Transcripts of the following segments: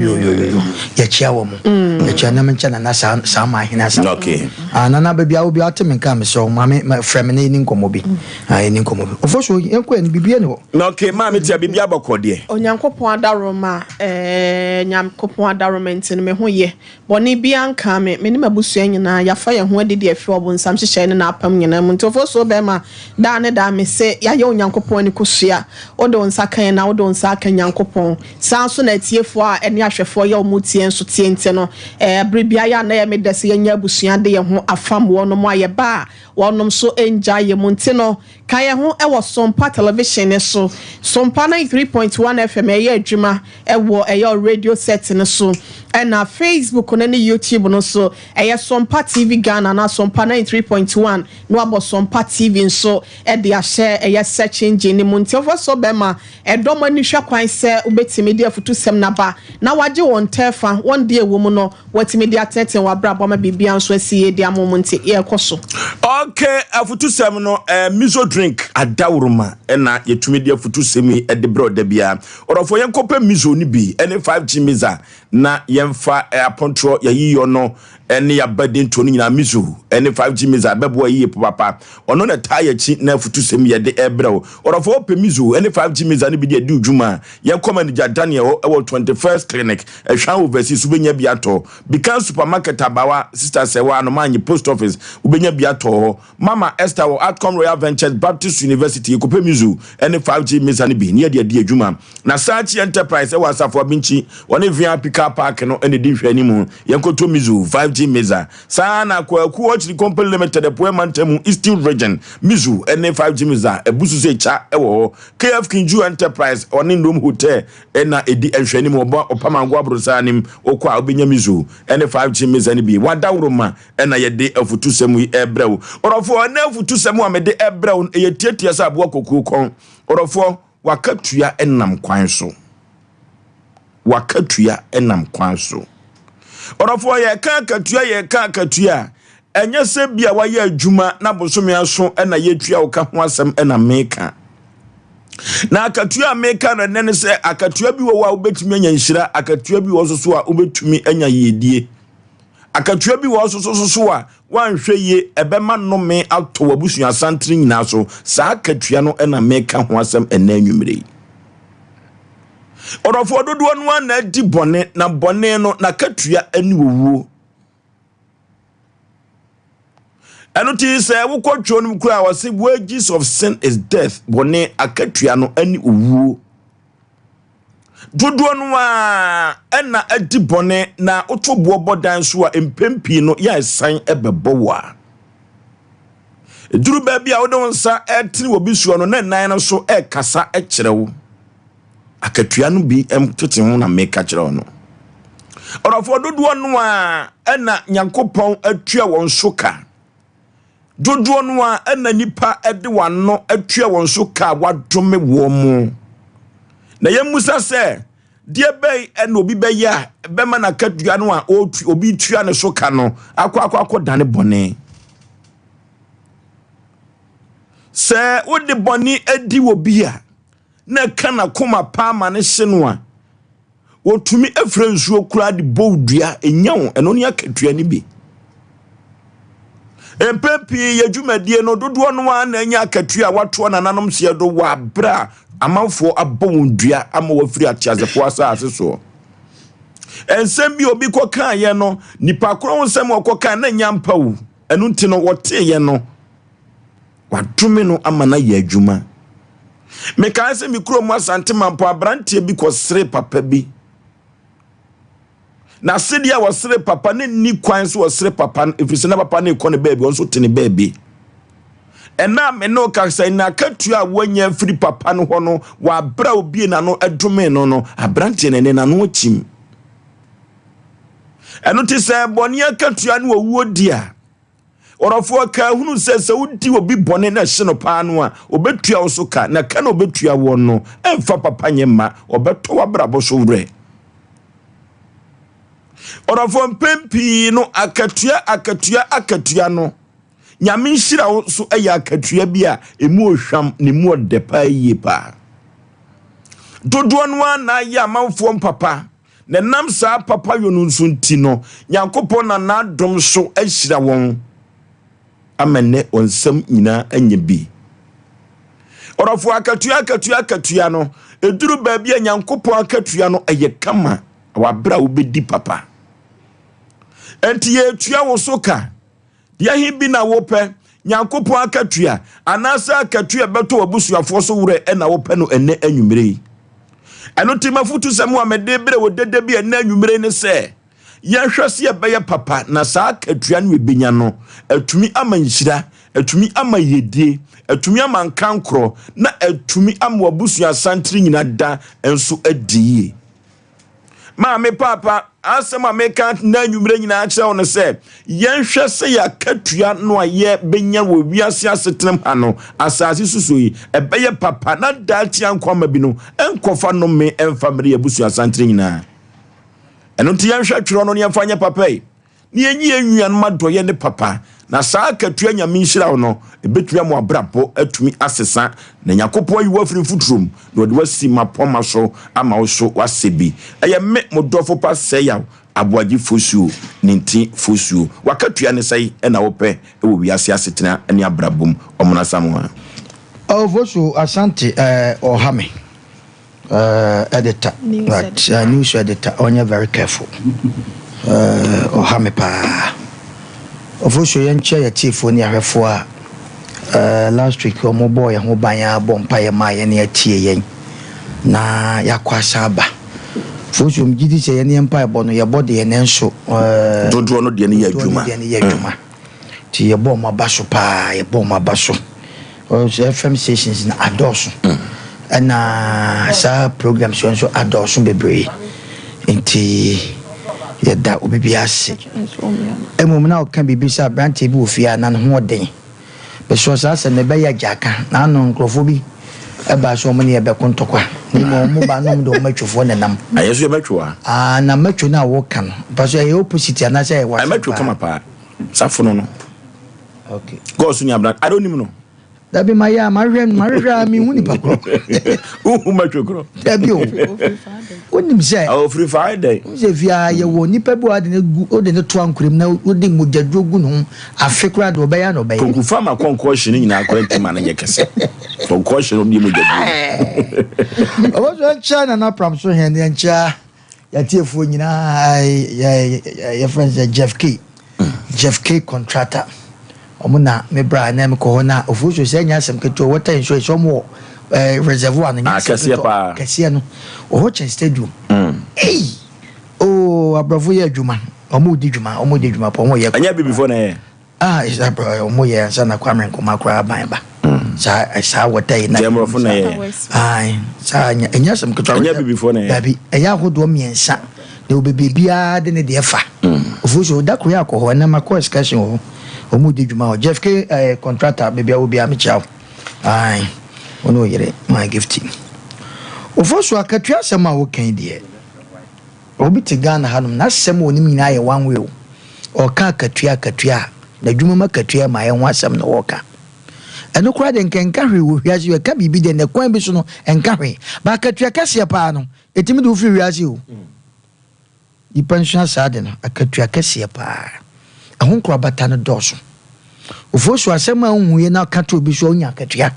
Yo yo yo yo yɛkyia wɔ mo yɛkyia na menkyɛ nana saa saa ma ahene asa. Okay. Ah, nana baabi a obi ate me nka mesrɛ wo maame frɛ me na yɛni nkɔmmɔ bi. Ah, yɛni nkɔmmɔ bi. Ɔfo so yɛnkɔ yɛn biribi ani hɔ. Na okay maame tia biribi abɔkɔ deɛ. Onyankopɔn adaworoma eh, Nyankopɔn adaworoma nti no me ho yɛ. Bɔne biara nkaa me. Me ne m'abusua nyinaa, yɛafa yɛn ho adi de afi ɔbonsam nhyehyɛe ne n'apam nyinaa mu. Nti ofosuo bɛrima, daa ne daa mese, yɛayɛ Onyankopɔn ani kosua. Wode wo nsa ka yɛn na wode wo nsa aka Nyankopɔn. Saa ara nso na atiefoɔ a ɛne ahwɛfoɔ yɛ wɔn tie nso tie nti no, bere biara yɛ a na ɛyɛ me dɛ sɛ yɛanya abusua de yɛn ho afam wɔnom a yɛba a wɔnom nso ngyae yɛn mu nti no, Ka yɛn ho wɔ Sompa Television no so. Sompa 93.1 FM ɛyɛ adwuma wɔ ɛyɛ radio set no so. Ɛna Facebook no ne YouTube no so ɛyɛ Sompa TV Ghana anaa Sompa 93.1 na wabɔ Sompa TV nso de ahyɛ ɛyɛ search engine no mu. Nti ɔfɔ so bɛma ɛdɔm ani hwɛ kwan sɛ wobɛtumi de afutusɛm no aba na wagye wɔn tɛɛfa, wɔn deɛ ɛwɔ mu no Watumi de ateetee w'abrabɔ ama biribiara nso asi yie de ama wɔn nti, yɛrekɔ so. Ok, afutusɛm no, eh, miso drink adaworoma na yɛtumi de afutusɛm yi de brɛ ɔda biara. Ɔdɔfoɔ, yɛnkɔpɛ miso no bi ne 5G misa na yɛmfa eh, apontorɔ yɛayiyɔ no ne yɛabadintoɔ no nyinaa. Miso ne 5G misa bɛboa yie papapa. Ɔno na ɛtaa yɛakyi na afutusɛm yɛde ɛbrɛ wo. Ɔdɔfoɔ, wopɛ miso ne 5G misa no bi de adi wo dwuma a, yɛnkɔ manager Daniel hɔ wɔ 21st Clinic, Ɛhwan Overseas, wobɛnya bi atɔ. Bikan Supermarket Abawa, Sister Sɛwa, Anomaanye Post Office, wobɛnya bi atɔ hɔ. Mama Esther wɔ Atcom Royal Ventures Baptist University, Yɛkɔpɛ Mizu ne 5G Mesa no bi na yɛde adi adwuma. Na Sachi Enterprise wɔ Asafo Abinkyi, wɔne VIP Car Park no na ɛdi nhwɛanimu. Yɛnkɔtɔ Mizu 5G Mesa. Saa ara na Kwaku Orchard Company Limited, Apueɛ Mantam, Eastern Region, Mizu ne 5G Mesa abu so sɛ kya wɔ hɔ. KF Kinju Enterprise, ɔne Ndom Hotel na ɛdi nhwɛanim wɔ Bɔ Ɔpamango Aborosan anim. Wokɔ a wobɛnya Mizu ne 5G Mesa no bi. W'adaworoma na yɛde afutusɛm yi rebrɛ wo. Ɔdɔfoɔ, ɛnnɛ afutusɛm a mede rebrɛ wo no, ɛyɛ tiatia sɛ aboa kokuo kɔn. Ɔdɔfoɔ, w'akatua nam kwan so. W'akatua nam kwan so. Ɔdɔfoɔ, yɛka akatua, yɛka akatua a, ɛnyɛ sɛ bi a wayɛ adwuma na bosome aso na yɛtua wo ka ho asɛm na meka. Na akatua a meka no ɛnnɛ ne sɛ akatua bi wɔ hɔ a wobɛtumi anya nhyira, akatua bi wɔ hɔ so a wobɛtumi anya yiedie. Akatua bi wɔ hɔ so so a woanhwɛ yie ɛbɛma nnome atɔ w'abusua santene nyinaa so. Saa akatua no na meka ho asɛm ɛnnɛ anwummere yi. Ɔdɔfoɔ dodoɔ no ara na adi bɔne, na bɔne no n'akatua ne owuo. Ɛno ti sɛ wokɔ twerɛ no mu koraa wɔse wages of sin is death, bɔne akatua no ne owuo. Dodoɔ no ara na adi bɔne na woto boɔ bɔ dan so a mpɛn pii no yɛ ɛsan bɛbɔ wo a. Ɛduru baabi a wode wo nsa ɛtene wɔ bi soɔ no na nan no so ɛkasa kyerɛ wo. Akatua no bi tete ho na meka kyerɛ wo no. Ɔdɔfoɔ dodoɔ no ara na Nyankopɔn atua wɔn so ka. Dodoɔ no ara na nnipa de wɔn ano atua wɔn so ka a wɔadome wɔn mu. Na yɛmmisa sɛ, deɛ bɛn na obi bɛyɛ a ɛbɛma n'akatua no a obi tua ne so ka no akɔ akɔ akɔdane bɔne? Sɛ wode bɔne adi wɔ bi a, na ɛka n'akoma paa ma no hye no a, wɔtumi frɛ nsuo koraa de bɔ wo dua, ɛnya wo, ɛno ne akatua no bi. Mpɛn pii yɛ dwumadie no dodoɔ no ara na anya akatua a watoa nananom seɛ do wɔ aberɛ a amanfoɔ abɔ wɔn dua ama wɔafiri ateasefoɔ asase soɔ. Nsɛm bi obi kɔkaeɛ no, nipa korɔ ho nsɛm a ɔkɔkae na ɛnyɛ ampa o. Ɛno nti no wɔteeɛ no, Wadome no ama no ayɛ adwuma. Mekae sɛ me kurom Asante Mampɔn aberanteɛ bi kɔsere papa bi. Na sedeɛ a wɔsere papa no nni kwan sɛ wɔsere papa no ɛfiri sɛ na papa no rekɔ ne baabi, ɔno nso te ne baabi. Ɛna a me ne wo kasa yi, n'akatua a wanya afiri papa no hɔ no, wɔ aberɛ a obie n'ano domee no no, aberanteɛ no ɛnɛ n'ano akyim. Ɛno te sɛ bɔne akatua ne owuo di a, Ɔdɔfoɔ, ka hunu sɛ sɛ wodi obi bɔne na ɛhye no paa no a, ɔbɛtua wo so ka, na ka na ɔbɛtua woɔ no, ɛmfa papa nyɛ mma, ɔbɛtɔ w'abrabɔ so werɛ. Ɔdɔfoɔ, mpɛn pii no, akatua, akatua, akatua no, Nyame nhyira wo nso yɛ akatua bi a ɛmu ɔhwam na ɛmu ɔdɛ paa yie paa. Dodoɔ no ara na ayɛ amanfoɔ mpapa. Na ɛnam saa papayɔ no nso nti no, Nyankopɔn nam n'adom so ahyira wɔn ama nnɛ wɔn nsam nyinaa anya bi. Ɔdɔfoɔ, akatua, akatua, akatua no, ɛduru baabi a Nyankopɔn akatua no ɛyɛ kama wɔ aberɛ a wobɛdi papa. Enti yɛretua wo so ka. Deɛ he bi na wopɛ? Nyankopɔn akatua, anaasɛ akatua a ɛbɛtɔ w'abusuafoɔ so werɛ na wopɛ no ɛnnɛ anwummere yi? Ɛno nti m'afotusɛm a mede brɛ wo dede bi ɛnnɛ anwummere yi ne sɛ, yɛnhwɛ sɛ yɛbɛyɛ papa na saa akatua no yɛbɛnya no atumi ama nhyira, atumi ama yiedie, atumi ama nkankorɔ, na atumi ama w'abusua santene nyina da nso adi yie. Maame, Paapa, asɛm a meka nnɛ anwummerɛ nyinaa kyerɛ wo no sɛ, yɛnhwɛ sɛ yɛakatua no a yɛbɛnya wɔ wiase asetenam ha no, asase susuo yi, ɛbɛyɛ papa na daakye ankwamma bi no nkɔfa nnome mfa mmere yɛn abusua santene nyinaa. Ɛno nti yɛnhwɛ twerɛ no na yɛmfa nyɛ papa yi. na yɛnyi yɛn nuanom adɔeɛ ne papa, na saa akatua Nyame nhyira wo no, ɛbɛtumi ama w'abrabɔ atumi asesa, na Nyankopɔn ayi wo afiri mfuturo mu, na ɔde wo asi mmapɔmma so ama wo so woasɛ bi. Ɛyɛ me, mo dɔfo pa Sɛyaw Aboagye Fosuo, Ninti Fosuo. W'akatua ne sɛn na wopɛ wɔ wiase asetena ne abrabɔ mu? Ɔmono Asamoah. Oh Fosuo, Asante eh, ɔha me. Uh, editor news but editor. News editor ɔnyɛ very careful ɔha uh, me paa ɔfo so yɛnkyɛ yɛ tiefoɔ ne ahwɛfoɔ a uh, last week wɔn bɔɔ yɛn ho ban a bɔ mpa yɛ maa yɛn atie yɛn na yɛakɔ asan aba fo so gye di sɛ yɛn yɛn mpa ɛbɔ no yɛbɔ deɛ nanso uh, dodoɔ no deɛ no yɛ adwuma dodoɔ no deɛ no yɛ adwuma nti yɛbɔ wɔn aba so paa yɛbɔ wɔn aba so. FM stations no adɔɔso ɛna saa programs yɛ nso adɔɔso bebree nti yɛda obi bi ase. Mmom na ɔka biribi sɛ aberanteɛ bi wɔ fie a na ne ho ɔden. Mesrɛ saa asɛm no ɛbɛyɛ agyaka na ano nkurɔfoɔ bi ɛbaa sɛ wɔn ne yɛbɛko ntɔkwa na mmom wɔn ba na wɔn de wɔn atwofoɔ na ɛnam. Ayɛ so yɛbɛtwo a. Ah, na mɛtwo no a wɔka no mpa so ɛyɛ opposite anaasɛ ɛyɛ wasɛm paa. Mɛtwo kama paa safono no. Okay. God so ni abran. I don't know. Dabi ma ya ma hwɛ ma hwehwɛ a mi hu nipa korɔ. Wohu ma hwɛ korɔ. Dabi o. Wonim sɛ. Ofiri fa ayɛ dɛn. Wonim sɛ fia yɛ wɔ nipa bi a ɔde ne gu ɔde ne to ankorɛ mu na wode mogyaduro gu ne ho afe koraa de ɔbɛyɛ na ɔbɛyɛ. Konku fa ma kɔnkɔ hye ne nyinaa koraa nti ma no nyɛ kɛse. Kɔnkɔ hye no ɔde mogyaduro. Ɔwɔ so ɛnkyɛ nana pram so hɛn ɛnkyɛ. Yɛatiefoɔ nyinaa yɛfrɛ no sɛ Jeff K. Jeff K contractor. Wɔn na me bra na mekɔ hɔ na ofuo so sɛ ɛnyɛ asɛm ketewa water insurance wɔn wɔ ɛɛ reservoir no nyɛ ah, asɛm ketewa kɛseɛ no wɔ hɔ kyɛn stadium. Ei oo aborɔfo yɛ adwuma wɔn redi dwuma wɔn redi dwuma pɔ wɔn yɛ. Ɛnyɛ abibifoɔ na ɛyɛ. Ah ɛsɛ bro ɔmo yɛ ansa na Kwame Nkrumah koraa aban ba. Saa saa wɔta yi na. Jɛ mmorɔfo na yɛ. Ayi saa ɛnyɛ ɛnyɛ asɛm ketewa. Ɛnyɛ bibifoɔ na yɛ. Dabi ɛyɛ ahodoɔ mmiɛnsa na obi biribiara de ne deɛ fa. Ofu so da koro yɛ akɔ hɔ ɛnɛ ma kɔ excursion wɔ hɔ. Ɔmo di dwuma hɔ Jeff K ɛɛ contractor baabi a wɔ biara mekyia wo. Ayi wo ne wo yere my gifty. Ofu so akatua asɛm a woka yi deɛ. Obi te Ghana hanom, n'asɛm a ɔnim nyinaa yɛ one way o. Ɔreka akatua akatua a, n'adwuma mu akatua a ɛmaeɛ ho asɛm na ɔreka. Ɛno koraa deɛ nka ɛnka hwee wɔ wiase yi, ɛka biribi deɛ na kwan bi so no ɛnka hwee. But akatua kɛseɛ paa no, ɛtumi de wo firi wiase o. Nnipa nsua saa ade no, akatua kɛseɛ paa. Ɛho nkorabata no dɔɔso. Ofosu asɛm a wonhuiɛ na ɔka to obi so a, onya akatua.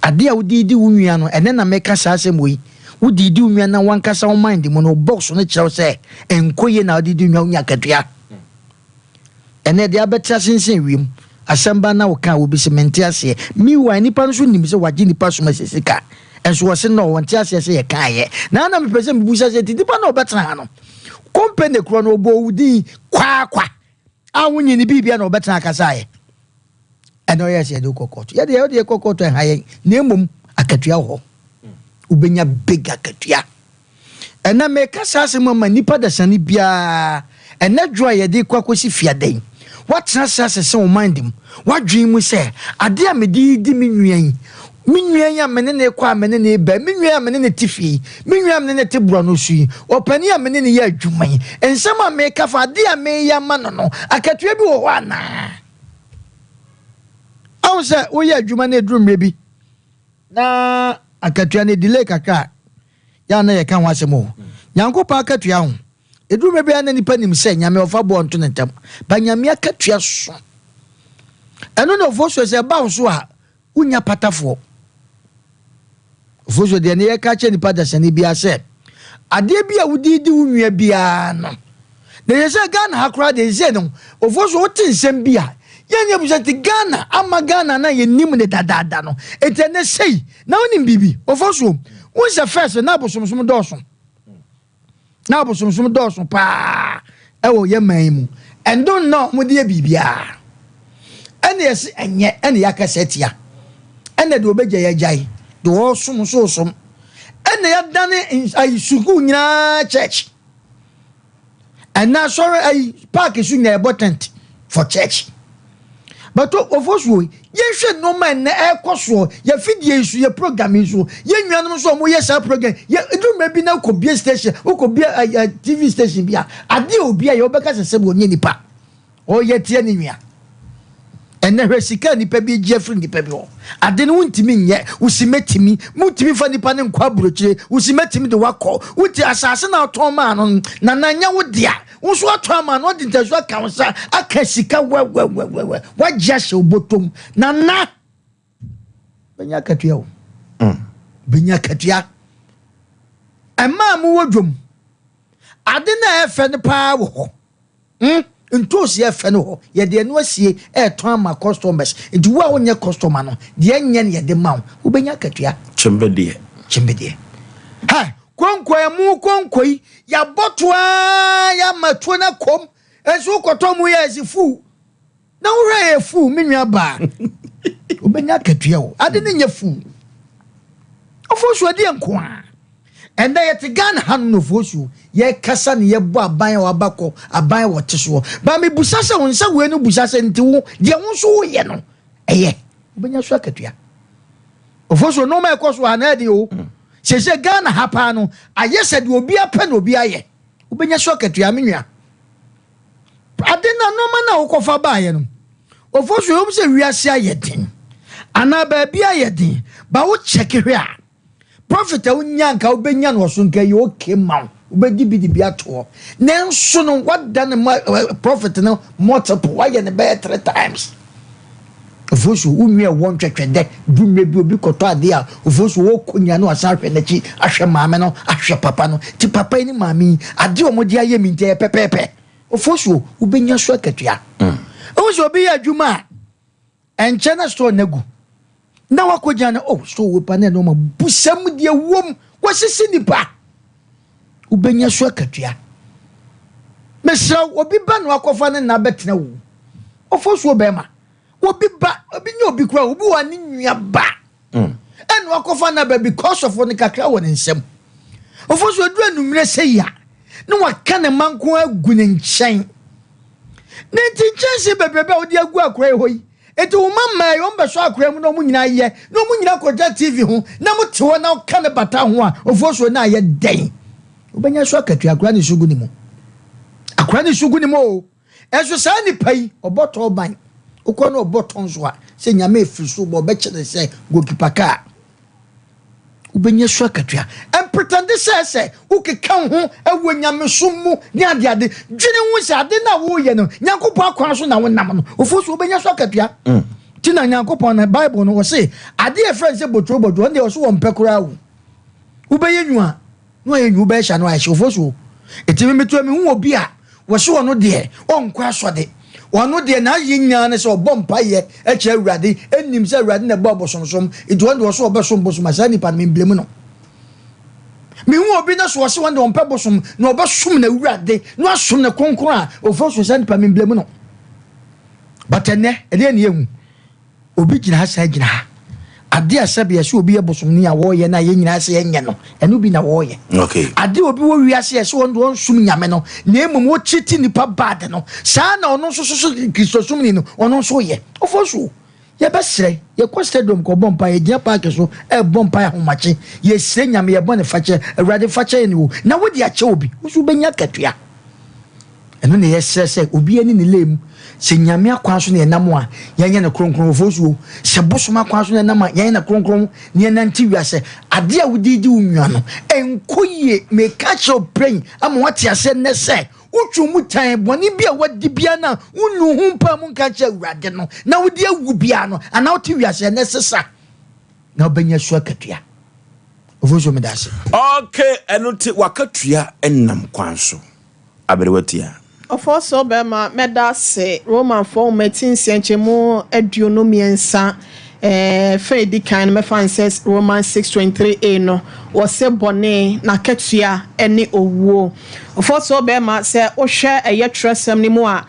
Ade a wode redi wo nua no, ɛnnɛ na meka saa asɛm wei, wode redi wo nua na w'ankasa wo mind mu no, wo box no kyerɛ wo sɛ ɛnkɔ yie na wode di nua wonya akatua. Ɛnnɛ deɛ abɛte asensɛn wiem, asɛm ba na woka a obi se mente aseɛ. Meanwhile nipa no nso nim sɛ wagye nipa som asi sika, nso ɔse no ɔnte aseɛ sɛ yɛkaeɛ. Na na mepɛ sɛ mebusa sɛ nti nipa no a ɔbɛtena ha no, company korɔ no ɔbɔɔ wo din kwaakwa a wonyi ne biribia na ɔbɛtena akasaeɛ. Ɛna ɔyɛ sɛ yɛde wokɔ kɔɔto. Yɛde yɛde yɛkɔ kɔɔto ɛha yɛn. Na mmom akatua wɔ hɔ. Wobɛnya big akatua. Ɛnɛ meka saa asɛm ama nnipa dasani biara. Ɛnɛ dwo a yɛde kɔ akɔsi fiada yi, woatena ase asese wo mind mu, w'adwene mu sɛ, adeɛ a mede redi me nua yi, me nua yi a me ne no rekɔ a me ne no reba yi, me nua yi a me ne no te fie yi, me nua a me ne no te borɔno so yi, ɔpanin a me ne no yɛ adwuma yi, nsɛm a meka fa adeɛ a mereyɛ ama no no, akatua bi wɔ hɔ anaa? Ahu sɛ woyɛ adwuma na ɛduru mmerɛ bi na akatua no delay kakra a, Yɛ a na yɛka ho asɛm o. Nyankopɔn akatua ho. Ɛduru mmerɛ bi a na nipa nim sɛ Nyame ɔfa boɔ nto ne ntam. But Nyame akatua so. Ɛno na Ofosuo sɛ ɛba wo so a, wonya patafoɔ. Ofosuo deɛ ne yɛka kyerɛ nipa dasani biara sɛ, adeɛ bi a wode di wo nua biara no, na yɛ sɛ Ghana ha koraa deɛ sɛ no, Ofosuo wote nsɛm bi a, yɛn nyɛ bisa ti Ghana ama Ghana na yɛnim ne dadaada no. Enti ɛnɛ sei, na wonim biribi, Ofosuo, wohu sɛ first na abosomsom dɔɔso. Na abosomsom dɔɔso paa ɛwɔ yɛ man yi mu. Ɛndo nna wɔn de yɛ biribiara. Ɛna yɛsi ɛnyɛ, ɛna yɛakasa atia. Ɛna deɛ ɔbɛgya yɛagyae, deɛ ɔresom nso resom. Ɛna yɛadane ayi sukuu nyinaa church. Ɛna asɔre ayi park so nyinaa yɛbɔ tent for church. But ofo so yɛnhwɛ nneɛma ɛnɛ ɛrekɔ soɔ yɛfidie yi so yɛ program yi so yɛn nuanom nso a wɔyɛ saa program yɛ edu mmerɛ bi na wokɔ bie station wokɔ bie ɛɛ TV station bi a adeɛ obi a yɛ wɔbɛka sɛ sɛ wɔnyɛ nipa ɔyɛ tia ne nua. Ɛnnɛ hwɛ sika a nipa bi gye afiri nipa bi hɔ. Ade no wontumi nyɛ, wosi mɛtumi, montumi fa nipa no nkɔ aburokyire, wosi mɛtumi de wakɔ, wonti asase na ɔtɔn maa no no, nana nyɛ wo dea, wo nso watɔn ama no, ɔde ntasu aka wo nsa, aka sika wɛwɛwɛwɛ, wagye ahyɛ wo bɔtɔm, nana bɛnya akatua o, bɛnya akatua. Ɛmaa mo wɔ dwom, ade no a ɛfɛ no paa wɔ hɔ. Hmm ntoosi ɛfɛ no hɔ yɛde ɛno asie ɛɛtɔn ama customers nti wo a wonyɛ customer no deɛ ɛnyɛ no yɛde ma wo wobɛnya akatua. Kyembedeɛ. Kyembedeɛ. Hɛ konko ɛmu konko yi yɛabɔ to aa yɛama tuo no akɔm nso wokɔtɔ mu yɛ ɛsi fuu na wohwɛ yɛ fuu me nua baa wobɛnya akatua o ade no nyɛ fuu ɔfosuo deɛ nko a ɛnɛ yɛte Ghana ha no nofosuo yɛkasa ne yɛbɔ aban a waba kɔ aban a wɔte soɔ ba mebusa sɛ wo nsa wei no busa sɛ nti wo deɛ wo nso woyɛ no ɛyɛ wobɛnya so akatua ɔfosuo nneɛma ɛkɔ so ha na ɛde o sɛsɛ Ghana ha paa no ayɛ sɛ deɛ obi apɛ na obi ayɛ wobɛnya so akatua me nua. Ade no a nneɛma no a wokɔfa baeɛ no, Ofosu ɛwom sɛ wiase ayɛ den anaa baabi ayɛ den, ba wo kyɛke hwɛ a, profit a wonya nka wobɛnya no ɔso nka ɛyɛ okay ma wo, wobɛdi bi de bi ato hɔ. Nanso no, wada ne ma profit no multiple, wayɛ no bɛyɛ 3 times. Ofosu wo nua ɛwɔ ntwɛtwɛdɛ, du mmerɛ bi obi kɔtɔ adeɛ a, Ofosu wɔkɔ nyina no wasan ahwɛ n'akyi, ahwɛ maame no, ahwɛ papa no. Nti papa yi ne maame yi, adeɛ a wɔde ayɛ mi nti ɛyɛ pɛpɛɛpɛ. Ofosuo, wobɛnya so akatua. Wohu sɛ obi yɛ adwuma a, ɛnkyɛ na store no agu. Na wakɔgyina no, oh, store wei pa na ɛnɔɔma busam deɛ wom, wɔasisi nipa. Wobɛnya so akatua. Mesrɛ wo, obi ba na wakɔfa ne nna bɛtena wo. Ofosuo bɛrima, obi ba, obi nyɛ obi koraa, obi wɔ ne nua ba. Ɛna wakɔfa no aba because of ne kakra wɔ ne nsam. Ofosuo aduru anummerɛ sɛ yi a, na waka ne mma nko agu ne nkyɛn. Ne nti nkyɛnse bebrebe a wode agu akora yi hɔ yi, nti wo mma mmaa yi, wɔn bɛsɔ akora mu na wɔn nyinaa yɛ, na wɔn nyinaa kɔgya TV ho, na mo te hɔ na woka ne bata ho a, Ofosuo na ayɛ dɛn? Wobɛnya so akatua, akora ne su gu ne mu. Akora ne su gu ne mu o. Ɛnso saa nipa yi, ɔbɔ tɔɔ ban. Wokɔ na ɔbɔ tɔn so a, sɛ Nyame efiri so bɔ, ɔbɛkyɛ ne sɛ goalkeeper kaa. Wobɛnya su akatua. Ɛmpretɛnde sɛ sɛ wokeka wo ho wɔ nyamesom mu ne adeade. Dwene ho sɛ ade no a woreyɛ no, Nyankopɔn akwan so na wonam no. Ofo so wobɛnya so akatua. Nti na Nyankopɔn no, Bible no, ɔse ade a ɛfrɛ no sɛ boturo bɔdwo, ɔno deɛ ɔse wɔmpɛ koraa o. Wobɛyɛ nwu a, na wayɛ nwu, wobɛyɛ hyɛ a na wayɛ hyɛ. Ofo so. Nti me meto mehu obi a wɔse ɔno deɛ ɔnkɔ asɔde. Ɔno deɛ n'ayɛ nyinaa ne sɛ ɔbɔ mpaeɛ kyerɛ Awurade, ɛnim sɛ Awurade na ɛbɔ abosomsom, nti ɔno deɛ ɔse ɔbɛsom bosom a, saa nipa no memblame no. Mehu obi na so ɔse ɔno deɛ ɔmpɛ bosom na ɔbɛsom n'Awurade na wasom no kronkron a, ofo so saa nipa memblame no. But ɛnɛ, ɛdeɛ ne yɛhu. Obi gyina ha saa gyina ha. Ade a sɛbe ɛsɛ obi yɛ bosomni a wɔyɛ no a yɛn nyinaa sɛ yɛnyɛ no, ɛno bi na wɔyɛ. Ade a obi wɔ wiase a ɛsɛ wɔn de ɔnsom Nyame no, na mmom wɔkyiti nipa bad no, saa na ɔno nso so so Kristosomni no, ɔno nso yɛ. Ɔfɔ so, yɛbɛsrɛ, yɛkɔ stadium kɔbɔ mpaeɛ, yɛgyina park so ɛrebɔ mpaeɛ ahomakye, yɛsrɛ Nyame, yɛbɔ ne fakyɛ, Awurade fakyɛ yɛn o, na wode akyɛ obi, wo nso wobɛnya akatua. Ɛno na yɛsrɛ sɛ obiara ni ne lane mu. Sɛ Nyame akwan so na yɛnam a, yɛnyɛ no kronkron. Ofosuo, sɛ bosom akwan so na yɛnam a, yɛnyɛ no kronkron na yɛnante wiase. Adeɛ a wode redi wo nua no, ɛnkɔ yie. Meka kyerɛ wo prɛn ama woate aseɛ nnɛ sɛ, wotwe wo mu tan, bɔne bi a woadi biara no a wonnu ho mpaa mu nka nkyerɛ Awurade no, na wode awu biara no, anaa wote wiase ɛnnɛ, sesa na wobɛnya su akatua. Ofosuo, meda ase. Ok, ɛno nti w'akatua nam kwan so. Aberewa tia. Ɔfɔsɔɔ bɛrima, mɛda ase. Romanfoɔ nwoma ti nsia nkyɛmu 23, fa a ɛdi kan no, mɛfa no sɛ Romans 6:23a no, wɔse bɔne n'akatua ne owuo. Ɔfɔsɔɔ bɛrima, sɛ wohwɛ ɛyɛ twerɛsɛm no mu a,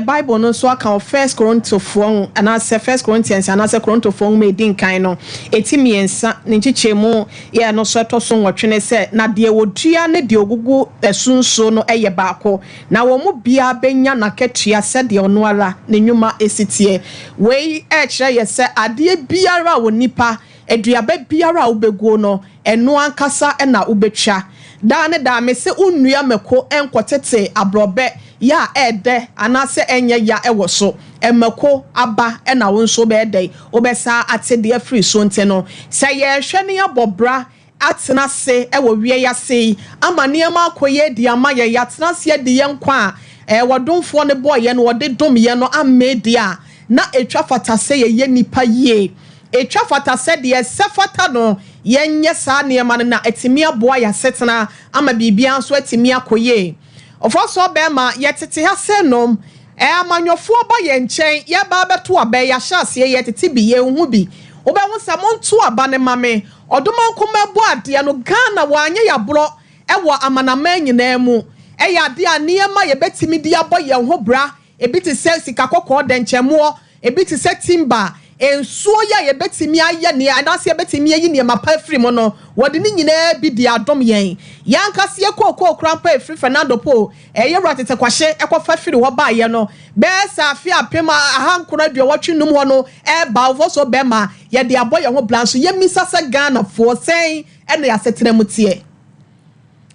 Bible no nso aka wɔ First Korintofoɔ anaasɛ First Corinthians anaasɛ Korintofoɔ nwoma a ɛdi nkan no, ɛti mmiɛnsa ne nkyekyɛmu yɛ ɛno nso ɛtɔ so nwɔtwe ne sɛ, Na deɛ ɔdua ne deɛ ɔgugu ɛso nsuo no yɛ baako, na wɔn mu biara bɛnya n'akatua sɛdeɛ ɔno ara ne nnwuma si teɛ. Wei rekyerɛ yɛ sɛ adeɛ biara a onipa, aduaba biara a wobɛguo no, ɛno ankasa na wobɛtwa. Daa ne daa mese wonnua mako nkɔtete aborɔbɛ yɛ a ɛɛdɛ anaasɛ ɛnyɛ ya wɔ so. Mako aba na wo nso wobɛyɛ dɛn? Wobɛsa ate de afiri so. Nti no, sɛ yɛrehwɛ na yɛabɔ bra atena ase wɔ wia yi ase yi ama nneɛma akɔ yie de ama yɛn, yɛatena ase adi yɛn nkwa a Ɔdomfoɔ no bɔɔ yɛn na ɔde dom yɛn no ammee deɛ a, na ɛtwa fata sɛ yɛyɛ nnipa yie. Ɛtwa fata sɛ deɛ ɛsɛ fata no yɛnyɛ saa nneɛma no na atumi aboa yɛn asetena ama biribiara nso atumi akɔ yie. Ɔfɔsoɔ bɛɛma, yɛtete ha sɛ nom. Ɛɛ amanyɔfoɔ ba yɛn nkyɛn, yɛreba abɛto aba yi, yɛahyɛ aseɛ, yɛretete bi, yɛnhu bi. Wobɛhu sɛ monto aba no ma me. Ɔdomankoma bɔ adeɛ no, Ghana wɔanyɛ yɛaborɔ wɔ amanaman nyinaa mu. Ɛyɛ adeɛ a nneɛma a yɛbɛtumi de abɔ yɛn ho bra Ebi te sɛ sika kɔkɔɔ dɛnkyɛmmoɔ, ebi te sɛ timber, nsuo yi a yɛbɛtumi ayɛ nea anaasɛ yɛbɛtumi ayi nneɛma pa afiri mu no, wɔde ne nyinaa bi de adom yɛn. Yɛn ankasa yɛn kookoo koraa mpo a ɛfiri Fernando Po, ɛyɛ Wura Tete Kwahye kɔfa firi hɔ baeɛ no, bɛyɛ sɛ afe 1985 hɔ no reba, Ofosuo bɛma yɛde abɔ yɛn ho bra. Nso yɛmmisa sɛ Ghanafoɔ, sɛn na yɛn asetena mu teɛ?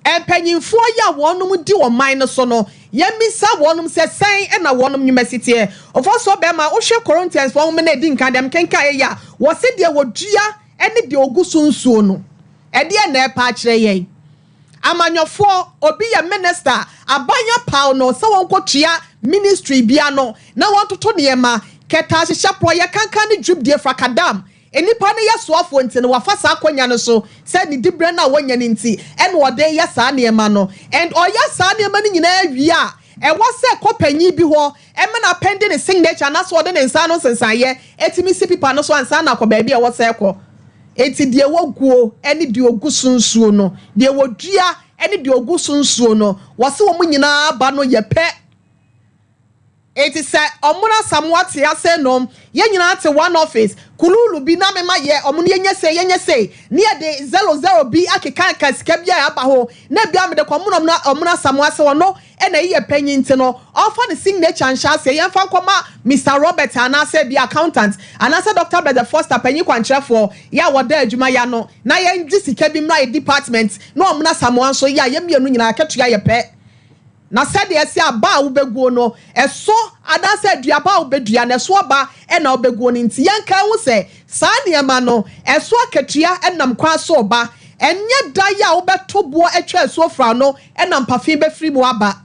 Mpanyimfoɔ yi a wɔnom di ɔman no so no, yɛmmisa wɔnom sɛ sɛn na wɔnom nnwuma si teɛ. Ɔfɔsoɔ bɛɛma, wohwɛ Korintiansfoɔ nwoma no a ɛdi nkan deɛ mekenkaeɛ yi a, wɔse deɛ wɔdua ne deɛ ɔgu so nsuo no, ɛdeɛn na ɛrepa akyerɛ yɛn? Amanyɔfoɔ, obi yɛ minister a, aban apaw no sɛ wɔnkɔtua ministry bi ano na wɔntoto nneɛma, kɛtɛasehyɛ, porɔeɛ kankan ne dwubdie, frakadam, Nnipa no yɛ soafoɔ nti no wafa saa akwanya no so sɛ ne diberɛ no a wanya no nti ɛna ɔde reyɛ saa nneɛma no and ɔyɛ saa nneɛma no nyinaa wie a ɛwɔ sɛ kɔ panyin bi hɔ ɛma no apɛnde ne signature anaasɛ ɔde ne nsa ano nsensaneeɛ ɛtumi si pipa no so ansa na akɔ baabi a ɛwɔ sɛ ɛkɔ. Enti deɛ wɔguo ne deɛ ɔgu so nsuo no, deɛ wɔdua ne deɛ ɔgu so nsuo no, wɔse wɔn nyinaa aba no yɛ pɛ. Enti sɛ ɔmo na Asamoah te ase nom, yɛn nyinaa te one office, kululu bi na mema yɛ ɔmo no yɛnyɛ sei yɛnyɛ sei, ne yɛde zero zero bi akeka ka sika bi a aba ho, na ebia mede kɔ monom na ɔmo na Asamoah sɛ ɔno na ɛyɛ panyin nti no ɔmfa ne signature nhyɛ aseɛ yɛmfa nkɔma Mister Robert anaasɛ ebia accountant anaasɛ Doctor Brother Foster panyin kwankyerɛfoɔ yɛ a wɔda adwuma yi ano na yɛngye sika bi mmra yɛ department na ɔmo na Asamoah nso yɛ a yɛn mmienu nyinaa akatua yɛ pɛ. Na sɛdeɛ ɛsɛ aba a wobɛguo no, ɛso, anaasɛ aduaba a wobɛdua no, ɛso aba na wobɛguo no nti, yɛnkae ho sɛ, saa nneɛma no, ɛso akatua nam kwan so reba. Ɛnyɛ da yi a wobɛto boɔ atwa asuo fra no na mpafe bɛfiri mu aba.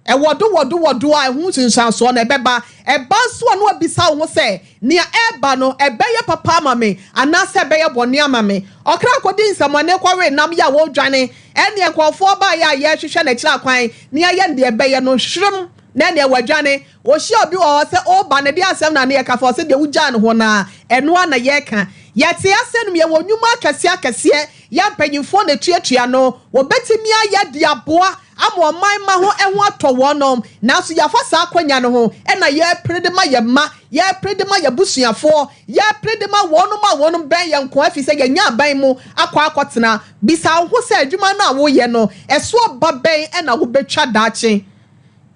Ɛwɔdo wɔdo wɔdo a ɛho nsunsuansoɔ no, ɛbɛba. Ɛba nso a na woabisa wo ho sɛ, Nea ɛreba no, ɛbɛyɛ papa ama me anaasɛ ɛbɛyɛ bɔne ama me? Ɔkra kɔdi nsɛmmɔne kɔwe nam yɛ a wɔredwane, ɛnneɛ nkurɔfoɔ baeɛ a yɛrehwehwɛ no akyiri akwan na yɛayɛ no deɛ ɛbɛyɛ no, hwerem, na ɛnneɛ wadwane. Wɔhyia obi wɔ hɔ sɛ ɔreba no, ɛdeɛn asɛm na ne yɛka fa? Ɔse deɛ wogyaa no hɔ no ara, ɛno ara na yɛreka. Yɛte ase nom, yɛwɔ nnwuma akɛseɛ akɛseɛ, yɛ a mpanimfoɔ na ɛtuatua ano, wɔbɛtumi ayɛ de aboa ama ɔman mma ho ho atɔ wɔn, nanso yɛafa saa akwanya no ho na yɛrepere de ma yɛn mma, yɛrepere de ma yɛn abusuafoɔ, yɛrepere de ma wɔnom a wɔnom bɛn yɛn nkoa ɛfiri sɛ yɛanya aban mu akɔ akɔtena. Bisa wo ho sɛ adwuma no a woreyɛ no, ɛso aba bɛn na wobɛtwa daakye?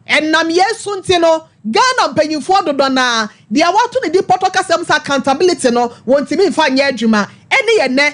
Ɛnam yei so nti no, Ghana mpanyinfoɔ dodɔ no ara, deɛ wɔato ne din pɔtɔ kasa mu sɛ accountability no, wɔntumi mfa nyɛ adwuma. Ɛne yɛn nnɛ.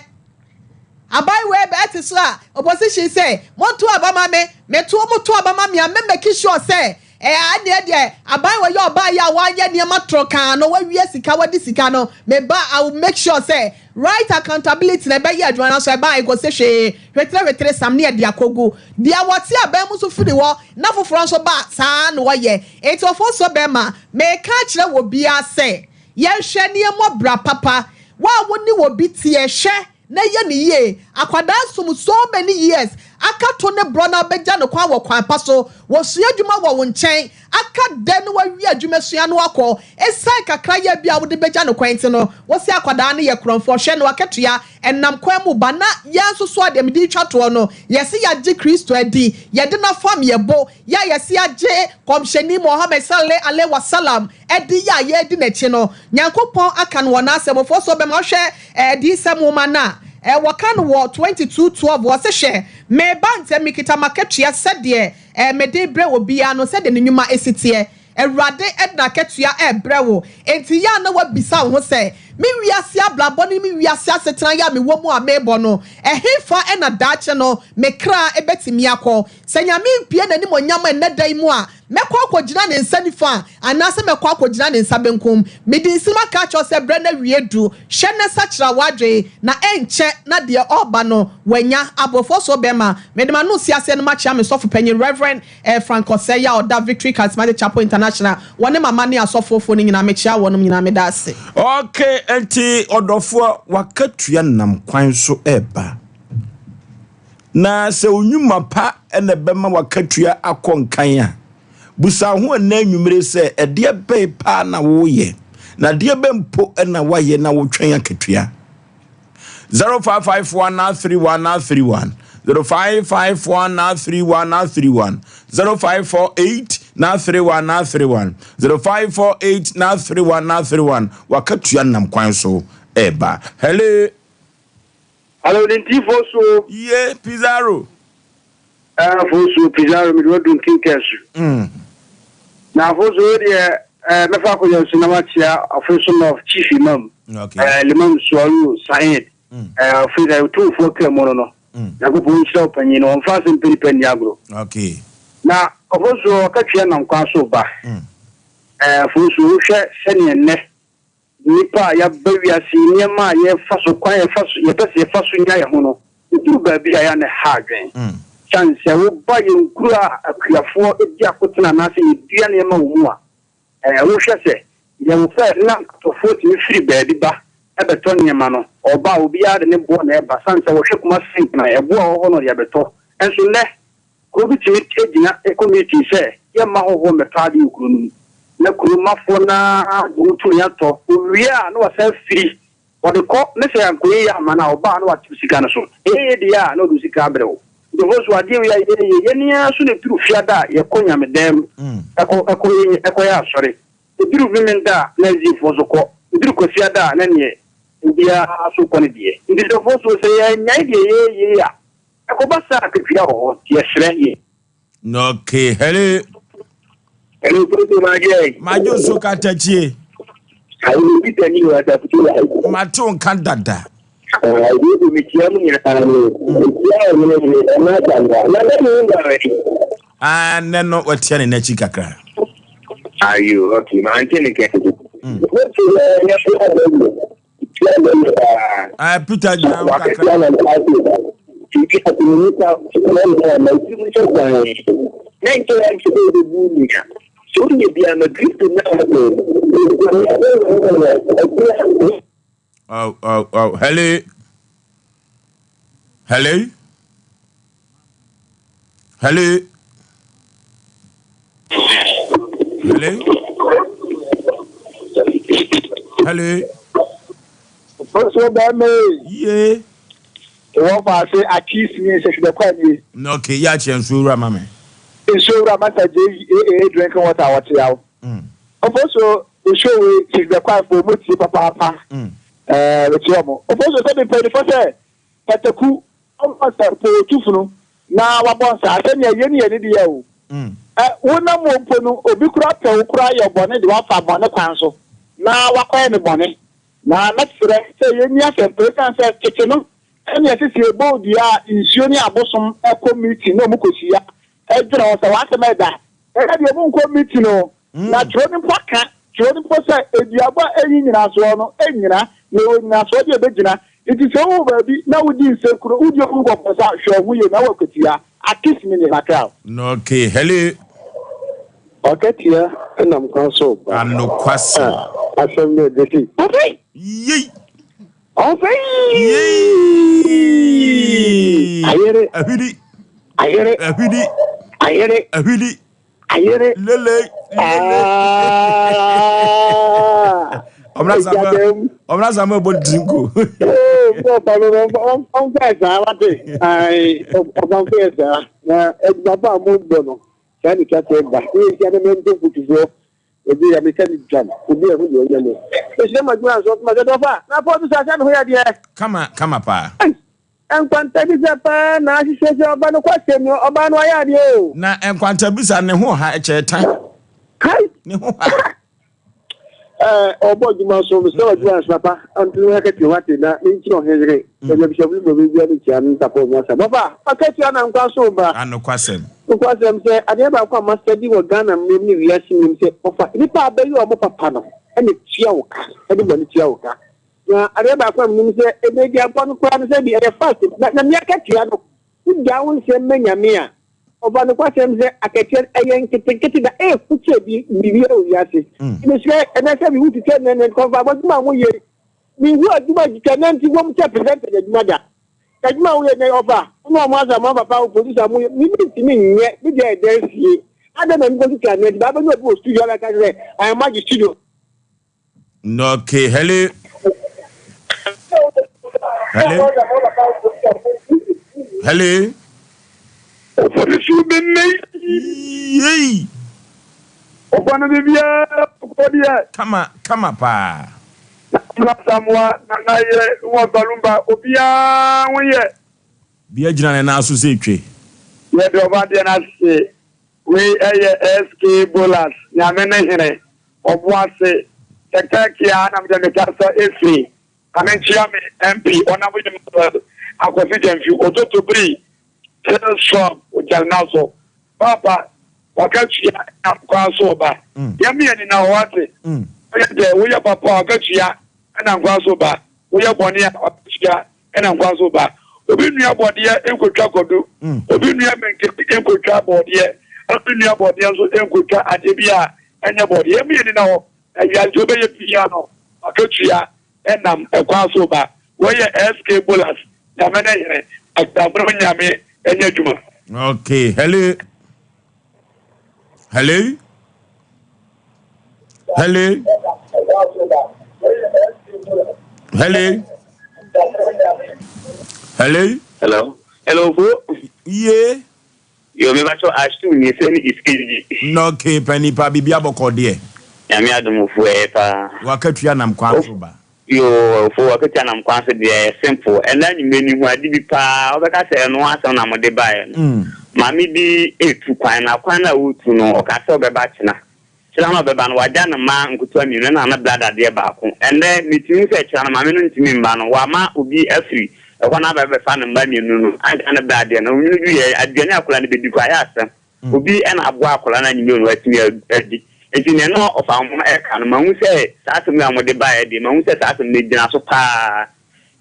Aban wei bɛ te so a opposition sɛ monto aba ma me, meto moto aba ma me a mɛ make sure sɛ ɛɛ adeɛ deɛ aban wei yɛ ɔbaa yi a wayɛ nneɛma toro no wawie sika, wadi sika no, me ba, I will make sure sɛ right accountability na ɛbɛyɛ adwuma no so. Ɛbaa ɛkɔsɛ hwee hwetere hwetere sam ne ɛde akɔgu deɛ wɔte aban mu so firi hɔ na foforɔ nso ba saa na wɔyɛ. Eti ɔfo so bɛrima, mɛka akyerɛ wɔ biara sɛ yɛnhwɛ nneɛma bra papa wa a wo ne wɔ bi teɛ, hwɛ na yɛ ne yie. Akwadaa som so many years aka to ne borɔ na abɛgya ne kwan wɔ kwan pa so, wɔsua adwuma wɔ wo nkyɛn aka dɛ no, wawie adwuma sua no akɔ, esan kakra yɛ bi a wode bɛgya ne kwan ti no, wɔsi akwadaa no yɛ korɔmfoɔ. Hwɛ no, akatua ɛnam kwan mu ba. Na yɛn nso so adeɛ mede twa toɔ no, yɛsi yɛagye Kristo adi, yɛde n'afam yɛ bo yɛ a yɛsi agye Kɔmhyɛni Mohammed sallallahu alaihi wasallam ɛdi yɛ a yɛdi n'akyi no, Nyankopɔn aka no wɔ n'asɛm ɔfɔ so bɛma ɔhwɛ ɛdi nwoma no a wɔka no wɔ 22:12, wɔsi hwɛ, mɛba ntɛm, mikita makatua sɛdeɛ mɛde brɛ obiara no sɛdeɛ ne nnwuma esi teɛ. Awurade ɛde n'akatua ɛɛbrɛ wo, enti yɛ a na wabisa wo ho sɛ, me wiase abrabɔ ne me wiase asetena yɛ a mewɔ mu a meebɔ no, ɛhefa ɛna daakye no me kra ɛbɛtumi akɔ? Sɛ Nyame mpie n'anim onyam ɛnnɛ da yi mu a, mɛkɔ akɔgyina ne nsa nifa anaasɛ mɛkɔ akɔgyina ne nsa benkum? Mede nsim aka akyerɛw sɛ berɛ no awie du. Hyɛ ne nsa kyerɛ w'adwene na ɛnkyɛ na deɛ ɔreba no wanya aborɔfoɔ so bɛrima. Mede ma no si aseɛ no, makyea me sɔfo panyin Reverend Frank Ɔsɛe a ɔda Victory Charismatic Chapel International, wɔne mama ne asɔfofoɔ no nyinaa, mekyea wɔnom nyinaa. Meda ase. Okay, nti ɔdɔfoɔ, wakatua nam kwan so ɛɛba, na sɛ onwuma pa ɛna ɛbɛma wakatua akɔ nkan a, busa ho ɛnɛ anwummere sɛ ɛdeɛ bɛn paa na woyɛ, na adeɛ bɛn mpo ɛna woayɛ na wotwɛn akatua? 0551 931 931, 0551 931 931, 0548 931 931, 0548 931 931. Wakatua nam kwan so ɛɛba. Hello. Alo, ne ntifo so. Ye, Pizarro. Afo so, Pizarro, mede wadu ntinkɛso. Na afo so deɛ, mɛfa akɔyɛ nso na makyea Afo North Chief Imam. Limam Sualu Said. Afei sɛ otumfoɔ kaa mu no, Nyankopɔn nhyira wo panyin no, ɔmfa asɛm pɛ nipa nni agorɔ. Na ɔfo so ɔkatua nam kwan so ba. Afo so, wohwɛ sɛneɛ nnɛ nipa a yɛaba wiase, nneɛma a yɛfa so, kwan yɛfa so, yɛpɛ sɛ yɛfa so nya yɛn ho no, ɛduru baabi a yɛ ne ha adwen. Sane sɛ woba yɛn nkuro a akuafoɔ di akotena anaasɛ yɛdua nneɛma wɔ mu a, wohwɛ sɛ yɛwɔ sɛ na atɔfoɔ tumi firi baabi ba ɛbɛtɔ nneɛma no, ɔba a obiara de ne boɔ na ɛba, sane sɛ wɔhwɛ kuma sink na ɛboɔ a ɔwɔ hɔ no ɔde abɛtɔ. Nso nnɛ kuro bi tumi gyina community sɛ yɛmma hɔhoɔ mmɛtɔ adeɛ wɔ kuro no mu, na kuro mafoɔ naa de wɔn tumi atɔ owie a, na wasan firi wɔde kɔ ne sɛ ankɔyɛ yɛ ama no a, ɔbaa na wate sika no so ɛyɛ deɛ a na ɔde sika abrɛ wo. Nkurɔfoɔ so adeɛ wei a yɛyɛ yɛne ara so na ɛduru fiada a, yɛkɔ nyamedan mu ɛkɔ ɛkɔ ɛkɔyɛ asɔre, ɛduru Memenda a, na aziefoɔ so kɔ, ɛduru Kwasiada a, na neɛ obiara so kɔ ne deɛ. Nti nkurɔfoɔ so, sɛ yɛnyae deɛ yɛyɛ a, ɛkɔba saa, akatua wɔ hɔ, nti yɛsrɛ yɛ. Okay, hello. Hello, Koto Majɛ. Majo so katakyie. Ayi, Peter ni wa safutu wa. Mate wo nka dada. Ayi, ko mi tia mu nyinaa no. Tia o nyina nyina ɛna asa na na ni ba wɛ. Ah, nɛ no watia ne n'akyi kakra. Ayo, okay, ma ante ne kɛ. Ko ti ya ya ya ya ya ya. Ah, Peter gyina ho kakra. Wakatua na ntaase. Titi akumunika na na na ti mu sɛ kwan. Na nkyɛ ya nkyɛ bɛ bu nua. So yɛ bia ma Kristo na ɔbɛ. Oh, hello. Hello. Hello. Hello. Hello. Nso bɛrima yi. Ye. Wọ́n fa ase akyi si sɛ hwɛ kwan nie. Okay, yɛ akyerɛ nsuo wura ma me. Nsuo wura masa gye yi aa drinking water a wɔte yaw. Ɔfɔ so nsuo wei sɛ hwɛ kwan fo mo tie papaapa. Ɛɛ wetie ɔmo. Ɔfɔ so sɛ mpanyinfoɔ sɛ pataku ɔmo sɛ pootu funu na wabɔ nsa sɛnea yɛn yɛn ni deɛ o. Ɛ wonam wɔ mpo no, obi kura pɛ wo kura yɛ bɔne de wafa bɔne kwan so na wakɔyɛ ne bɔne, na mɛsrɛ sɛ yɛnni asɛmpa, ɛsiane sɛ tete no. Ɛnna ɛsɛ sɛ yɛbɔ dua a nsuo ne abosom kɔ meeting na wɔn kɔhyia dwene ho sɛ w'asɛm ɛda. Ɛnna deɛ wɔn nkɔ meeting o, na twerɛ no mpo aka, twerɛ no mpo sɛ aduabɔ a ɛnyi nyinasoɔ no nnyina, na ɛwɔ nyinasoɔ deɛ ɛbɛgyina. Nti sɛ wowɔ baabi na wodi nsekuro, wodi obi nkɔkɔnsa a, hwɛ wo ho yie na woakwatia. Akis me ne Mackerel. Okay, hello. Ɔkatua nam kwan so reba. Anokwasɛm. Ah, asɛm no ɛdɛ sei. Ɔsɛe! Yei! Ɔsɛe! Yei! Ayere! Ahwidi! Ayere! Ahwidi! Ayere! Ahwidi! Ayere! Lele! Lele! Ah! Ɔmena Samuel, ɔmena Samuel bɔ drinko. Ee, ɔba no ɔmfa saa wate. Ayi, ɔba mfa yɛ saa. Na adwuma pa a mo bɔ no. Saa ne kasa ba. Ne ntia ne mento nkutufoɔ. Ebi ya meka ne dwam. Obi a ɛho deɛ ɔnyɛ mo. Mehyerɛ mo adwuma nso. Masɛ dɔfa. Na afɔ so sɛ ne ho yɛ deɛ. Kama kama paa. Nkwantabisa paa na ahwehwɛ sɛ ɔba no kwasɛm no ɔbaa no ayɛ adeɛ o. Na nkwantabisa ne ho ha ɛkyɛ ta. Kai. Ne ho ha. Ɔbɔ adwuma so mesrɛ w'adwuma ase papa ɔnto ne ho akatua wate na ne nkyerɛ ɔhene yere baabi abusuafo no baabi bia ne nkyia no ntafo mu asɛm ɔfa akatua na nkwa so ba anokwasɛm nokwasɛm sɛ adeɛ baako a masta di wɔ Ghana mmerɛm ne wiase mmerɛm sɛ ɔfa nnipa a bɛyɛ ɔmo papa no ɛna tua wo ka ɛde bɔne tua wo ka na adeɛ baako a menim sɛ ɛbɛdi abɔ no koraa no sɛ bi ɛyɛ fast na na me akatua no wogyaa wo nsɛm ma Nyame a ɔfa nokwasɛm sɛ akatua no ɛyɛ nketenkete da ɛɛfu kyɛ bi biribi wɔ wiase. Mesrɛ ɛnɛ sɛ mehu twitwa nnɛ nnɛ kɔmfa adwuma a moyɛ mehu adwuma twitwa nnɛ nti wɔm sɛ presenter adwuma da adwuma a woyɛ nnɛ ɔfa wone ɔmo asa mo papa wo producer mo me mentumi nyɛ me deɛ ɛda fie adɛn na mekɔ twitwa nnɛ nti baabɛnya obi wɔ studio abɛka sɛ I am agye studio. Okay, hello. Hello. Hello. Opolisi bi ne. Yei. Ɔba no biribiara kɔ deɛ. Kama kama paa. Nana Samoa, Nana yɛ wɔ Balumba, obiara ho yɛ. Bia gyina ne nan so sɛ etwe. Yɛde ɔba deɛ no ase. Wei ɛyɛ SK Bolas, Nyame ne hene, Ɔboase, Kɛkɛkea na mede me kasa efiri. Ame nkyea me MP, Honourable Emmanuel Akwasi Gyamfi, Ototobiri, Telstra, Ogyalinaso. Paapa, wakatua nam kwan so ba. Yɛn mmienu na wate. Woyɛ dɛ, woyɛ papa a wakatua nam kwan so ba. Woyɛ bɔne a wakatua nam kwan so ba. Obi nua bɔdeɛ nkotwa kwadu. Obi nua menkete nkotwa bɔdeɛ. Obi nua bɔdeɛ nso nkotwa adeɛ bi a ɛnyɛ bɔdeɛ. Yɛn mmienu na hɔ. Awiase wobɛyɛ bia no wakatua nam kwan so ba. Wɔyɛ SK Bolas, Nyame ne hene. Asamoah Nyame ɛnyɛ adwuma. Okay, hello. Hello. Hello. Hello. Hello. Hello. Hello, bro. Yeah. Yo, me bacho ashtu ni se ni iskiji. No, okay, penny pa bibi aboko de. Nyame adomo fu e pa. Wakatua nam kwan so ba. Yo, fo wakatua nam kwan so de simple. Ena nyime ni hu ade bi pa, obeka se no asem na mo de ba e no. Mami bi etu kwan na kwan na wotu no, o ka se obeba kina. Kina na obeba no waja na ma nkutu ami no na na blada de ba ko. Ene mitimi se kina na mami no ntimi mba no, wa ma obi afiri. E kwa na ba be fa na mba mienu no, anja na blada no, onyu du ye aduane akola na be di kwa ya asem. Obi e na aboa akola na nyime no atimi adi. Enti ne no ofa mo e ka no ma hu se saasem ya mo de ba e de ma hu se saasem ne gina so pa.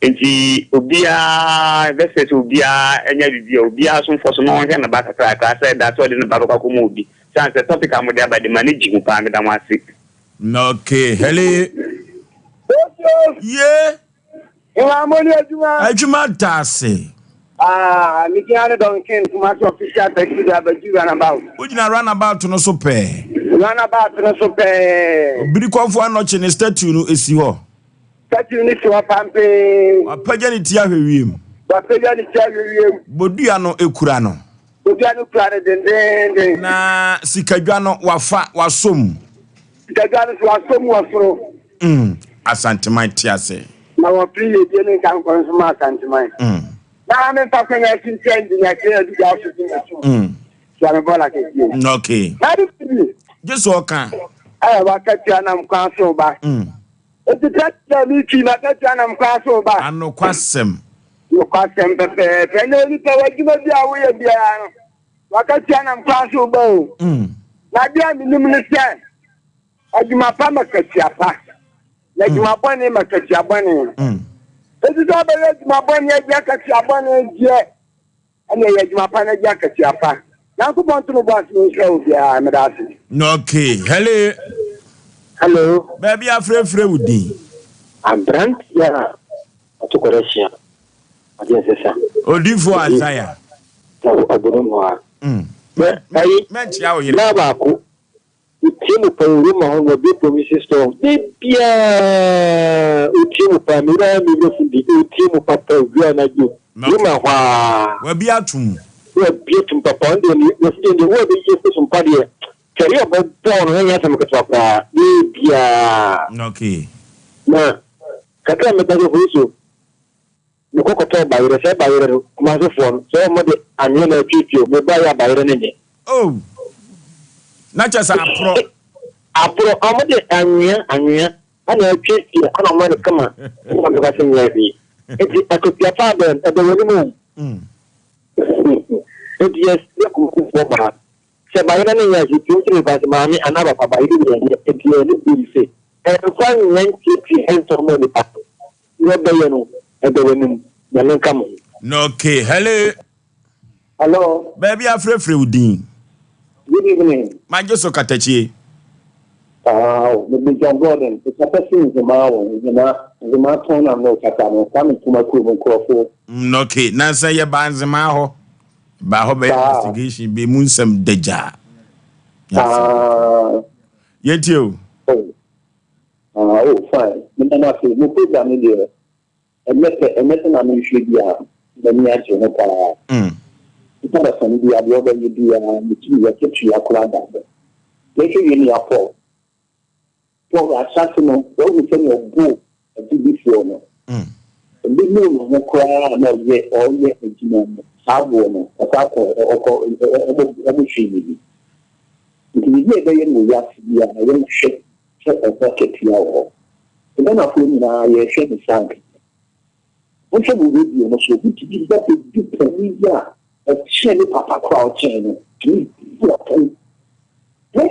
Enti obia versus obia enya bibia obia so mfo so no hwe na ba kakra kakra se that all no ba ba ko mo obi. Sans topic am de aba de manage hu pa me da mo ase. Okay, hello. Yeah. Ila mo ni adwuma. Adwuma dase. Ah, mi kia ne Duncan Kumasi official taxi driver ji runabout. Wo gyina runabout no so pɛ. Runabout no so pɛ. Obiri kɔfo anɔkye ne statue no esi hɔ. Statue no si hɔ pampe. Wapagya ne ti ahwɛ wiem. Wapagya ne ti ahwɛ wiem. Bodua no ekura no. Bodua no kura no dendenden. Na sikadwa no wafa wasom. Sikadwa no so wasom wɔ soro. Asanteman te ase. Na wɔpere yɛ die ne nka nkɔ nso ma Asanteman. Na me mfa kwan ya sinti engineer kre adu ga so ti na so. Ya me bola ke tie. Okay. Na di bi. Jesu oka. Eh wakatua nam kwan so ba. Enti tata mi twi na katua nam kwan so ba. Anokwasem. Nokwasɛm pɛpɛɛpɛ. Ɛnɛ onipa w'adwuma bi a woyɛ biara no, w'akatua nam kwan so ba o. Na adeɛ a menim ne sɛ, adwuma pa ma katua pa, na adwuma bɔne ma katua bɔne. Enti sɛ wobɛyɛ adwuma bɔne agye akatua bɔne deɛ, ɛne ɛyɛ adwuma pa na agye akatua pa. Nyankopɔn nto no bo ase na ɔnhyira obiara. Meda ase. Okay, hello. Hello. Baabi afrɛfrɛ wo din. Aberanteɛ a ɔto kɔrɛhyia ɔde nsesa. Odifo Isaiah. Ɔbono mu a. Mɛnkyia wo yere. Bra baako. Otie mu paa Roma hɔ wɔ big promises store. De biara otie mu paa me wura me wura fundi otie mu papa wia anadwo. Roma hɔ a. Wabi atum. Wabi atum papa ɔno deɛ ne wafidie deɛ wo a bɛyie kɔ so mpa deɛ twɛre a ɔbɛbɔɔ no ɛnyɛ asɛm ketewa koraa de biara. Okay. Na kakra a mɛka sɛ Hoso mekɔ kɔtɔɔ bayerɛ sɛ bayerɛ no Kumasefoɔ no sɛ wɔn de anwea na atwiatwi o mebaeɛ a bayerɛ no nyɛ. Oh! Na kyɛ sɛ aporɔ. Aporɔ wɔn de anwea anwea ɛna atwiatwi ɛna wɔn ayɛ no kama ɛna meka sɛ nyɛ hwee nti akatua paa bɛn ɛda wɔn anim o. Nti yɛ sɛ Kumasefoɔ maa sɛ bayerɛ no nyɛ hwee tuo nti mefa sɛ maame anaa papa bayerɛ nyɛ nti yɛ ne bui se ɛmfa nyɛ ntiatia ɛntɔn ma nipa no. Nea ɔbɛyɛ no, ɛda w'anim. Nyame nka mo ho. Okay, hello. Hello. Baabi afrɛfrɛ wo din. Good evening. Magye so katakyie. Ah, me de John Gordon. Mekasa fi Nzemaa wɔ Nzemaa, Nzemaa tɔn na mekasa no. Kwame Nkrumah kurom nkurɔfo. Okay, nansa yɛ baa Nzemaa hɔ. Baa hɔ bɛyɛ investigation bi mu nsɛm dagyaa. Ah. Yɛntie o. Oh. Ah oh fine meda mo ase mo program no deɛ ɛnyɛ pɛ ɛnyɛ sɛ na menhwɛ bi a m'ani agye ho paa nipa dasani bi adeɛ ɔbɛyɛ biara metumi yɛakatua koraa da hɔ yɛhwɛ yɛn nua Paul Paul ahyɛase no wahu sɛnea ɔboo agyidifoɔ no ebi nuu ne ho koraa na ɔyɛ ɔyɛ adwuma no saa boɔ no ɔsan kɔ ɔkɔ ɔmo ɔmo hwee ne bi nti biribi a ɛbɛyɛ no wɔ wiase biara yɛnhwɛ sɛ ɔbɔ akatua wɔ hɔ. Ghanafoɔ nyinaa yɛrehwɛ ne saa nka. Monhwɛ mo radio no so, obi tumi ba bɛdi panin bi a ɔkyɛn ne papa koraa a ɔkyɛn no, tumi bu atɛn. Hɛ!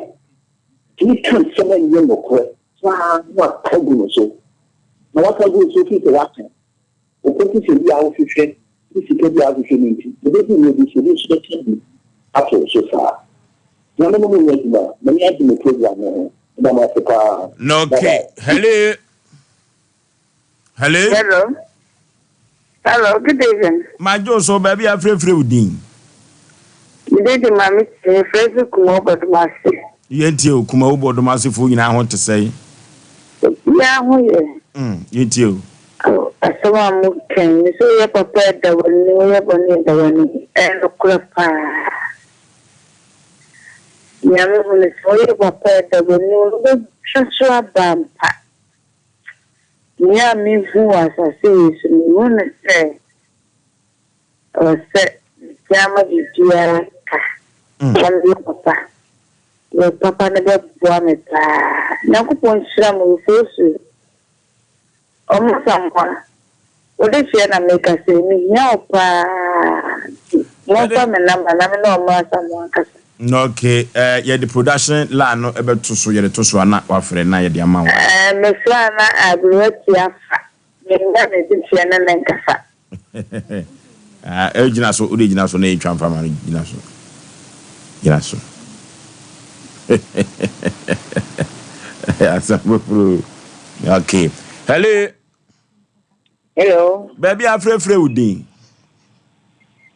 Tumi ka nsɛm a ɛnyɛ nokorɛ koraa na waka agu no so. Na waka agu no so firi sɛ waka. Wo position bi a wohwehwɛ ne sika bi a wohwehwɛ no nti, ɛbɛdu mmerɛ bi so obi nso bɛka bi ato wo so saa. Nyame ne mo nyɛ adwuma. M'ani agye mo program no ho. Meda mo ase paa. No Bye okay. bye. Hello. Hello. Hello. Hello, good evening. Madwo so baabi afrɛfrɛ wo din. Me din de Maame Titi, mefrɛ fi Kumawu Bɔdomase. Yɛntie o, Kumawu Bɔdomasefoɔ nyinaa ho te sɛn? Obiara ho yɛ. Mm, yɛntie o. Oh, asɛm a moka yi, me sɛ woyɛ papa a ɛda w'ani, woyɛ bɔne a ɛda w'ani. Ɛyɛ nokorɛ paa. Nea mehu ne sɛ woyɛ papa a ɛda w'ani, wobɛtwa so aba ampa. Nea mehu wɔ asase wei so, mehu ne sɛ Ɛwɔ sɛ metua ma biribiara ka na meyɛ papa. Me papa no bɛboa me paa. Nyankopɔn nhyira mo Ofosu. Ɔmo Asamoah, wo de hyeɛ na meka sɛ mehia wo paa nti momfa me number na me ne Ɔmo Asamoah nkasa. Okay, eh, yɛde production line no bɛto so, yɛde to so a na wafrɛ na yɛde ama wo. Eh, mefrɛ a na aberewa tia fa. Mennya me de hyeɛ ne no nkasa. Ah, eh, gyina so, wode gyina so na yɛntwa mfa ma no, gyina so. Gyina so. Asɛm foforo. Okay. Hello. Hello. Baabi afrɛfrɛ wo din.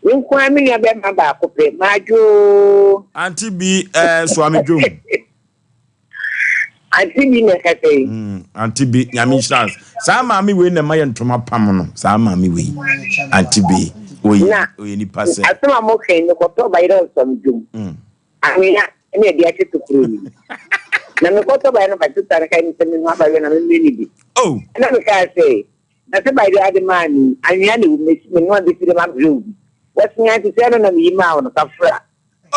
Me nko ara me nua bɛrima baako pɛ, Madwo. Auntie bi eh, soa me dwom. Auntie bi na ɛkasa yi. Auntie bi, nyame nhyira wo. Saa maame wei na ɛma yɛ ntoma pam no. Saa maame wei. Auntie bi, oye, oye nipa sɛ. Asɛm a moka yi, mekɔtɔ bayerɛ ɔsɔm dwom. Anwea na ɛde ahyɛ tokuro no mu. Na mekɔtɔ bayerɛ no ba sista no kae me sɛ mehu abayerɛ na memmrɛ no bi. Oh. Ɛna mekaa sɛ, na sɛ bayerɛ ade maa me yi, anwea na ɛwɔ mu, mesi menoa bɛsi dɛ mabrɛ wo bi. Wɔse ante sɛ ɛno na meyi maa wo no, kafra.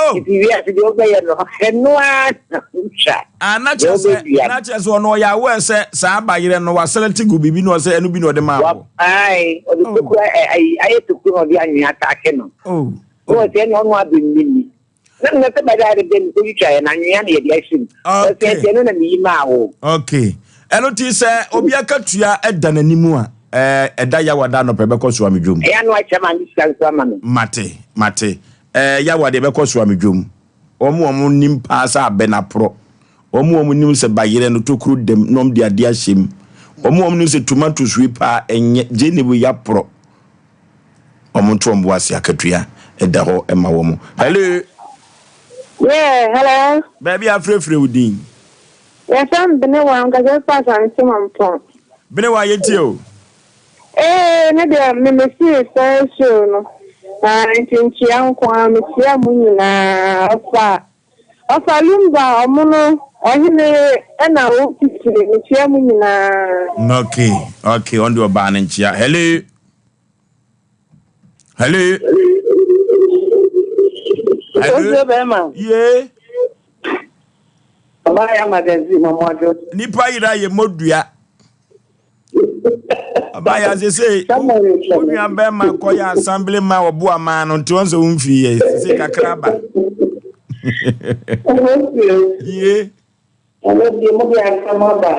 Oh. Nti wiase deɛ wobɛyɛ no, ɛno ara na wotwa. Ah, na Deɛ kyerɛ sɛ wobɛdua na no. kyerɛ sɛ ɔno ɔyɛ aware sɛ saa bayerɛ no waselɛte gu biribi na ɔsɛ ɛno bi na ɔde maa Wa wo. ae, ɔde Oh. tokuro ɛ ayi ayɛ tokuro na ɔde anwea ataake no. Oh. Na ɔsɛ ɛna ɔno abɛnni ni. Na mena sɛ bɛda ade bɛ mekɔ twitwaeɛ na anwea na yɛde ahyɛ mu. Ɔsɛ Okay. nti ɛno na meyi maa wo. Okay. Ɛno nti sɛ obi akatua ɛda n'anim a, ɛɛ ɛda yawa da anɔpa ɛbɛkɔ so amedwom. Ɛyɛ ano akyɛ ma ne sika nso ama me. Mate, mate. Ɛɛ yawa deɛ ɛbɛkɔ so amedwom. Wɔn a wɔn nim paa sɛ abɛ no aporɔ. Wɔn a wɔn nim sɛ bayerɛ no tokuro dam na wɔn de adeɛ ahyɛ mu. Wɔn a wɔn nim sɛ tomatoes wei paa ɛnyɛ gyeene wei aporɔ. Wɔn nto wɔn bo ase akatua ɛda hɔ ɛma wɔn. Hello. Yeah, hello. Baabi a afrɛfrɛ wo din. Yɛfrɛ me Benewa, nkasa fa Asante Mampɔn. Benewa yɛntie o. Ee, ne deɛ memesii first show no. Ah, nti nkyia nko ara mekyia mo nyinaa. Ɔfa ɔfa Lumba ɔmo no ɔhene ɛna wo titire mekyia mo nyinaa. Okay, okay, ɔno deɛ ɔbaa no nkyia. Hello. Hello. Hello. Bɛrima. Yee. Ɔbaa yɛ magazine mɔmɔdwo. Nipa yira yɛ modua. Ɔbaa yɛ ase sɛ wo nua bɛrima kɔ yɛ assembly ma ɔbo amaa no nti wɔn sɛ wɔn fi yɛ sɛ kakra ba. Yee. Ɛno deɛ mo de asɛm aba.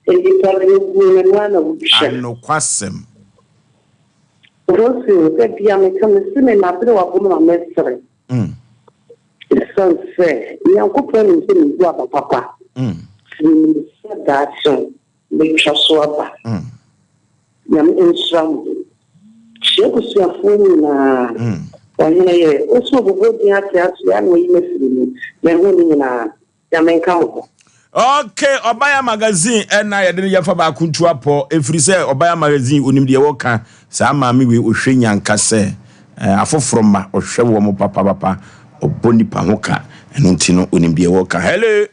Nnipa de oguo no ɛno ara na wotwa. Anokwasɛm. Rosio, da bia meka mese me maberewa bom na mɛsere. Esiane sɛ Nyankopɔn nim sɛ megu aba papa, nti menim sɛ daakye mɛtwa so aba. Nyame nhyira mo. Kyia abusuafoɔ nyinaa. Ɔhene yere, wo nso ɔbobɔ din ate aso a na wayi me afiri mu. Mahu ne nyinaa. Nyame nka wo ho. Ok, Ɔbaya Magazine ɛna yɛde no yɛfa baako ntu apɔ ɛfiri sɛ Ɔbaya Magazine onim deɛ wɔka saa maame wei ɔhwɛ nyanka sɛ eh, afoforɔ mma ɔhwɛ wɔn papapapa ɔbɔ nipa ho ka ɛno nti no onim deɛ wɔka. Hello.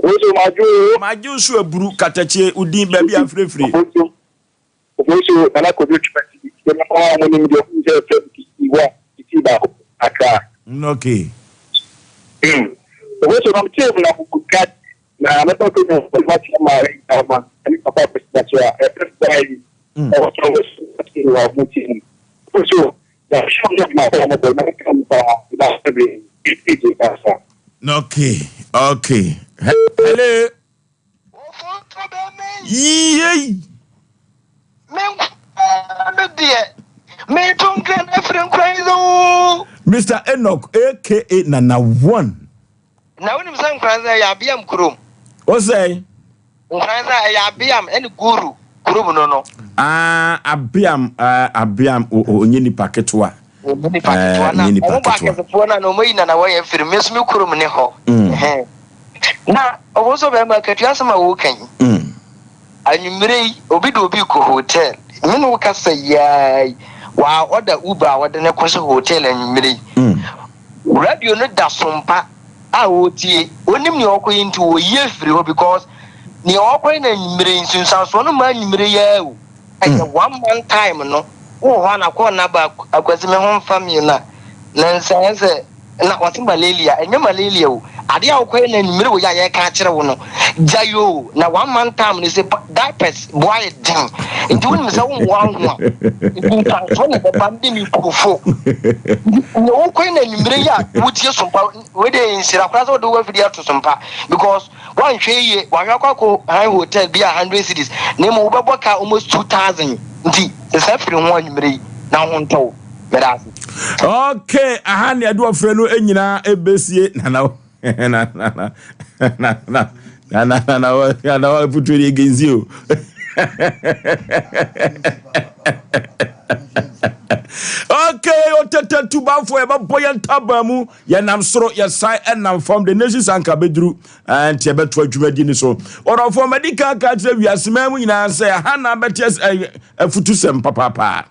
Oboso madwo o. Madwo so aburu katakyie wo din baabi a afirefire. Oboso Oboso Nana Kojo Twumasi deɛ mɛma wɔn a wɔnim deɛ wɔn sɛ fɛm ti wa ti baako Accra. Okay. Oboso na mete mu na mo ka na mɛpa ko na mo akyerɛ ma ɛma ɛne papa kwesi so a ɛfɛ baa yi ɛwɔ sɛ wɔ so ti wɔ mo ti mu. Oboso na hyɛ mo ma bɔ mo bɔ na ka mo pa na ɛbɛ ɛdi pa sa. Okay, okay. Hello. Yei. Me nkoaa me deɛ meto nkra no afiri nkura yi so. Mister Enoch aka Nana One. Na wonim sɛ Nkoranza ɛyɛ Abeam kurom. Wo sɛn? Nkoranza ɛyɛ Abeam ɛne Guru kurom no no. Ah Abeam ah Abeam o o onye nipa ketewa. Onye nipa ketewa na Onye nipa ɔmo bɔ ketewa. akɛsefoɔ no a na ɔmo ayi Nana One afiri mu. Me nso me kurom ne hɔ. Ɛhɛn. Na ɔwɔ sɛ ɔbɛrima akatua asɛm a woka yi. Anwummere yi, obi de obi rekɔ hotel. Me ne wo kasa yi ara yi, wa order Uber a wɔde no kɔhyɛ hotel anwummere yi. Radio no da so mpa a ɔretie. Onim nea ɔrekɔyɛ nti ɔreyi afiri hɔ because nea ɔrekɔyɛ no anwummere yi, nsunsuansoɔ no mma anwummere yi ara o. Ɛyɛ one month time no, wowɔ hɔ a na kɔɔ na ba Akwasi me ho mfa me o na na nsa ayɛ sɛ na wɔse malaria, ɛnyɛ malaria o, adeɛ a wokɔyɛ no anwummere wei a yɛreka akyerɛ wo no, gyae o, na one month time no sɛ diapers bo ayɛ den, nti wonim sɛ wommoa wo ho a, nsunsuansoɔ na ɛbɛba, mede me kurofo, nti nea wokɔyɛ no anwummere yi a wotie sompa, wei deɛ ɛyɛ nhyira koraa sɛ wode wo afidie ato sompa because Woanhwɛ yiye, wahwɛ akɔ akɔ han hotel bi a hundred cedis na mmom wobɛbɔ ka almost 2000 nti sesa firi ho anwummere yi na wo ho ntɔ wo. Meda ase. Okay, aha ne ɛde ɔfrɛ no nyinaa ɛbɛsie nana na na na na na na na na na na na putu ni egenzi o. Okay, otete tubafo ɛbɛbɔ yɛn ntaba mu. Yɛnam soro, yɛsan nam fam, the nations anka bɛduru, nti yɛbɛtoa dwumadi no so. Ɔdɔfoɔ, madi kan aka akyerɛ wiase man mu nyinaa sɛ aha na abɛte afutusɛm papaapa,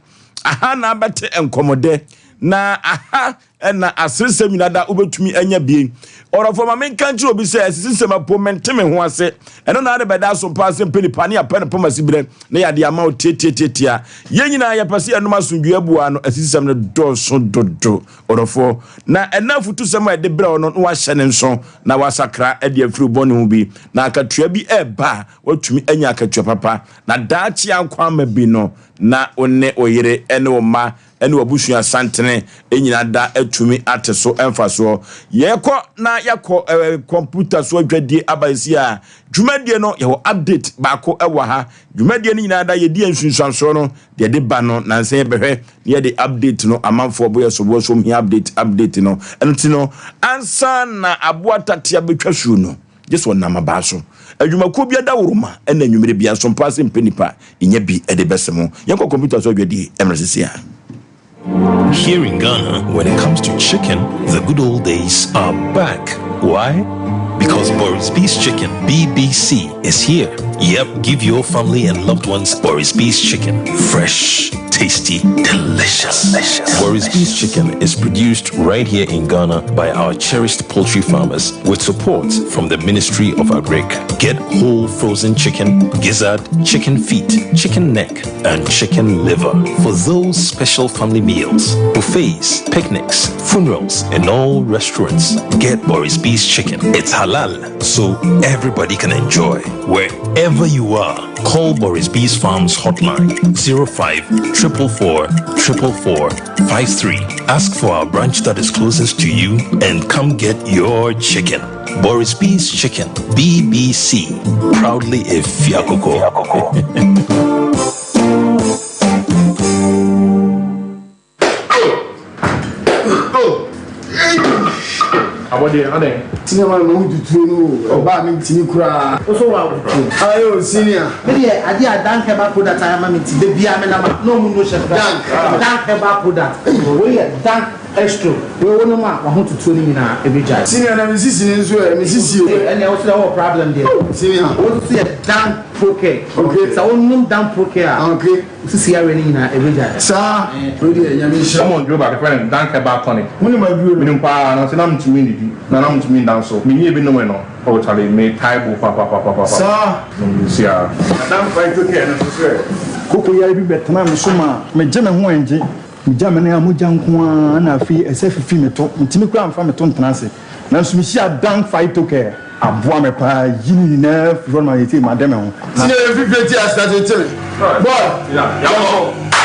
aha na abɛte nkɔmmɔdɛ. Na aha na aseresɛm nyinaa da wobɛtumi anya bie. Ɔdɔfoɔ ma menka nkyerɛ obi sɛ asisisɛm apo mente me ho ase. Ɛno na ade bɛda so paa sɛ mpɛ nipa ne apɛ no poma siberɛ na yɛade ama wo tiatiatiatia. Yɛn nyinaa yɛpɛ sɛ yɛnom asomdwoeɛ abua no asisisɛm no dɔɔso dodo. Ɔdɔfoɔ, na ɛna afutusɛm a yɛde brɛ wo no na wahyɛ ne nso na wasakra de afiri wo bɔne ho bi. Na akatua bi ɛreba a watumi anya akatua papa. Na daakye ankwa ama bi no na wo ne wo yere ne wo mma ne w'abusua santene nyina da atumi ate so mfasoɔ. Yɛkɔ na yɛakɔ eh, kɔmputa so adwadie aba esi a, dwumadie no yɛwɔ update baako wɔ ha. Dwumadie no nyinaa da yɛdi nsunsuansoɔ no deɛ ɛde ba no nansa yɛbɛhwɛ na yɛde update no amanfoɔ boyɛ soboɔ so hia update update no. Ɛno ti no ansa na aboa tatea bɛtwa suo no Gye sɛ ɔnam abaa so. Adwumakuo bi adaworoma na anwummere biara nso mpaa sɛ mpɛ nipa nya bi de bɛse mo. Yɛnkɔ kɔmputa so adwadie mmerɛ sese a. Here in Ghana, when it comes to chicken, the good old days are back. Why? Because Boris B's Chicken, BBC, is here. Yep, give your family and loved ones Boris B's Chicken. Fresh, tasty, delicious. delicious. Boris B's Chicken is produced right here in Ghana by our cherished poultry farmers with support from the Ministry of Agric. Get whole frozen chicken, gizzard, chicken feet, chicken neck, and chicken liver for those special family meals, buffets, picnics, funerals, and all restaurants. Get Boris B's Chicken. It's halal, so everybody can enjoy. Wherever you are, call Boris B's Farms hotline 05 444 444 53. Ask for our branch that is closest to you and come get your chicken. Boris B's Chicken, BBC. Proudly a Fiakoko. Abɔdeɛ adɛn. Senior man ma wo tuturo no o ɔbaa mi ntumi koraa. Wo so wa wo. Ayo senior. Me deɛ adeɛ a dank herbal product ayɛ ama me nti da biara me nam a na ɔmo no hyɛ koraa. Dank. Dank herbal product wei yɛ dank extro wei wo nom a wahotutuo no nyinaa ɛbɛgyae. Senior na me sisi no nso ɛ me sisi o. Ɛnneɛ wo so deɛ wowɔ problem deɛ. Senior. Wo nso yɛ dank procare. Okay. Sɛ wo nom dank procare a. Okay. Wo sisi yareɛ no nyinaa ɛbɛgyae. Saa wei deɛ Nyame nhyira. Wɔn aduro baako yɛfrɛ no Dank Herbal Tonic. Wonim aduro no? Menim paa nanso na mentumi nnidi na na mentumi nda nso. Menyɛɛ bi nomee no oh charlie metae bo papapapapa. Saa. Nom nsuo ara. Na Dank Phyto Care no nso so ɛ? Koko yare bi bɛtenaa me so maa megye me ho ɛngye. Megya me nan a mogya nko ara na afei ɛsɛ fifi me to. Mentumi koraa mfa me to ntena ase. Nanso mehyiaa Dank Phyto Care. Aboa me paa yi ne nyinaa firi hɔ no ma seesei made me ho. Na. Senior yɛ fifire ti ase tete me boy yɛnkɔ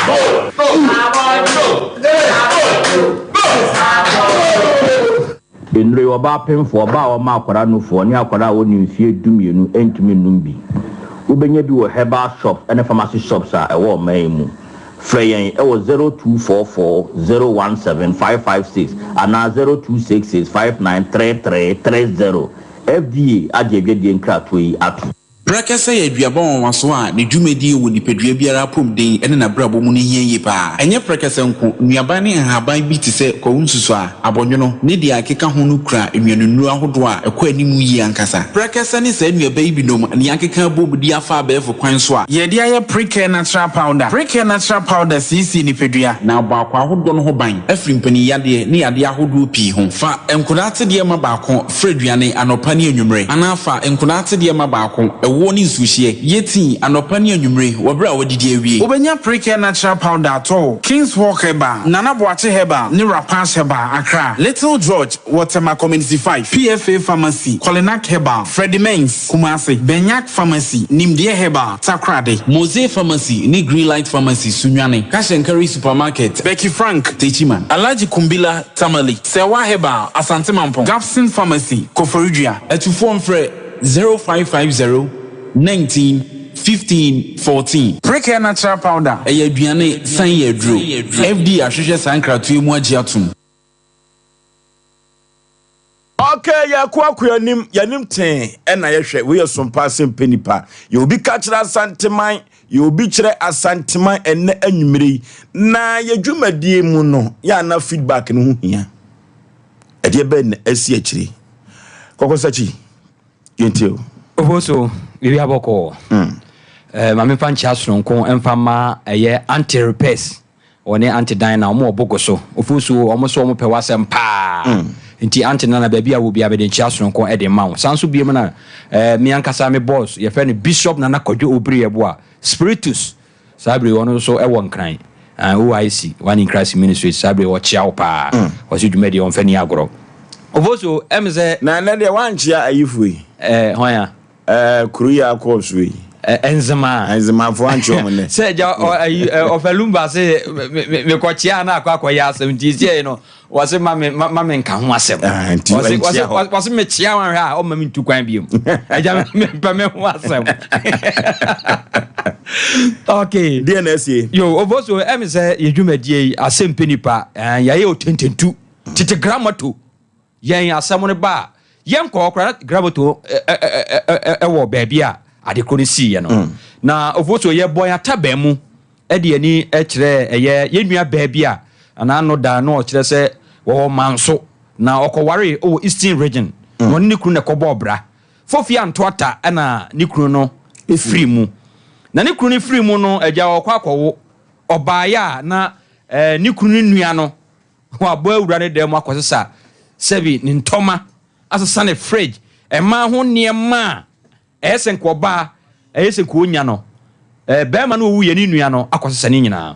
go go go go. Nnuro yi, ɔbaa pemfoɔ, ɔbaa a ɔma akwadaa nufoɔ, ne akwadaa a ɔnni mfeɛ dumienu ntumi nnom bi. Wobɛnya bi wɔ herbal shops ne pharmacy shops a ɛwɔ ɔman yi mu. Frɛ yɛn wɔ 0244 017 556 anaa 0266 5933 30. FDA agye adwadie nkratoɔ yi ato. Prɛkɛsɛ yɛ aduaba nwanwaso a ne dwumadie wɔ nipadua biara apɔmuden ne n'abrabɔ mu no hia yie pa ara. Ɛnyɛ prɛkɛsɛ nko, nnuaban ne nhaban bi te sɛ kwawu nsusuaa, abɔnwono, ne deɛ ɛkeka ho no kura nnuanennuro ahodoɔ a ɛkɔ anim yie ankasa. Prɛkɛsɛ ne saa nnuaba yi binom na yɛakeka abom de afa abɛɛfo kwan so a. Yɛde ayɛ Precare Natural Powder. Precare Natural Powder siesie nipadua. Na abɔ akwaa ahodoɔ no ho ban afiri mpaninyadeɛ ne yadeɛ ahodoɔ pii ho. Fa nkwadaa atedeɛ ma baako fra aduane anɔpa ne anwummere, anaa fa nkwadaa atedeɛ ma baako, ɛwoɔ ne nsuohyeɛ, yɛ tii anɔpa ne anwummere wɔ berɛ a woadidi awie. Wobɛnya Precare Natural Powder atɔ wɔ King's Walk Herbal, Nana Boakye Herbal ne Rapash Herbal, Accra, Little George wɔ Tema Community 5, PFA Pharmacy, Kolinak Herbal, Freddie Mens, Kumasi, Benyak Pharmacy, Nimdeɛ Herbal, Takoradi. Mose Pharmacy ne Greenlight Pharmacy, Sunyani, Cash and Carry Supermarket, Becky Frank, Techiman. Alhaji Kumbila, Tamale, Serwaa Herbal, Asante Mampong, Gapson Pharmacy, Koforidua. Atufoɔ mfrɛ 0550 19 15 14. Precare Natural Powder. Ɛyɛ aduane san yɛ aduro. FDA ahwehwɛ saa nkratoɔ yi mu agye atom. Okay, yɛkɔ akɔ yɛnim yɛnim tee ɛna yɛhwɛ wei yɛ sompa asɛm pɛ nipa yɛ obi ka kyerɛ asanteman yɛ obi kyerɛ asanteman ɛnɛ anwummere yi na yɛ dwumadie mu no yɛ ana feedback no ho hia ɛdeɛ bɛn na asi akyire kɔkɔsakyi yɛntie o. Oboso biribi abɔkɔɔ. Mm. Eh, ma memfa nkyea soronko mfa ma ɛyɛ anti repairs. Ɔne Aunty Dinah wɔn wɔ Bogo so. Ofosu wɔn nso wɔn pɛ w'asɛm paa. Nti Aunty Nana baabi a wɔ biara mede nkyea sononko de ma wo. Saa nso biom na eh, me ankasa me boss yɛfrɛ no Bishop Nana Kwadwo Obiri-Yeboah, Spiritus. Saa bere yi ɔno nso wɔ Nkran, ah, OIC, One in Christ Ministries. Saa bere yi ɔkyea wo paa. Ɔse dwumadie ɔmfa ni agorɔ. Ofosu ɛm sɛ. Na ɛnɛ deɛ woankyea ayifoɔ yi. Eh, hwan a? Ɛɛ kuro yi akɔɔ so yi. Ɛ Nzemaa. Nzemafoɔ ankye wɔn nnɛ. Sɛ gya ɔ ayi ɛ ɔfɛ lumba se me me mekɔkyea na akɔ akɔyɛ asɛm nti seɛ no wɔse ma me ma me nka ho asɛm. Ah, nti Wɔse wankyia wɔse hɔ. wɔse mekyea wɔn hwɛ a ɔmma me ntu kwan biom. Agya me mepɛ me ho asɛm. Okay. Deɛ na asie. Yo, oboso ɛmi sɛ yɛ dwumadie yi asɛm pɛ nipa ɛn yɛayɛ otententu tete gramato. Yɛn asɛm no ba a, yɛnkɔ hɔ koraa na Gramoto wɔ baabi a ade koro no siiɛ no. Mm. Na Ofosuo yɛbɔ yɛn ataban mu de ani kyerɛ ɛyɛ yɛn nua baa bi a anaa no da na ɔkyerɛ sɛ wɔwɔ Manso na ɔkɔwaree wɔ Eastern Region na mm. ɔne ne kunu na ɛkɔbɔɔ bra. Fofi Antoata na ne kunu no firi mu. Na ne kunu no firi mu no agya ɔkɔ akɔwo ɔbaeɛ a na eh, ne kunu no nua no Wabɔ awura ne dan mu akɔsesa sɛbi ne ntɔma, asesa ne fridge, mmaa ho nneɛma a ɛyɛ sɛ nka ɔbaa ɛyɛ sɛ nka ɔnya no, ɛɛ bɛrima no ɔwuiɛ ne nua no akɔsesa ne nyinaa.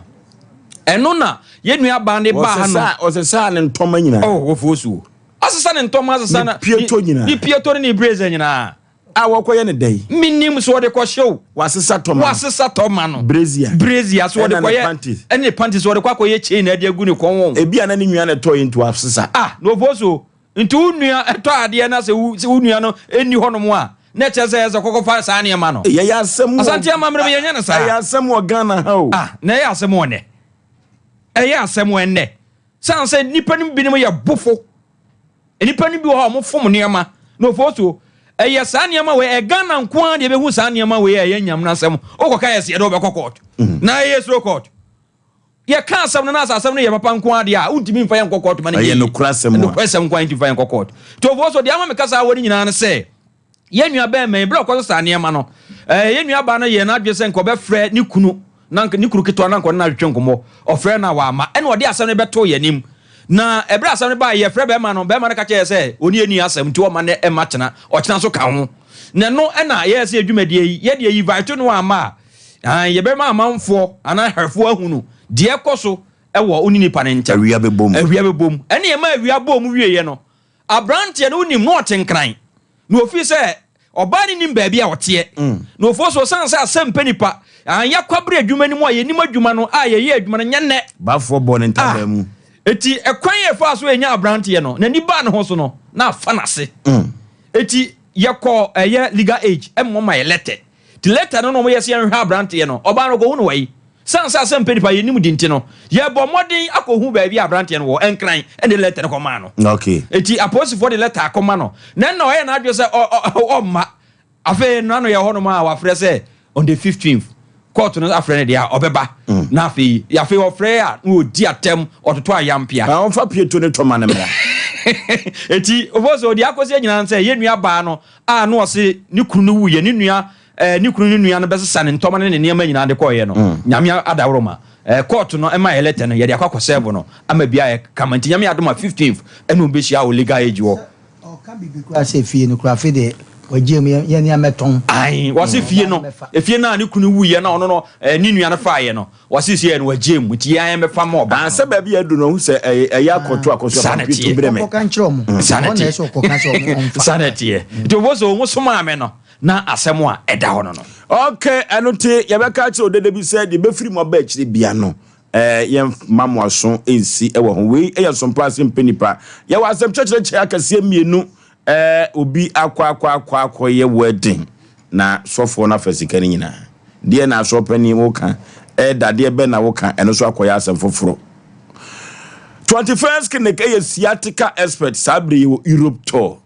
Ɛno na yɛn nua baa ne baa ha no. Ɔsesaa ne ntɔma nyinaa. Oh, wɔfoɔ suo. Asesa ne ntɔma, asesa ne pieto nyinaa. Ne pieto ne ne braiser nyinaa. A wɔkɔyɛ no dɛn? Mennim so wɔde kɔhyɛ o. Wɔasesa tɔma no. Wɔasesa tɔma no. Brazier. Brazier so wɔde Ɛna ne kɔyɛ. panties. Ɛne ne panties wɔde kɔ akɔyɛ chain na ɛde agu ne kɔn wɔn. Ebi a na ne nua na ɛtɔeɛ nti wɔasesa. Ah, na ɔfo so nti wo nua tɔ adeɛ na sɛ wo sɛ wo nua no nni hɔnom a na ɛkyerɛ sɛ ɛsɛ kɔkɔfa saa nneɛma no. Ɛyɛ asɛm wɔ. Asante amammerɛ mu yɛnyɛ no saa. Ɛyɛ asɛm wɔ Ghana ha o. Ah, na ɛyɛ asɛm wɔ nnɛ. Ɛyɛ asɛm wɔ nnɛ. San sɛ nnipa no binom yɛ bofo. Nnipa no bi wɔ hɔ a wɔfom nneɛma na ofo so ɛyɛ saa nneɛma wei ɛyɛ Ghana nko ara deɛ ɛbɛhu saa nneɛma wei a ɛyɛ nyam no asɛm wokɔka yɛ sɛ yɛde wobɛkɔ court mm. na ɛyɛ suro court yɛka asɛm no na asɛ asɛm no yɛ papa nko ara deɛ a wontumi mfa yɛ nkɔ court ma no ɛyɛ nokorɛ asɛm nokorɛ asɛm nko ara ntumi fa yɛ nkɔ court nti ofo so deɛ ama meka saa wɔ no nyinaa no sɛ Yɛn nua bɛrima yi, berɛ a ɔkɔsesa nneɛma no, eh, yɛn nua baa no yɛɛ n'adwene sɛ nka ɔbɛfrɛ ne kunu, na nka ne kunu ketewa na nka ɔne no atwetwe nkɔmmɔ. Ɔfrɛɛ no a wamma. Ɛna ɔde asɛm no bɛtoo yɛn anim. Na ɛberɛ a asɛm no baeɛ, yɛfrɛ bɛrima no, bɛrima no ka kyerɛɛ yɛn sɛ ɔne yɛn nni asɛm nti ɔmma nnɛ mma kyena, ɔkyena nso ka ho. Na ɛno na yɛyɛ sɛ yɛn dwumadie yi, yɛde ayi invite no amma a, ah, yɛbɛma amanfoɔ anaa ahwɛfoɔ ahunu deɛ ɛkɔ so wɔ wo ne nipa no ntam. Awia bɛbom. Awia bɛbom. Ɛne ɛma awia bɔɔ mu wieeɛ no, Abranteɛ no wonim na ɔte nkran na ofii sɛ ɔbaa no nim baabi a ɔteɛ na ofuo so ɔsan sɛ asɛm pɛ nipa anyɛ kwabere adwuma no mu a yɛnim adwuma no a yɛyɛ adwuma no nyɛ nnɛ. Bafoɔ bɔɔ ne ntaban mu. Eti ɛkwan yɛ faa so yɛnya abranteɛ no n'ani baa ne ho so no na afa n'ase eti yɛkɔ ɛyɛ legal age ɛma ɔma yɛ lɛtɛ Nti later no na wɔyɛ sɛ yɛnhwɛ abranteɛ no, ɔbaa no ɔkɔhu no wɔ he? Sane sɛ asɛm pɛ nipa yɛnnim di nti no, yɛbɔ mmɔden akɔhu baabi a abranteɛ no wɔ, Nkran, ɛne letter no kɔmaa no. Okay. Nti apolisifoɔ de letter akɔma no, na ɛnna ɔyɛ n'adwene sɛ ɔ ɔ ɔmma. Afei no ano yɛ hɔnom a wafrɛ sɛ on the 15th, court no afrɛ no deɛ a ɔbɛba. Na afei, afei ɔfrɛ a na ɔdi atɛm, ɔtoto ayampea. Na ɔmfa pieto ne tɔma no mmra. Eti, ɔfɔ sɛ ɔde akɔsi nyinaa sɛ yɛn nua baa no a na ɔse ne kunu no wuiɛ, ne nua eh, ne kunu ne nua no bɛsesa ne ntɔma ne ne nneɛma nyinaa de kɔeɛ no, mm. Nyame adaworoma eh, court no ɛma yɛ lɛtɛ no yɛde akɔ akɔsɛɛbo no ama bi ayɛ kama nti Nyame adom a 15th ɛna ɔmbɛhyia wɔ legal age hɔ. Ɔka biribi koraa sɛ fie no koraa afei deɛ wagye mu yɛn yɛn mɛtɔn. Ayi wɔsi fie no efie no a ne kunu wuiɛ na ɔno no eh, ne nua no faeɛ no Wɔse sɛ yɛn wɔgye mu nti yɛn bɛfa ma ɔbaa no. Ah sɛ baabi a adu no ɔhu sɛ ɛyɛ ɛyɛ akɔto akɔso Saa na akɔmpie ɛteɛ. to brɛ me. Ɔnkɔka nkyerɛ ɔmo. Saa na Ɔhɔ na ɛsɛ ɛteɛ. ɔkɔka sɛ ɔmo ɔmfa. Saa na ɛteɛ. Nti ɔbɔ sɛ ɔmo somaa me no na asɛm a ɛda hɔ no no. Ok ɛno nti yɛbɛka akyerɛ odede bi sɛ deɛ ɛbɛfiri mu aba akyire bia no eh, yɛmma mo aso nsi wɔ ho. Wei yɛ nsompa ase mpɛ nipa. Yɛwɔ asɛm kyerɛkyerɛkyerɛ akɛseɛ mmienu eh, obi akɔ akɔ akɔ akɔyɛ wedding na sɔfoɔ no afa sika no nyinaa. Deɛ na asɔr panin wo ka eh dadeɛ bɛn na wo ka ɛno nso akɔyɛ asɛm foforɔ. 21st Clinic yɛ sciatica expert saa bere yi wɔ Europe tour.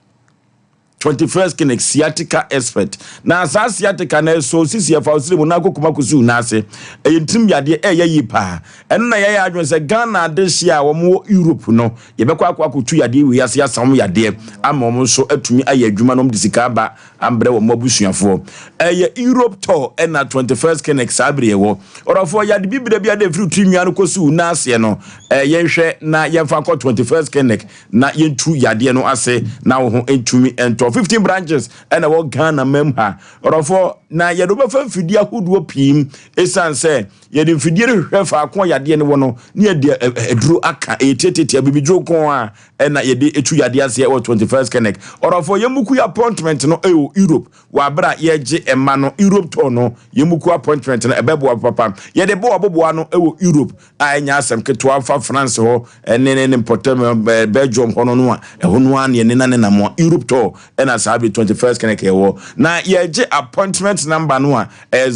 21st Clinic sciatica expert. Na saa sciatica no ɛsɔ sisi ɛfa wo siri mu na akokuma kɔsi wo nan ase. Ɛyɛ ntirim yadeɛ ɛyɛ yie paa. Ɛno na yɛyɛ adwene sɛ Ghana adehyeɛ a wɔn wɔ Europe no yɛbɛkɔ akɔ akɔtu yadeɛ wei ase asa wɔn yadeɛ ama wɔn nso atumi ayɛ adwuma na wɔn de sika aba abrɛ wɔn abusuafoɔ. Ɛyɛ Europe tour ɛna 21st Clinic saa bere yɛwɔ. Ɔdɔfoɔ yade bibire bi a na ɛfiri tiri nwia no kɔsi wo nan aseɛ no yɛnhwɛ na yɛmfa nkɔ 21st Clinic na yɛntu yadeɛ no ase na wo ho ntumi ntɔ. 15 branches ɛna ɛwɔ Ghana mam ha. Ɔdɔfoɔ, na yɛde wobɛfa mfidie ahodoɔ pii mu ɛsiane sɛ yɛde mfidie no hwehwɛ faako a yadeɛ no wɔ no ne yɛde aduro aka. Ɛyɛ tiatiatia bibiduro nko a ɛna yɛde ɛtu yadeɛ aseɛ wɔ 21st Clinic. Ɔdɔfoɔ, yɛn muku yɛ appointment no ɛwɔ Europe wɔ abere a yɛgye ɛma no Europe tour no yɛn muku appointment no ɛbɛboa papa. Yɛde bɔ aboboa no ɛwɔ Europe a ɛnyɛ asɛm ketewa fa France hɔ ne ne ne mpɔtam Belgium hɔ no no a ɛhɔ no ara ne yɛne na ne nam a Europe tour ɛna saa bere 21st clinic yɛwɔ na yɛgye appointment number no a ɛyɛ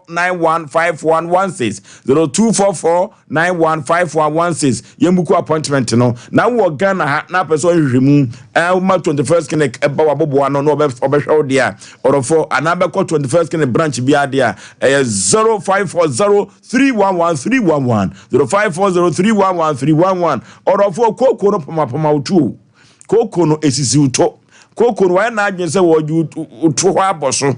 0244915116 0244915116 yɛn buku appointment no na wɔ Ghana ha na apɛ sɛ ɔhwehwɛ mu ɛma 21st clinic ɛba waboboa no na ɔbɛhwɛ wo deɛ a ɔdɔfo anaa bɛkɔ 21st clinic branch biara deɛ a ɛyɛ 0540 311 311 0540 311 311 Ɔdɔfoɔ, kooko no pomapoma wo to o. Kooko no esisi wo to. Kooko no wayɛ n'adwene sɛ wɔgye wo to hɔ abɔ so.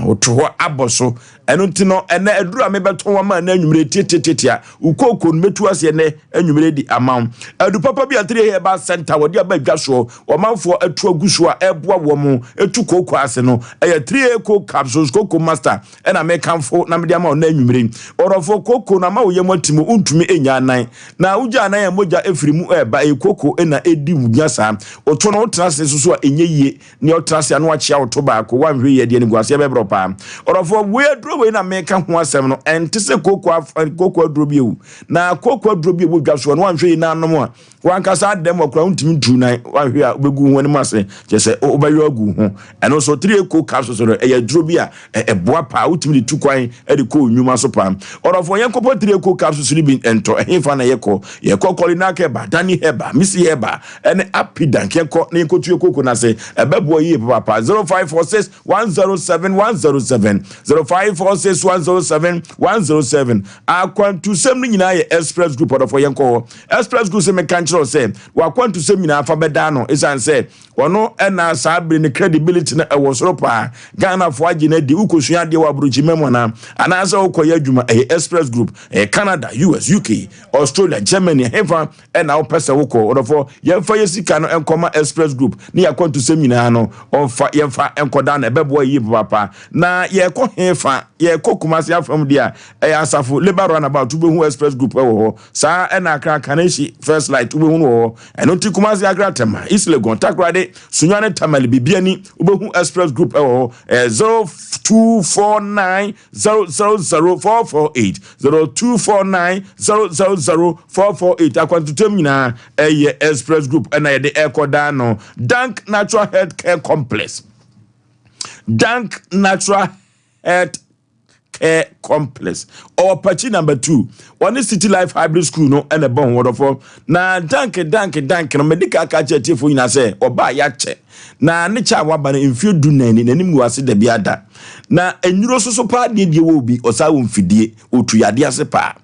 Wo to hɔ abɔ so. Ɛno nti no, ɛnɛ aduru a mebɛtɔn ama ɛnɛ anwummere tiatiatiatia. Wo kooko no mɛtu aseɛ ɛnɛ anwummere di ama wo. Adu papa bi a 3 Herbal Center wɔde aba adwa soɔ, ɔmanfoɔ atu agu so a ɛboa wɔn ɛtu kooko ase no, ɛyɛ 3A Coke Capsules, Coco Master. Ɛna mekamfo na mede ama wo nnɛ anwummere yi. Ɔdɔfoɔ, kooko no ama wo yam atim, wontumi nnya anan. Na wogya anan a mogya firi mu reba, ɛyɛ kooko na ɛdi wo nya saa. Woto no, wotena ase nso so a, ɛnyɛ yie. Nea ɔtena ase a na wakyea wo to baako, woanhwɛ yie a, ɛde animguaseɛ bɛbrɛ wo paa. Ɔdɔfoɔ, wei aduro wei na meka ho asɛm no, ɛnte sɛ kooko af kooko aduro bi o. Na kooko aduro bi a ɛwɔ dwa soɔ no, woanhwɛ yie na anom a, W'ankasa adan mu koraa wontumi ntu nan, woanhwɛ a wobɛgu wo ho anim ase, kyerɛ sɛ wobɛyɔ agu wo ho. Ɛno nso, 3-Eco capsules no, ɛyɛ aduro bi a ɛboa paa, wotumi de tu kwan de kɔ wo nnwuma so paa. Ɔdɔfoɔ, yɛnkɔpɔ 3-Eco capsules no bi ntɔ. Ɛhefa na yɛkɔ? Yɛkɔ Kolinak Herbal, Dani Herbal, Misi Herbal, ɛne Apidank. Yɛnkɔ na yɛnkɔtu yɛn koko no ase. Ɛbɛboa yie papaapa. 0546 107 107, 0546 107 107. Akwantusɛm no nyinaa yɛ Express Group, ɔdɔfoɔ, yɛnkɔ hɔ. Express Group se menka nkyerɛ wo sɛ w'akwantusɛm nyinaa fa bɛdan no esiane sɛ ɔno na saa bere ne credibility no ɛwɔ soro paa. Ghanafoɔ agye no adi. Wokɔsua adeɛ wɔ aburokyima mu anaa? Anaasɛ wokɔyɛ adwuma? Ɛyɛ Express Group. Ɛyɛ Canada, US, UK, Australia, Germany, ɛhefa na wopɛ sɛ wokɔ? Ɔdɔfoɔ, yɛmfa yɛ sika no nkɔma Express Group ne yɛn akwantusɛm nyinaa no ɔmfa yɛmfa nkɔdan no. Ɛbɛboa yie papaapa. Na yɛrekɔ hefa? Yɛrekɔ Kumasi afam deɛ a, ɛyɛ Asafo Labour Runabout. Wobɛhu Express Group wɔ hɔ. Saa ara na Accra Kaneshie First Light wobɛhu no wɔ hɔ. Ɛno nti Kumasi, Accra, Tema, East Legon, Takoradi, Sunyani, Tamale, Bibiani wobɛhu Express Group wɔ hɔ. Ɛyɛ 0249 000 448, 0249 000 448. Akwantutam nyinaa ɛyɛ Express Group ɛna yɛde ɛrekɔ daa no. Dank Natural Health Care Complex. Dank Natural Health Care Complex. Ɔwɔ Pakyi number 2. Ɔne City Life Hybrid School no ɛna ɛbɔ ho ɔdɔfo. Na Dank Dank Dank no mede ka ka kyerɛ atiefoɔ nyinaa sɛ ɔbaa yɛakyɛ. Na ne kyɛ a waba no mfeɛ du nan ni n'anim gu ase da bi ada. Na nnuro soso paa deɛ deɛ wɔ bi ɔsaa wɔ mfidie ɔtu yadeɛ ase paa.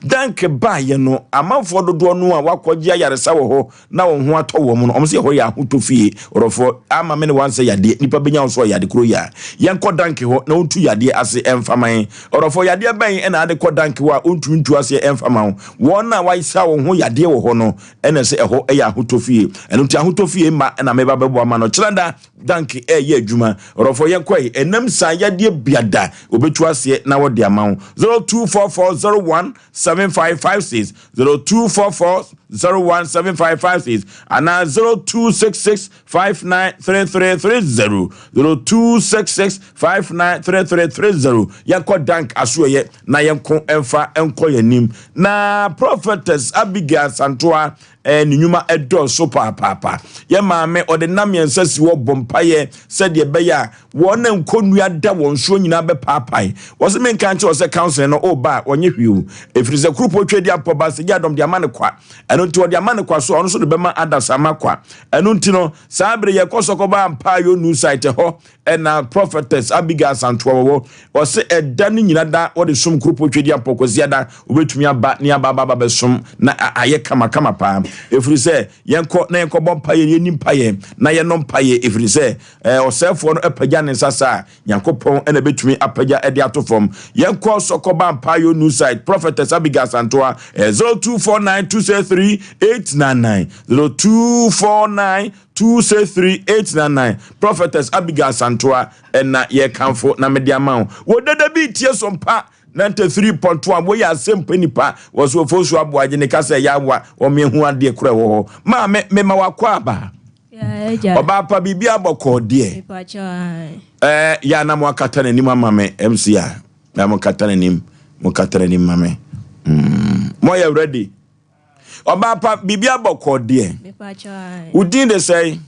Dank baayɛ no amanfoɔ dodoɔ no a wakɔgye ayaresa wɔ hɔ na wɔn ho atɔ wɔn no, wɔn sɛ ɛhɔ yɛ ahotɔ fie. Ɔdɔfoɔ, ama me ne wansɛ yadeɛ, nipa bɛnya wo so a yade koro yi a. Yɛnkɔ danke hɔ na ɔntu yadeɛ ase ɛmfa ma yɛn. Ɔdɔfoɔ, yadeɛ bɛn na ade kɔ danke hɔ a ɔntumi ntu aseɛ ɛmfa ma wo? Wɔn a wasa wɔn ho yadeɛ wɔ hɔ no, ɛna sɛ ɛhɔ yɛ ahotɔ fie. Ɛno nti ahotɔ fie mma na meba bɛboa ma no. Kyena da, danke ɛreyɛ adwuma. Ɔdɔfoɔ, yɛnkɔ ɛ, ɛnam saa yadeɛ biada ɔbɛtu aseɛ na wɔde ama wo. 024401 7556, 0244 017556 anaa 0266 593330, 0266 593330. Yɛnkɔ Dank asoɛyɛ na yɛnko mfa nkɔ yɛn anim. Na Prophetess Abigail Asantoa eh, ne nnwuma ɛdɔɔso paapaapa. Yɛ maame ɔde nna mmiɛnsa si hɔ bɔ mpaeɛ sɛdeɛ ɛbɛyɛ a Wɔn a nkonnua da wɔn soɔ nyinaa bɛpaapae. Wɔse menka nkyerɛ wo sɛ counseling no woba a wɔnyɛ hwee o. Ɛfiri sɛ kuropɔn Tweaduampɔ ba sɛ gya dɔm de ama no kwa. Ɛno Ɛno nti ɔde ama no kwa so a ɔno nso de bɛma adasamma kwa. Ɛno nti no, saa bere yɛkɔ sɔkɔba Ampayo New Site hɔ ɛna Prophetess Abigail Asantoa wɔwɔ. Ɔse ɛda no nyina da wɔde som Kuropɔn Tweduampɔ Kwasiada wobɛtumi aba ne aba aba aba bɛsom na ayɛ kama kama paa. Ɛfiri sɛ yɛnkɔ na yɛnkɔbɔ mpaeɛ na yɛnni mpaeɛ na yɛnnɔ mpaeɛ ɛfiri sɛ ɔsɛefoɔ no apagya ne nsa saa Nyankopɔn na ɛbɛtumi apagya de ato fam. Yɛnkɔ Sɔkɔba Mpaeɔ New Site, Prophetess Abigail Asantoa, 0249 263 899, 0249 263 899. Prophetess Abigail Asantoa ɛna yɛkamfo na mede ama wo. Wɔ dada bi tie so mpa 93.1 wei yɛ asɛmpa nipa wɔ so ofosu aboagye ne kasa ɛyɛ awa wɔn ehu adeɛ kora ɛwɔ hɔ. Maame mema wakɔ aba. Ɔbaa pa biribi abɔkɔɔ deɛ. Ɛɛ yɛ na mo akata n'anim ama me MC a na mo kata n'anim mo kata n'anim ma me. Mm. Mo yɛ ready. Ɔbaa pa biribi abɔkɔɔ deɛ. Wo din de sɛn?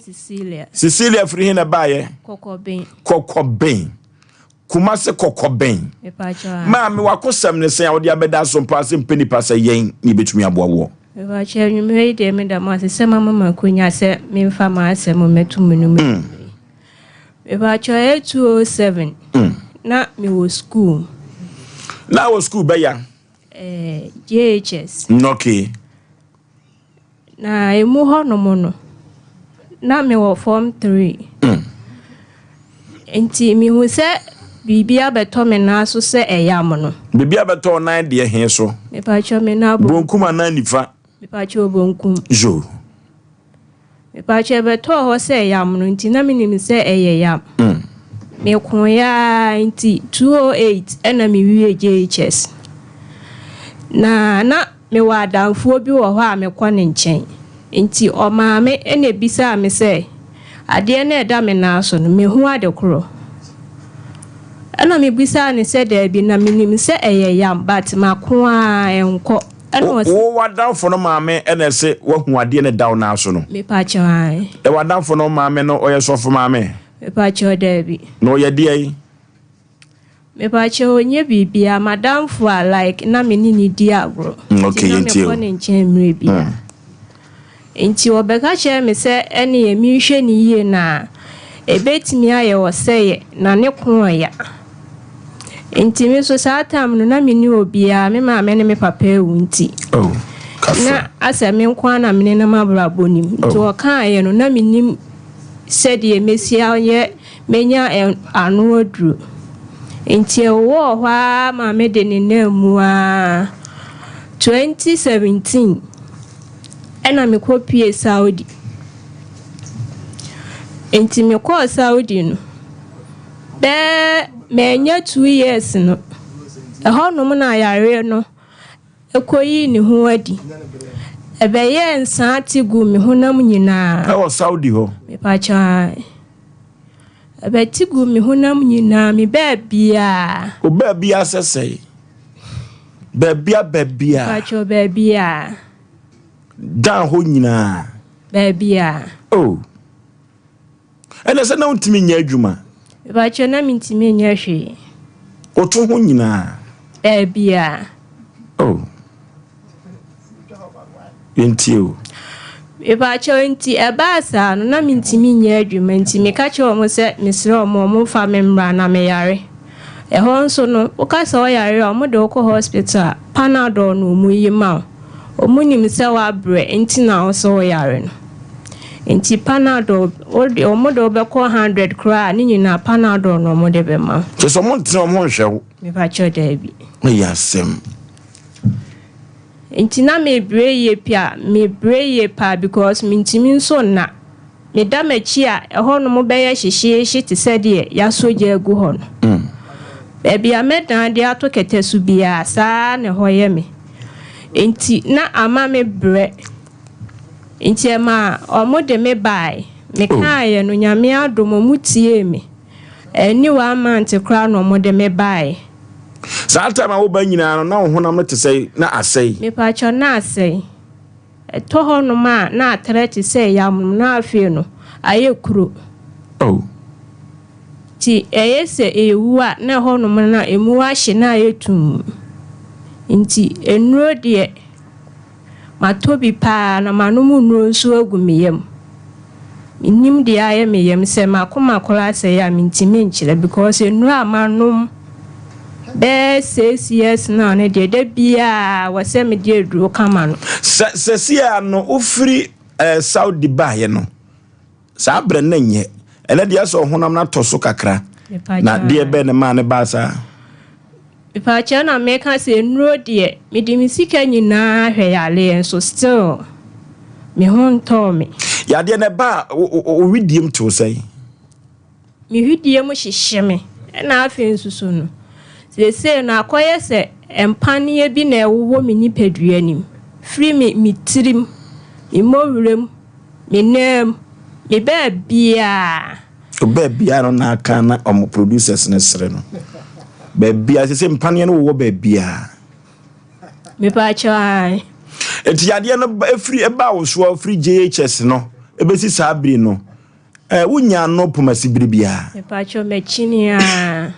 Cecilia. Cecilia firi he na ɛbaayɛ? Kɔkɔben. Kɔkɔben. Kumase kɔkɔbɛn. Maame wakosɛm ne sɛn a wode abɛda asompa ase mpɛ nipa sɛ yɛn ne yɛbɛtumi aboa woɔ? Mepakyɛ anwummerɛ yi deɛ meda mo ase sɛ mama me akonya sɛ memfa m'asɛm mmɛto mo anim anwummerɛ yi. Mepakyɛ ɛyɛ 207 na mewɔ school. Na wɔ school bɛya? Eh, JHS. Okay. Na emu hɔnom no, na mewɔ form three. Nti mehu sɛ biribi abɛtɔ me nan so sɛ ɛyam no. Biribi abɛtɔ wo nan deɛ he so? Mepakyɛw me nan bonkum. Bonkum anaa nifa? Mepakyɛw bonkum. Yo. Mepakyɛw ɛbɛtɔɔ hɔ sɛ yam no nti na menim sɛ ɛyɛ yam. Mekoeɛ ara nti 208 ɛna mewie JHS. Na na mewɔ adamfoɔ bi wɔ hɔ a mekɔ ne nkyɛn. Nti ɔmaa me ɛna ɛbisaa me sɛ adeɛ no a ɛda me nan so no mehu ade korɔ. Ɛna mebisaa no sɛ daabi na menim sɛ ɛyɛ yam but mako ara ɛnkɔ. Ɛna ɔse. Wo w'adamfo no maame na ɛse wahu adeɛ no ɛda wo nan so no? Mepakyɛw ae. Ɛ w'adamfo no maame no ɔyɛ sɔfo maame? Mepakyɛw daabi. Na ɔyɛ deɛn? Mepakyɛw ɔnyɛ biribiara, m'adamfo a like na me ne no di agorɔ. Okay, Nti na yɛntie o. mekɔ ne nkyɛn mmerɛ biara. Enti wɔbɛka kyerɛɛ me sɛ ɛneɛ menhwɛ no yie na ɛbɛtumi ayɛ ɔsɛeɛ na ne ko ɔya. Enti me nso saa time no na menni obiara, me maame ne me papa awu nti na asɛ me nko ara na menenam abrabɔ no mu. Nti wɔkaeɛ no na mennim sɛdeɛ mɛsi ayɛ mɛnya ano aduro. Nti ɛwowɔɔ hɔ ara ma mede nenam mu ara. 2017. Ɛna mekɔ pue Saudi. Nti mekɔɔ Saudi no, bɛɛ manya 2 years no, ɛhɔnom na yareɛ no ɛkɔyii ne ho adi. Ɛbɛyɛɛ nsaa te guu me honam nyinaa. Ɛwɔ Saudi hɔ? Mepakyɛw ae. Ɛbɛte guu me honam nyinaa, me baabiaa. Wo baabiaa sɛ sɛe? Baabia baabia. Mepakyɛw baabiaa. Dan hɔ nyinaa. Baabiaa. Oh. Ɛna sɛ na wontumi nyɛ adwuma. Mepakyɛw na mentumi nyɛ hwee. Woto ho nyinaa. Baabiaa. Oh. Yɛntie o. Mepakyɛw nti ɛbaa saa no na mentumi nyɛ adwuma nti meka kyerɛɛ wɔn sɛ mesrɛ wɔn wɔn mfa me mmra na meyare. Ɛhɔ nso no woka sɛ woyare a wɔde wo kɔ hospital a panadol na wɔyi ma wo. Wɔnim sɛ woabrɛ nti na wo sɛ woyare no. Nti panadol wode wɔde wo bɛkɔ 100 koraa a ne nyinaa panadol na wɔde bɛma wo. Kyerɛ sɛ wɔntena wɔn ho nhwɛ wo. Mepakyɛw daabi. Ɛyɛ asɛm. Nti na mebrɛ yie paa, mebrɛ yie paa because mentumi nso nna. Meda m'akyi a, ɛhɔnom bɛyɛ hyehyeehye te sɛ deɛ yɛasɔ gya agu hɔ no. Baabi a mɛdan de ato kɛtɛ so biara, saa ara na ɛhɔ yɛ me. Nti na ama me brɛ. Nti ɛmaa wɔde me baeɛ. Mekaeɛ no, Nyame adom, wɔtiee me. Ɛnni one month koraa na wɔde me baeɛ. Saa time a woba nyinaa no na wo honam no te sɛn? Na asɛe? Mepakyɛw, na asɛe. Ɛtɔ hɔnom a na atrɛ te sɛ yam no na afei no ayɛ kuro. Oh. Nti ɛyɛ sɛ ɛrewu a na ɛhɔnom no na ɛmu ahye na ayɛ tumm. Nti nnuro deɛ. Matɔ bi paa na manom nnuro nso agu me yam. Mennim deɛ ayɛ me yam sɛ m'akoma koraa asɛe a mentumi nkyerɛ because nnuro a manom bɛyɛ six years now no deɛ da biara wɔ sɛ mede aduro kama no. Sɛ sɛsi a no wofiri eh, Saudi baeɛ no saa berɛ no nyɛ ɛnɛ deɛ sɛ ɔhonam no atɔ so kakra na deɛ bɛn ne maa ne baa saa? Mepakyɛw na meka sɛ nnuro deɛ mede me sika nyinaa hwɛ yareɛ nso still me ho ntɔɔ me. Yadeɛ no ɛba a wo wedeɛm tew sɛn? Me wedeɛm hyehye me ɛna afei nso so no seesei no akɔyɛ sɛ mpaneɛ bi na ɛwowɔ me nipadua no mu firi me me tirim, me mmɔwerɛ mu, me nan mu, me baabiara. Baabiara no na aka na ɔmo producers no sere no. Baabiara sɛ sɛ mpaneɛ no wowɔ baabiara. Mepaakyɛw ae. Eti yadeɛ no efiri ɛbaa wo soɔ firi JHS no ebesi saa bere no ɛɛ wonya ano pomasi bere biara. Mepaakyɛw makyini aa.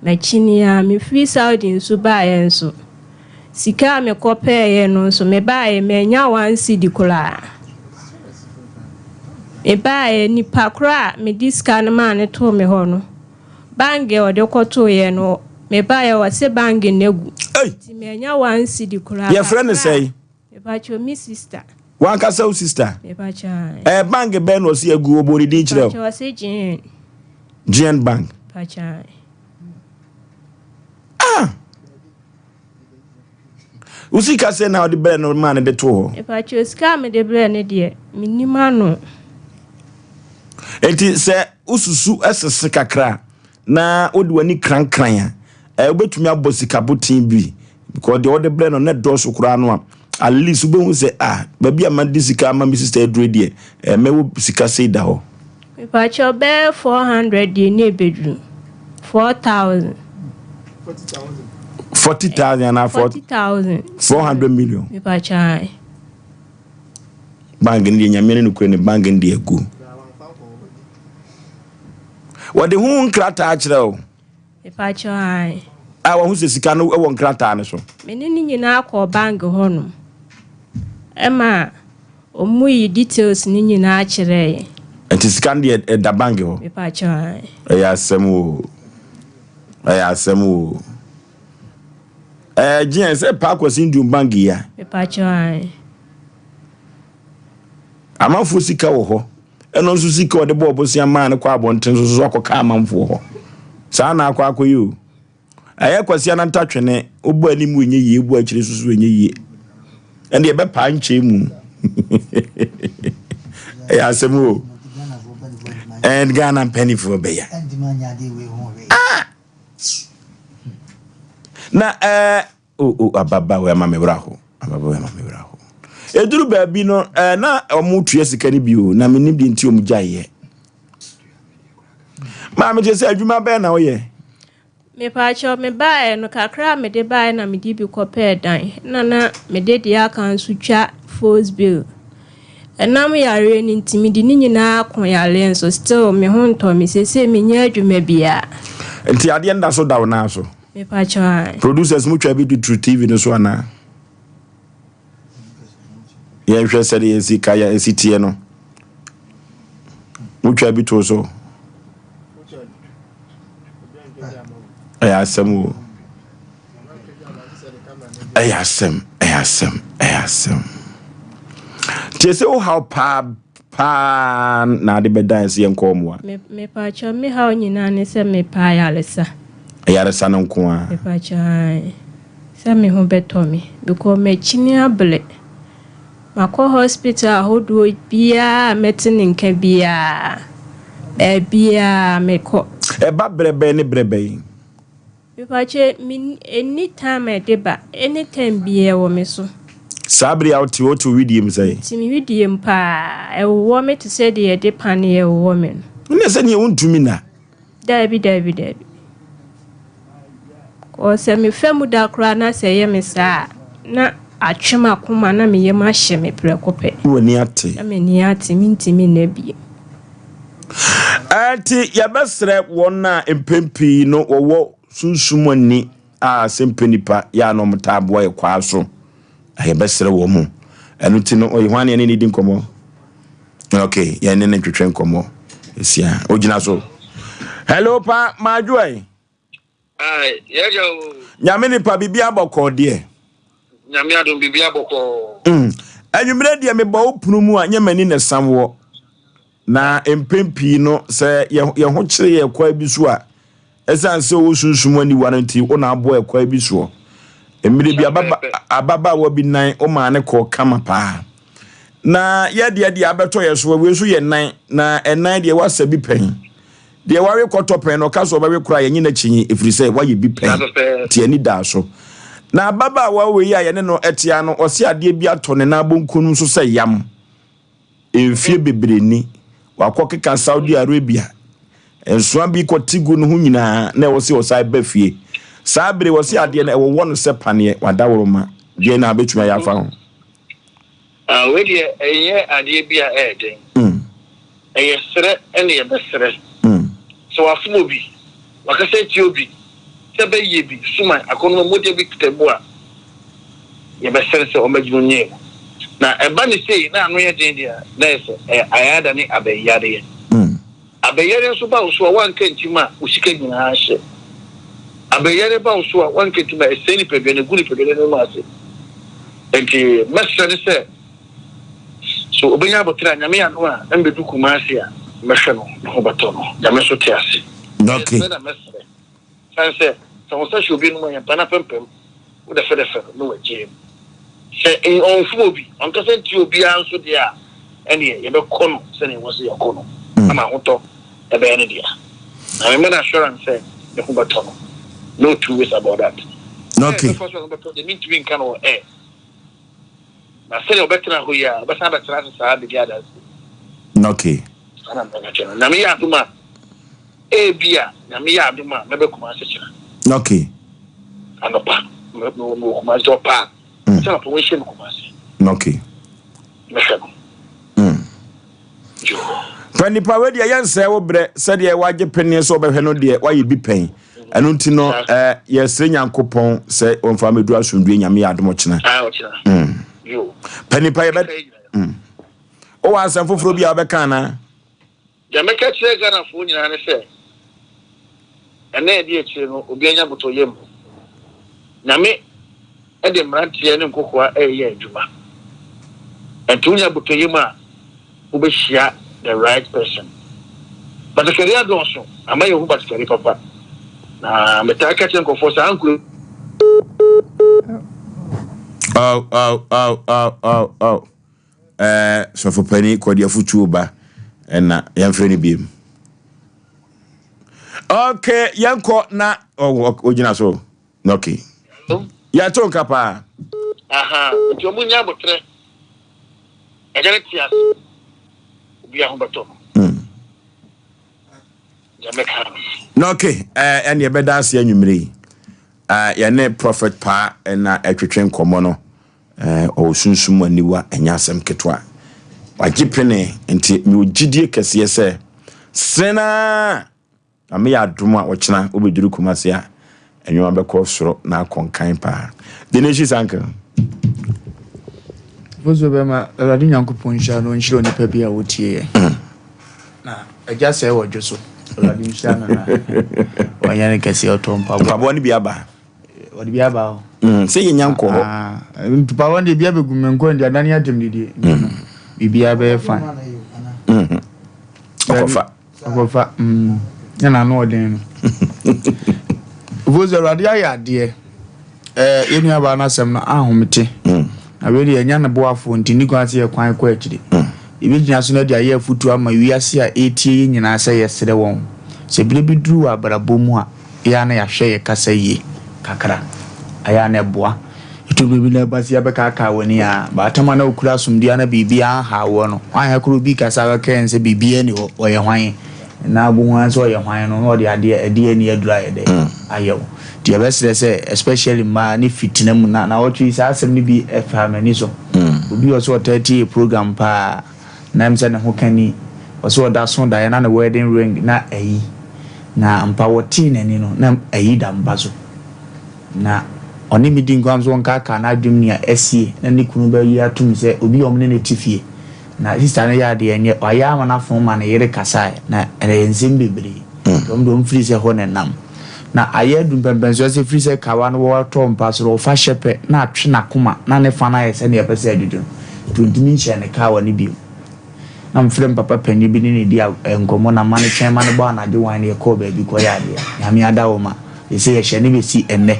Makyini ara, mefiri Saudi nso baeɛ nso, sika a mekɔpɛeɛ no nso, mebaeɛ mannya one cedi koraa. Mebaeɛ, nipa korɔ a mede sika no maa no too me hɔ no, bange a ɔde kɔtoeɛ no, mebaeɛ ɔse bange no agu. Nti mannya one cedi koraa. Yɛfrɛ no sɛn? Mepakyɛw me sister. Wankasa wo sister? Mepakyɛw ae. Ɛɛ bank bɛn na ɔsi agu ɔbɔ ne din kyerɛ wo? Mepakyɛw ɔsi GN. GN bank. Mepakyɛw ae. Ah! Wo sika sɛ na ɔde brɛ no maa no de to hɔ? Mepakyɛw sika a mede brɛ no deɛ menim ano. Enti sɛ wosusu sese kakra na wode w'ani krankran a, eh, wobɛtumi abɔ sika boten bi because deɛ wɔde brɛ no na ɛdɔɔso koraa no a at least wobɛhu sɛ ah baabi a made sika ama me sister aduro deɛ eh, mɛwɔ sika sei da hɔ. Mepakyɛw bɛyɛ 400 deɛ na ɛbɛduru 4000. 40,000 anaa 40,000. 400 million. Mepakyɛw ae. Bank no deɛ nyame ne nokorɛ ne bank no deɛ agu. Wɔde ho nkrataa kyerɛ o. Mepakyɛw ae. A wɔho sɛ sika no wɔ nkrataa no so. Me ne ne nyinaa kɔɔ bank hɔ nom. Ɛma ɔmo yi details no nyinaa kyerɛɛ yɛn. Nti sika no deɛ ɛda bank hɔ. Mepakyɛw ae. Ɛyɛ asɛm o. Ɛyɛ asɛm o. Ɛɛ gyeɛ sɛ Paa Kwasi Nduom bank yi a. Mepakyɛw ae. Amanfoɔ sika wɔ hɔ. Ɛno nso sika ɔde bɔɔ bosea maa no kɔ abɔnten so so akɔka amanfoɔ hɔ. Saa na akɔ akɔyɛ o. Ɛyɛ Kwasi Ananta twene, wobɔ anim ɛnyɛ yie, wobɔ akyire nso so ɛnyɛ yie. Ɛnde ɛbɛpaa nkyɛn mu. Ɛyɛ asɛm o. And Ghana mpanimfoɔ bɛyɛ. Ah! Na ɛɛ. Eh, O o ababaawa yi ama me werɛ aho, ababaawa yi ama me werɛ aho. Eduru baabi no, eh, na wɔn tua sika no bi o, na menim deɛ nti wɔn gyaeɛ. Maame kyerɛ sɛ adwuma bɛn na woyɛ? Mepaakyɛw mebaeɛ no kakra a mede baeɛ na mede bi kɔpɛɛ dan na na mede deɛ aka nso twa force bill. Ɛnam yareɛ no nti mede ne nyinaa ko yareɛ nso still me ho ntɔ me seesei menyɛ adwuma biara. Nti adeɛ no da so da wo nan so? Mepakyɛw ae. Producers mo twa bi de turu TV no so anaa? Yɛnhwɛ sɛdeɛ yɛsi ka yɛ esi teɛ no. Mo twa bi to so. Ɛyɛ asɛm o. Ɛyɛ asɛm, ɛyɛ asɛm, ɛyɛ asɛm. Tie sɛ wo haw paa paa na ade bɛdan sɛ yɛnkɔ mmoa. Me mepakyɛw me haw nyinaa ne sɛ mepɛ ayaresa. Ayaresa no nko ara. Mepakyɛw ae sɛ me ho bɛtɔ me because makyini abrɛ. Makɔ hospital ahodoɔ biara a mɛte ne nka biara baabiara mekɔ. Ɛba berɛ bɛn ne berɛ bɛn? Mepakyɛ me ɛnni time a ɛde ba any time biaa ɛwɔ me so. Saa bere a wote wote wo wedeɛ mu sɛn? Mete me wedeɛ mu paa ɛwowɔ me te sɛ deɛ yɛde paneɛ wowɔ me no. Ɛnna sɛ neɛ wontumi nna. Daabi daabi daabi cause sɛ mefa mu da koraa na sɛ ɛyɛ me saa a na atwe m'akoma na me yam ahye me prɛko pɛ. Na w'ani ate. Na m'ani ate mentumi nna bio. Enti yɛbɛsrɛ wɔn a mpɛn pii no wɔwɔ sunsum ani a sɛ mpɛ nipa yɛ a na wɔtaa boa yɛ kwaa so. Yɛbɛsrɛ wɔ mo. Ɛno nti no, ɔyɛ hwan ne yɛne ne di nkɔmmɔ? Ok, yɛne ne ntwetwe nkɔmmɔ. Esia, ogyina so. Hello pa, maadwoa yi. Nyame nipa, biribi abɔkɔɔ deɛ. Nyame adom, biribi abɔkɔɔ. Anwummerɛ deɛ mebɔ wo pono mu a, nyɛ m'ani na ɛsam wɔ. Na mpɛn pii no, sɛ yɛn ho kyere yɛn kwan bi so a, ɛsiane sɛ ɔwɔ sunsum aniwa no nti, wo na aboa ɛkwan bi soɔ. Mmerɛ bi ababaawa bi nan wo maa ne kɔɔ kama paa. Na yɛ deɛ deɛ abɛtɔ yɛ so, wei nso yɛ nan, na ɛnan deɛ wasa bi pɛn. Deɛ wawe kɔtɔ pɛn no, ɔka sɛ ɔbɛwe koraa yɛnye no akyinnye, ɛfiri sɛ wayɛ bi pɛn, nti ani daa so. Na ababaawa wei a yɛne no tea no, ɔse adeɛ bi atɔ ne nan bonkum so sɛ yam. Mfeɛ bebree ni, wakɔkeka Saudi Arabia nsoa bi kɔte gu ne ho nyinaa na ɛwɔ sɛ ɔsan ba fie. Saa bere wɔse adeɛ no ɛwowɔ no sɛ paneɛ, wadaworoma. Deɛn na abɛtumi ayɛ afa ho? Ah, wei deɛ ɛnyɛ adeɛ bi a ɛyɛ den. Ɛyɛ srɛ na yɛbɛsrɛ. Sɛ wafom obi, wakasa atia obi, sɛ bɛyɛ bi, suman, akɔnnɔma, mogya bi kita mu a, yɛbɛsrɛ sɛ ɔmmɛgye no nyɛ mu. Na ɛba no sei na ano yɛ den deɛ a, na ɛyɛ sɛ ɛyɛ ayada ne abɛyareɛ. Abɛyareɛ nso ba wo so a, woanka ntim a, wo sika nyinaa hye. Abɛyareɛ ba wo so a, woanka ntim a, ɛsɛe nipadua no, ɛgu nipadua no anim ase. Enti mɛsrɛ no sɛ, So obenya aboterɛ a, Nyame adom a, na mebedu Kumasi a, mɛhwɛ no, ne ho bɛtɔ no. Nyame nso te ase. Okay. Mɛsrɛ na mɛsrɛ. Sane sɛ, sɛ wo nsa hyɛ obi anom a, yɛmpa no apampam, wodɛfɛdɛfɛ no na wagyae mu. Sɛ ɔmfom obi, ɔnkasa ntia obiara nso deɛ a, ɛneɛ yɛbɛkɔ no sɛdeɛ ɛwɔ sɛ yɛkɔ no, ama ahotɔ ɛbɛyɛ ne dea. Na mema no assurance sɛ ne ho bɛtɔ no. No two ways about that. Okay. Sɛ ɛbɛfa so a ne ho bɛtɔ deɛ, mentumi nka no wɔ air. Na sɛdeɛ ɔbɛtena hɔ yi a, ɔbɛsan abɛtena ase saa abɛdi adanseɛ. Okay. Saa na mɛka kyerɛ no. Nyame yɛ adom a, ebia Nyame yɛ adom a, mɛbɛ Kumasi kyena. Okay. Anɔpa, mewɔ mewɔ Kumasi sɛ ɔpɛ a, sɛ anɔpa wɔnhyia me Kumasi. Okay. Mɛhwɛ no. Pɛ nipa wei deɛ yɛnsɛe wo berɛ sɛdeɛ wagye peneɛ sɛ ɔbɛhwɛ no deɛ wayɛ bi pɛn ɛno nti no eh, yɛsrɛ Nyankopɔn sɛ ɔmfa mɛduru asomdue Nyame yɛ adom ɔkyena mm. Pɛ nipa yɛbɛ mm. Wowɔ asɛm foforɔ bi a wobɛka anaa? Deɛ mɛka kyerɛ Ghanafoɔ nyinaa ne sɛ, ɛnna a ɛdi akyire no, obiara nya abotɔyam. Nyame de mmeranteɛ ne nkokoa reyɛ adwuma. Ɛnti wonya abotɔyam a, wobɛhyia the right person. Batakari adɔɔso, ama yɛhu batakari papa. Na metaa ka kyerɛ nkurɔfoɔ saa nkuro. Oh, oh, oh, oh, oh, oh. Ɛɛ sɔfo panin kɔde afutuo ba ɛna yɛmfrɛ no biem. Okay, yɛnkɔ na ɔgyina so. Okay. Yɛto nka paa. Aha, nti ɔmo nya abotrɛ. Ɛgya no te ase. Obi aho bɛtɔ no. Deɛ mɛka no. Na okay, ɛne ɛbɛda ase anwummere yi. Yɛne Prophet Paa ɛna ɛtwetwe nkɔmmɔ no. Eh, ɔwɔ sunsum mu aniwa, ɛnyɛ asɛm ketewa. Wagye pene, nti mewɔ gyidie kɛseɛ sɛ, sene no ara na meyɛ adom a ɔkyena wobɛduru Kumasi a, nneɛma bɛkɔ soro na akɔ nkan paa. The Nations Uncle. Foso bɛma Awurade Nyankopɔn nhyira no nhyira onipa bi a wotie yɛ. Na agya sɛ wɔ dwo so. Awurade nhyira no na wɔnyɛ no kɛseɛ ɔtɔ mpaboa. Mpaboa no bi aba. Wɔde bi aba hɔ. Mm, sɛ yɛnya nkɔ hɔ. Ah, mpaboa no deɛ bi abɛgu me nkɔ nti adane atem didie. Mm. Biribiara bɛyɛ fine. Mm. Ɔkɔfa. Ɔkɔfa. Mm. Nyɛ n'ano ɔden no. Vozu Awurade ayɛ adeɛ. Ɛɛ yɛn nuabaa no asɛm no ahomete. Mm. Na wei deɛ ɛnya ne boafoɔ nti ne kwan sɛ yɛ kwan kɔ akyire. Mm. Yɛbɛgyina so no de ayɛ afutuo ama wiase a ɛretie yɛn nyinaa sɛ yɛsrɛ wɔn sɛ berɛ bi duru wɔ abrabɔ mu a Eyɛ a na yɛahwɛ yɛ kasa yie kakra. Ɛyɛ a na ɛboa. Ɛtɔ berɛ bi na ɛba sɛ yɛbɛkaakaa w'ani a, baatan a na ɔkura asomdwoeɛ a na biribiara nhaw woɔ no, woanhwɛ koraa obi kasa a bɛka yɛn sɛ biribiara nni hɔ, ɔyɛ hwan? Na wobɛhu ara sɛ ɔyɛ hwan no na ɔde adeɛ ɛdeɛ ani aduru ayɛ dɛ ayɛ wo. Nti yɛbɛsrɛ sɛ especially mmaa ne fitena mu na nawɔtwe yi saa asɛm no bi faa m'ani so. Obi wɔ sɛ ɔtaa tie yɛ program paa. Na ɛm sɛ ne ho kani. Ɔse ɔda so daeɛ na ne wedding ring na ayi. Na ampa wɔtee n'ani no na ayi da mpa so. Na Ɔne me di nkɔmmɔ sɛ ɔnkaakaa n'adwenem nea asie na ne kunu bɛgye atom sɛ obi a wɔne no te fie. Na sista no yɛ adeɛ ɛnyɛ, wayɛ ama no afono ma ne yere kasae na ɛyɛ nsɛm bebree. Nti wɔn deɛ wɔmfiri sɛ hɔ na ɛnam. Na ayɛ adu mpɛmpɛnsoɔ sɛ firi sɛ kawa no wɔtɔ mpa soro ɔfa hyɛ pɛ na atwe n'akoma na ne fa no ayɛ sɛdeɛ ɛpɛ sɛ ɛdwodwo no. Nti ɔntumi nhyɛ ne kawa no bio. Na mefrɛ me papa panin bi ne no di nkɔmmɔ na ma no twɛn ma no bɔ anadwo wan na yɛkɔɔ baabi kɔyɛ adeɛ. Nyame adawoma, seesei yɛhyɛ no bɛsi ɛnnɛ.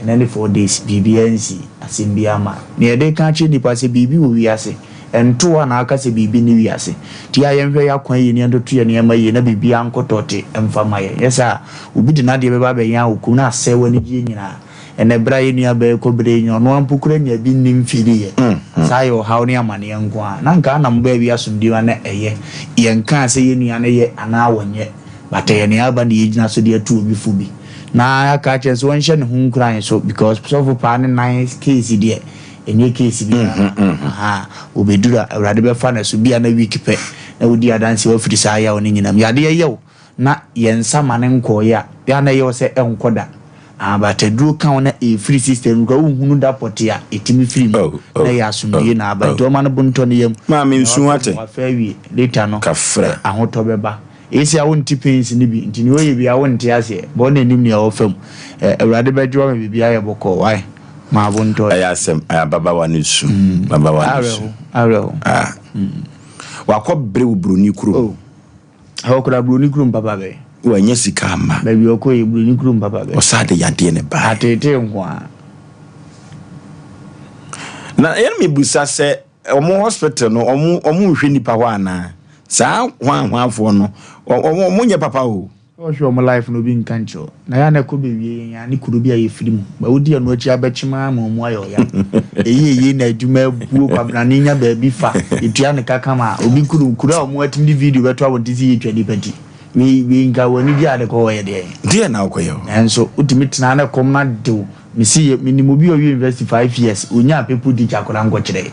Ɛnnɛ ne 4 days, biribiara nsii, asɛm biara mma. Nea yɛde reka akyerɛ nnipa sɛ biribi wɔ wiase, ɛnto hɔ a na aka sɛ biribi nni wiase. Nti yɛ a yɛnhwɛ yɛn akwan yie na yɛntoto yɛn nneɛma yie na biribiara nkɔ tɔte mfa mma yɛn. Nyɛ saa a, obi de n'adeɛ bɛba abɛyɛn wo kum na asɛe w'anigyeɛ nyinaa. Ɛnnɛ berɛ a yɛn nuabaa yi kɔ berɛ yi nyina, ɔno ara mpo koraa nnya bi nni mfiriiɛ. Saa yɛ ɔhaw ne amaneɛ nko ara. Na anka ana mobaa bi asomdwie mu a na ɛyɛ. Yɛnkaa sɛ yɛn nua no yɛ anaa ɔnyɛ, but ɛyɛ nea aba na yɛgyina so de atu obi fo bi. Na yɛaka akyerɛ no sɛ ɔnhyɛ ne ho nkuran so because sɔfo paa ne nan case deɛ, ɛnyɛ case bi ara. Ahaa, ɔbɛduru a, Awurade bɛfa no so, bi a na week pɛ na wodi adanseɛ wafiri saa yaw no nyina mu. Yadeɛ yɛ wo na yɛn nsa ma no nkɔɔeɛ a, yɛ a na ɛyɛ wo sɛ ɛnkɔ da. Ah, but aduro ka wo na ɛfiri system no koraa wonhunu da pɔtee a ɛtumi firi mu Oh, na oh, ɛyɛ oh, asomdwie na aba. oh. Nti ɔma no bo ntɔ ne yam. Maame Na nsu wafa ate. mu wafa awie later no Kafra. ahotɔ bɛba. Esi a wonte pains no bi nti nea ɔyɛ biara wonte aseɛ but ɔna nim nea ɔfa mu. Eh, Awurade bɛgye wo ama biribi ayɛ bɔkɔɔ wai. Ma bo ntɔ. Ɛyɛ asɛm, ɛyɛ ababawa no su. Ababawa no su. Awerɛho, awerɛho. Ah. Wakɔ bere wɔ buroni kurom. Oh. Ɛhɔ koraa buroni kurom papa bɛn. Wanya sika ama. Baabi ɔkɔ yɛ buroni kurom papa bɛn. Ɔsaa de yadeɛ ne bae. Ateetee nko ara. Na yɛn mebisa sɛ wɔn hospital no wɔn wɔn nhwɛ nipa hɔ anaa? Saa hwan hwanfoɔ no wɔn wɔn nyɛ papa o. Sɛ ɔhwɛ wɔn life no obi nka nkyerɛ wo. Na yɛ a na ɛkɔ bɛwie yɛn a ne kuro bi a yɛfiri mu. But wodi ɛno akyi abɛkyem ara ma wɔn ayɛ ɔya. Ɛyi ɛyi na adwuma abuo kwabrane nya baabi fa yɛtua ne ka kama a obi kuro kuro a wɔn atumi de video bɛto abɔnten sɛ yɛtwa nipa ti. Wei wei nka wɔn ani gye ade kɔ hɔ yɛ deɛn. Deɛ na wokɔyɛ hɔ. Nanso wotumi tena na ɛkɔm no ade wo. Mese yɛ menim obi a ɔwie university 5 years ɔnyaa paper teacher koraa nkɔkyerɛɛ.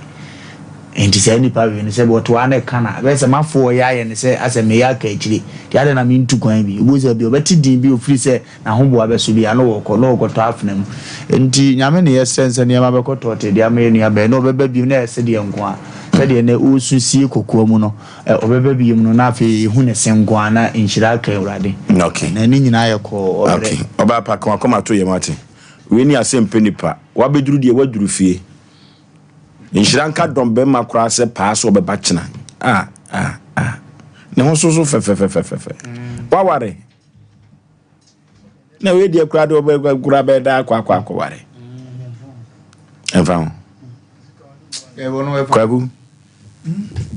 Nti saa nipa wei no sɛ ɔte hɔ ara na ɛka no a ɛbɛyɛ sɛ m'afoɔ ɔyɛ ayɛ no sɛ asɛ meyɛ aka akyire nti adɛn na mentu kwan bi. Wobɛhu sɛ bi ɔbɛte din bi ɔfiri sɛ n'ahoboa bɛso bi a na ɔrekɔ na ɔrekɔtɔ afena mu. Nti Nyame ne yɛsrɛ no sɛ nneɛma bɛkɔ tɔɔtee de ama yɛn nua bɛn na ɔbɛba biom na ɛyɛ sedeɛ nko ara sɛdeɛ nnɛ ɔresu sie kokoa mu no ɔbɛba biom no na afei yɛhu ne se nko ara na nhyira aka Awurade. Okay. Na ne nyinaa yɛ kɔɔ ɔbrɛ. Okay. Ɔbaa pa ka wakoma to yam ate. Wei ne asɛmpɛ nipa. Wabɛduru deɛ waduru fie. Nhyira nka dɔm bɛrima koraa sɛ paa sɛ ɔbɛba kyena. Ah, ah, ah. Ne ho so so fɛfɛfɛfɛfɛ. Waware. Na wei deɛ koraa deɛ ɔbɛ koraa bɛyɛ daa akɔ akɔ akɔware. Ɛmfa ho. Kwaku.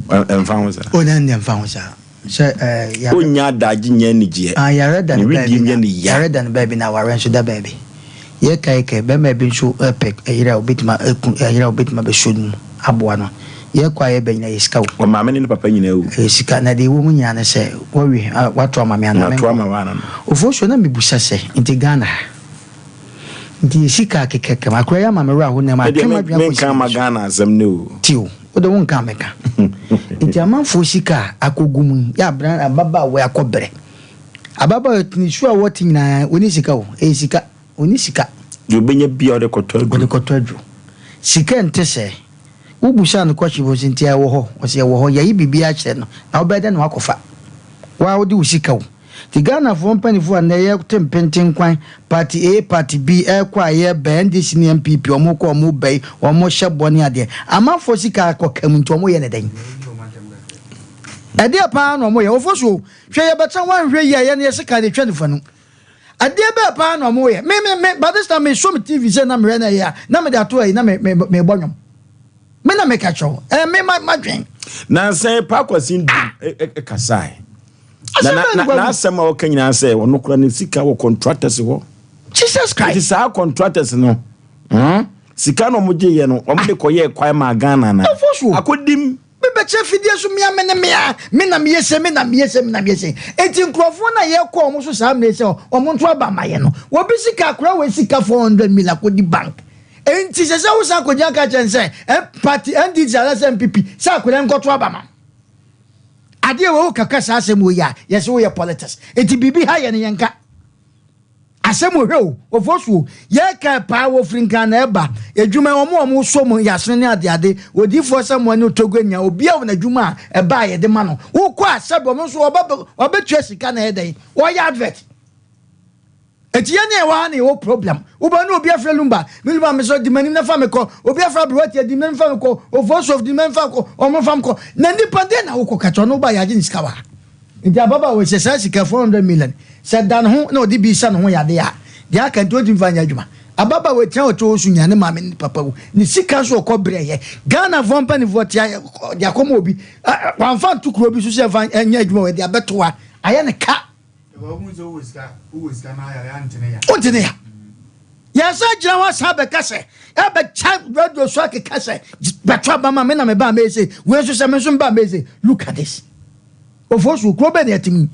Ɛmfa ho saa. O na ɛmfa ho saa. Sɛ ɛɛ yare. Onya adagye nya anigyeɛ. Ah yare da Ne no wedeɛ baabi nya na ne ya. yare da no baabi na awareɛ nso da baabi. Yɛ kae kɛ bɛrima bi nso pɛ ɛyere a obetumi aku ɛyere a obetumi abɛsɔ ne mu aboa no. Yɛ kɔ a yɛ bɛ nyinaa yɛ sika o. Ɔmaame ne ne papa nyinaa awu. Ɛyɛ sika na deɛ ɛwɔ mu nyinaa ne sɛ wɔwe wato ama me anaa Mato menkɔ. ama wo ana no. Ofosuo na mebusa sɛ nti Ghana ha nti yɛ sika kekɛkɛ akora yi ama me werɛ aho na Me matwe deɛ m'adwene akɔ menka sika ma bi so. Ghana asɛm no o. Ti o wode wo nka a mɛka. Nti amanfoɔ sika a akɔgu mu yi yɛ abran ababaawa yi akɔ brɛ. Ababaawa yi ne su a wɔte nyinaa ɔnni sika o ɛyɛ sika ɔnni sika. Deɛ ɔbɛnya biara ɔde kɔtɔ aduro. Ɔde kɔtɔ aduro. Sika nte sɛɛ. Wobusaa no question bi ɔse nti ɛwɔ hɔ ɔse ɛwɔ hɔ yɛayi biribiara akyerɛ no na wobɛyɛ dɛn na wakɔfa. Woa wode wo sika o. Nti Ghanafoɔ mpaninfoɔ a nnɛ yɛte mpenten kwan party A party B ɛrekɔ a yɛreba NDC ne NPP wɔn kɔ wɔn ba yi wɔn hyɛ bɔ ne adeɛ amanfoɔ sika akɔ ka mu nti wɔn yɛ ne dɛn? Ɛdeɛ paa na wɔn yɛ wɔfɔ so hwɛ yɛbɛtra wɔanhwɛ yie a yɛn yɛ sika de twa nifa no adeɛ bɛɛ paa na wɔn yɛ me me me by this time me so me TV sɛ na mehwɛ na ɛyɛ a na mede ato ayi na me me me bɔ nwom me na meka kyerɛw ɛɛ me ma ma dwen. Nansa yi Paa Kwasi Nduom kasae. Na na n'asɛm a ɔka nyinaa sɛ ɔno kora ne sika wɔ contractors hɔ. Jesus Christ. Nti saa contractors no, hmm, sika na wɔn gye yɛ no, wɔn de kɔyɛ kwan maa Ghana na. Ɛfɔ so. Akɔdim. Mebɛkyɛ fidie so mea me ne mea me na meyɛ se me na meyɛ se me na meyɛ se. Enti nkurɔfoɔ no a yɛkɔ wɔn so saa mmerɛ sɛ wɔn nto aba ma yɛ no, wɔbi sika akora wɔ sika 400 mil akɔdi bank. Enti sɛ sɛ wosan akɔgyina ka kyɛn sɛ party NDC anaasɛ NPP sɛ akora nkɔto aba ma. Adeɛ wei wo kaka saa asɛm wei a yɛsɛ woyɛ politics. Enti biribi ha yɛ no yɛnka. Asɛm ohwɛ o, ofosu o, yɛka paa wɔfiri Nkran na ɛba, adwuma yi wɔn a wɔsɔ mu yasene ne adeade, odiyifoɔ Samuel ne Otogo anya, obiara wɔ n'adwuma a ɛba a yɛde ma no, wokɔ a sɛbe ɔno nso ɔba ɔbɛtua sika na ɛyɛ dɛn, ɔyɛ advert. Eti yɛn ne ɛwɔ ha na yɛwɔ problem. Wobɛ ne obi afrɛ Lumba, me Lumba me sɛ di m'anim na fa me kɔ, obi afrɛ Aberewatia di m'anim fa me kɔ, Ofosu di m'anim fa me kɔ, ɔmo fa me kɔ. Na nipa deɛ na wokɔ kakyɛ ɔno woba yɛagye ne sika wɔ ha. Nti ababaawa yi sɛ saa sika 400 million sɛ da ne ho na ɔde bi sa ne ho yadeɛ a, deɛ aka nti ɔntumi fa nyɛ adwuma. Ababaawa yi tena ɔte hɔ su nya ne maame ne ne papa wu. Ne sika nso ɔkɔ brɛ yɛ. Ghanafoɔ mpaninfoɔ te ayɛ de akɔma obi. Wamfa nto kuro bi so sɛ fa nyɛ adwuma wɔ de abɛto ha. Ayɛ ne ka. Wonte ne ya. Yɛsan gyina hɔ asan bɛka sɛ ɛbɛkyɛ radio so akeka sɛ bɛto aba ma me na meba mɛyɛ sei. Wei nso sɛ me nso meba mɛyɛ sei. Look at this. Ofosu, kuro bɛn na yɛte mu yi?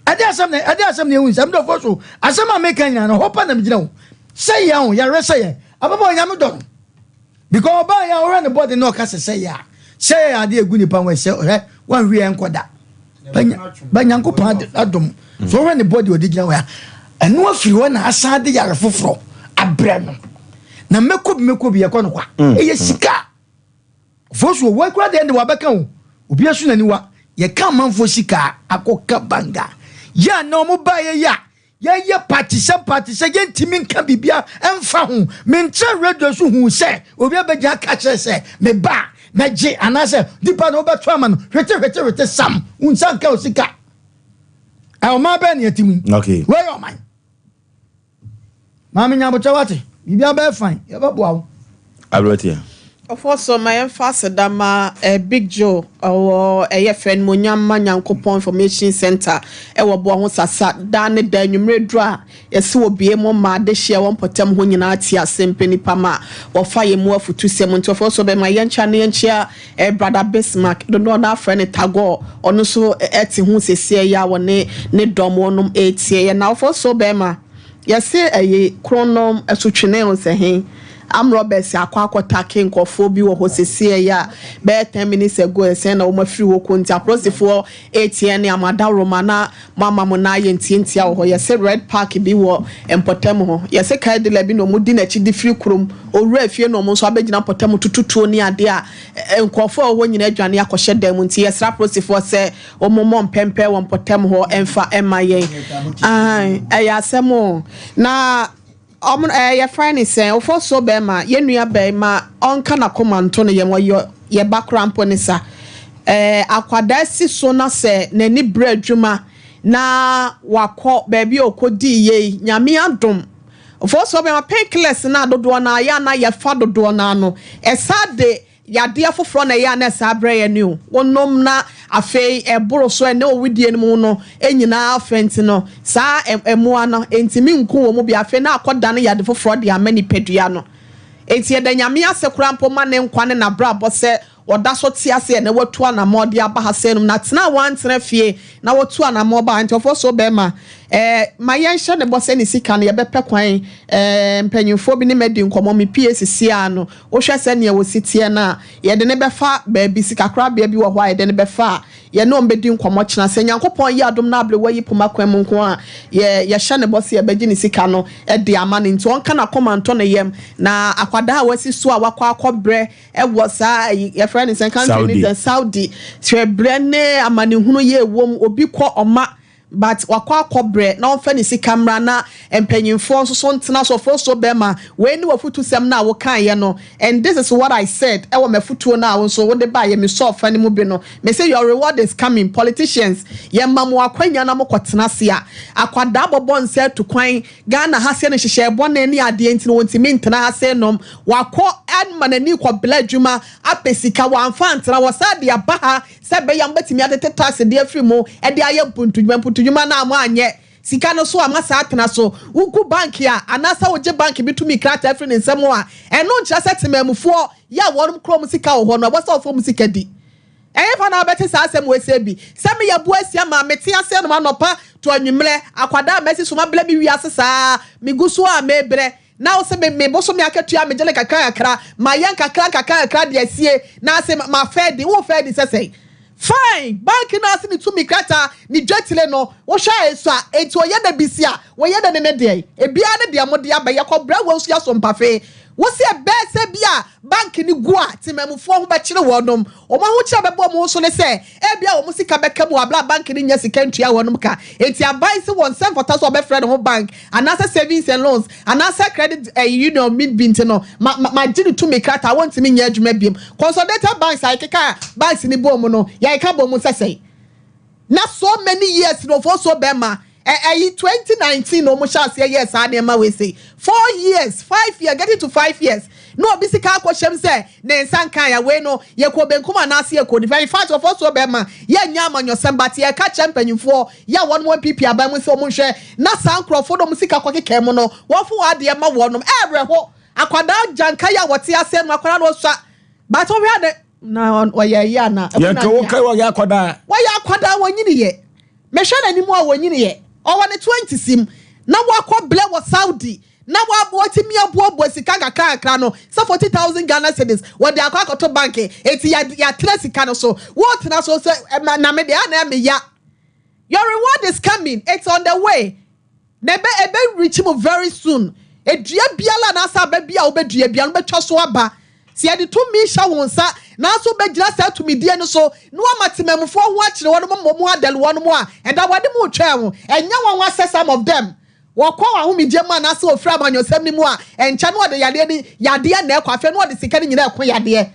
Ɛde asɛm na ɛde asɛm na ehu nsɛm dɛ Ofosu, asɛm a meka nyinaa no hɔ pa na megyina o. Sɛ yɛ o, yɛre sɛ yɛ. Ababaawa Nyame dɔ no. Because ɔbaa yɛ a ɔhwɛ ne bɔde na ɔka sɛ sɛ yɛ a, sɛ yɛ ade egu nipa ho sɛ ɔhwɛ wanhwe yɛ nkɔ da. Ba Nyankopɔn adom. So ɔhwɛ ne bɔde ɔde gyina hɔ a, ɛno afiri hɔ na asan de yare foforɔ abrɛ no. Na mɛkɔ bi mɛkɔ bi yɛkɔ no kwa. Ɛyɛ sika. Fosu o, wei koraa deɛ ɛnde wabɛka o. Obi asu n'aniwa. Yɛka amanfoɔ sika a, akɔka banga. Yɛ a na wɔn baeɛ yi a, yɛyɛ patisɛ patisɛ, yɛntumi nka biribia ɛmfa ho. Mentra radio so huu sɛ obi abɛgyina aka kyerɛ sɛ me ba a, mɛgye anaasɛ nipa no wobɛto ama no hwete hwete hwete sam, wo nsa nka wo sika. Ɔman bɛn na yɛte mu yi? Okay. Wei yɛ ɔman. Maame nya abokyɛ wate. Biribiara bɛyɛ fine. Yɛbɛboa wo. Aberanteɛ. Ɔfoɔ so ma yɛmfa aseda ma eh, Big Joe ɔwɔ ɛyɛ fɛ animuonyam ma Nyankopɔn Information Center ɛwɔ boɔ ho sasa daa ne da anwummerɛ duru a yɛse wɔbue mu ma adehyeɛ ɛwɔ mpɔtam hɔ nyinaa tie asɛm pɛ nipa ma wɔfa yɛn mu afutusɛm nti ɔfoɔ so bɛma yɛnkyea na yɛnkyea Eh brother Bismarck, dodoɔ no ara frɛ no Tagore, ɔno nso te ho seseɛ yi a wɔne ne dɔm wɔnom retie yɛn. Nawofo so bɛɛma, yɛse ɛyi kronom asutwene o sɛ he, armed robbers akɔ akɔ take nkorɔfoɔ bi wɔ hɔ seseɛ yi a bɛyɛ 10 minutes ago ɛsɛn na wɔn afiri hɔ kɔ nti apolisifoɔ retie ne ama adaworoma na mo ama mo nan ayɛ ntiantia wɔ hɔ. Yɛse red park bi wɔ mpɔtam hɔ. Yɛse car dealer bi na ɔmo di n'akyi de firi kurom. Owura fie na ɔmo nso abɛgyina mpɔtam tutu tuo ne adeɛ a nkorɔfoɔ a ɛwɔ hɔ nyinaa adwane akɔhyɛ dan mu. Nti yɛsrɛ apolisifoɔ sɛ ɔmo mmɔ mpɛmpɛ wɔ mpɔtam hɔ mfa mma yɛn. Aane, ɛyɛ asɛm o. Na. Ɔmo ɛɛ yɛfrɛ no sɛn? Ofosuo bɛɛma, yɛn nua bɛɛma ɔnka n'akoma nto ne yam, ɔyɛ yɛ ba koraa mpo ne sa. Ɛɛ akwadaa si so na sɛ n'ani brɛ adwuma na wakɔ baabi a ɔkɔ dii yei, Nyame adom. Ofosuo bɛɛma, pain killers no a dodoɔ no ara yɛ a na yɛfa dodoɔ no ara no, ɛsaa de Yadeɛ foforɔ na ɛyɛ a na ɛsaa brɛ yɛn o. Wonom na afei ɛboro so ɛne wo wedeɛ no mu no nyinaa afɛ nti no, saa mmoa no ɛntumi nku wɔn mu bi. Afei na akɔdane yade foforɔ de ama nipadua no. Enti yɛda Nyame ase koraa mpo ma ne nkwa ne n'abrabɔ sɛ ɔda so te ase ɛnɛ watu anamɔn de aba ha sɛɛ nom na tena a wantena fie na watu anamɔn baa nti ɔfoɔ so bɛɛma ɛɛ ma yɛnhyɛ ne bɔ sɛ ne sika no yɛbɛpɛ kwan ɛɛ mpanyinfoɔ bi ne madi nkɔmɔ me pie sisi ara no Wohwɛ sɛnea osi teɛ no a, yɛde no bɛfa baabi, sikakorabea bi wɔ hɔ a yɛde no bɛfa a, yɛne wɔn bɛdi nkɔmmɔ kyena. Sɛ Nyankopɔn yɛ adom na aberewa yi poma kwan mu nko a, yɛ, yɛhyɛ no bɔ sɛ yɛbɛgye ne sika no de ama no. Nti ɔnka n'akoma ntɔ ne yam. Na akwadaa a wasi so a wakɔ akɔbrɛ wɔ saa ayi, yɛfrɛ no sɛn, country no sɛn, Saudi, hwɛ brɛ ne amanehunu yi a ɛwɔ mu, obi kɔ ɔma But wakɔ akɔ brɛ na ɔnfa ne sika mmra na mpanyinfoɔ nso so ntena so ɔforoso bɛɛma wei ne wafutusɛm no a wo kaeɛ no and this is what I said ɛwɔ mafutuo no a wo nso wode baeɛ me sɔɔ fa no mu bi no me se your reward is coming politicians yɛ ma mo akwanya na mo kɔ tena ase a akwadaa bɔbɔ nsa atu kwan Ghana ha se no nhyehyɛɛ bɔne ne adeɛ nti no wɔntumi ntena ha se nom wakɔ ama n'ani kɔ bla adwuma apɛ sika wamfa antena hɔ saa de aba ha Sɛ ɛbɛyɛ a mobɛtumi atete tax de afiri mu de ayɛ mpuntudwuma, mpuntudwuma no a moanyɛ sika no so a moasan atena so. Wogu bank a, anaasɛ wogye bank bi tumi krataa firi ne nsam a, ɛno nkyerɛ sɛ temanmufoɔ yɛ a wɔnom kura wɔn sika wɔ hɔ no, ɛwɔ sɛ wɔfa wɔn sika di. Ɛhefa na wobɛte saa asɛm wei sɛɛ bi? Sɛ meyɛ boa asia maa mete aseɛ nom anɔpa to anwummerɛ, akwadaa a masi so mabrɛ me wiase saa, megu so a mebrɛ, Na ose me me bosome akatua megye no kakra kakra, mayɛ nkakra nkakra nkakra de asie, na ase ma fɛ di, wo fɛ di sɛ sɛn? Fine, bank no ase ne tumi krataa, ne dwetire no, wohwɛ a esua, enti ɔyɛ dɛ bi si a, wɔyɛ dɛ ne ne deɛn? Ebiara ne deɛ mode aba, yɛkɔ brɛ wɔn nso yɛaso mpafee. Wose ɛbɛɛ sɛ bi a bank no gu a, temamufoɔ ho bɛkyere wɔnom. Wɔn ahokyere a ɛbɛba wɔn ho so ne sɛ, ebia wɔn sika bɛka mu wɔ abere a bank no nnya sika ntua wɔnom ka. Enti aban se wɔn nsa mfata sɛ wɔbɛfrɛ ne ho bank, anaasɛ savings and loans, anaasɛ credit eh, union bi bi nti no, ma, ma, magye ne tumi krataa, wɔntumi nyɛ adwuma biom. Consolidated banks a yɛkeka banks no bɔɔ mu no, yɛkeka bɔɔ mu sɛ sɛn? Na so many years no Ofosuo bɛrima, ɛ, ɛyi 2019 na wɔn hyɛ aseɛ yɛɛ saa nneɛma wei sei. 4 years, 5 years, getting to 5 years. Na obi sika akɔhyɛm sɛ ne nsa nkan a wei no, yɛkɔ benkum anaasɛ yɛkɔ nifa. In fact, Ofosuo bɛrima, yɛnyɛ amanyɔsɛm, but yɛka kyerɛ mpanyinfoɔ yɛ a wɔn wɔ NPP aban mu sɛ wɔn nhwɛ na saa nkurɔfoɔ no wɔn sika kɔkeka mu no, wɔfo wɔn adeɛ ma wɔnom. Ɛɛwerɛho, akwadaa gyanka yi a wɔte aseɛ no, akwadaa no ɔsua, but wohwɛ ade na ɔyɛ yi ana. Yɛn ka wo ka wɔyɛ akwadaa. Wɔyɛ akwadaa wɔnyini yɛ. Mehwɛ n'anim a wɔnyini yɛ. Ɔwɔ ne twenties mu na wakɔ blɛ wɔ Saudi na watumi aboaboa sika kakra kakra no sɛ 40,000 Ghana cedis wɔde akɔ akɔto bank, eti yɛatena sika no so wɔtena so sɛ ɛma na me deɛ ana ɛme ya. Your reward is coming, it's on the way. Na ebe reach mu very soon. Edua biara anaasɛ aba bi a wobɛdua bia no bɛtwa so aba. Sɛ yɛde tumi hyɛ wo nsa nanso wobɛgyina saa tumidie no so na wama temamufoɔ ho akyerɛ wɔn mmɔ mu adɛle wɔn mu a ɛda wɔde mu twɛn ho. Ɛnyɛ wɔn asɛ some of them wɔkɔ wɔn ahomegye mu anaasɛ wɔfiri amanyɔsɛm no mu a ɛnkyɛ na wɔde yadeɛ ne yadeɛ na ɛkɔ afei na wɔde sika no nyinaa ɛko yadeɛ.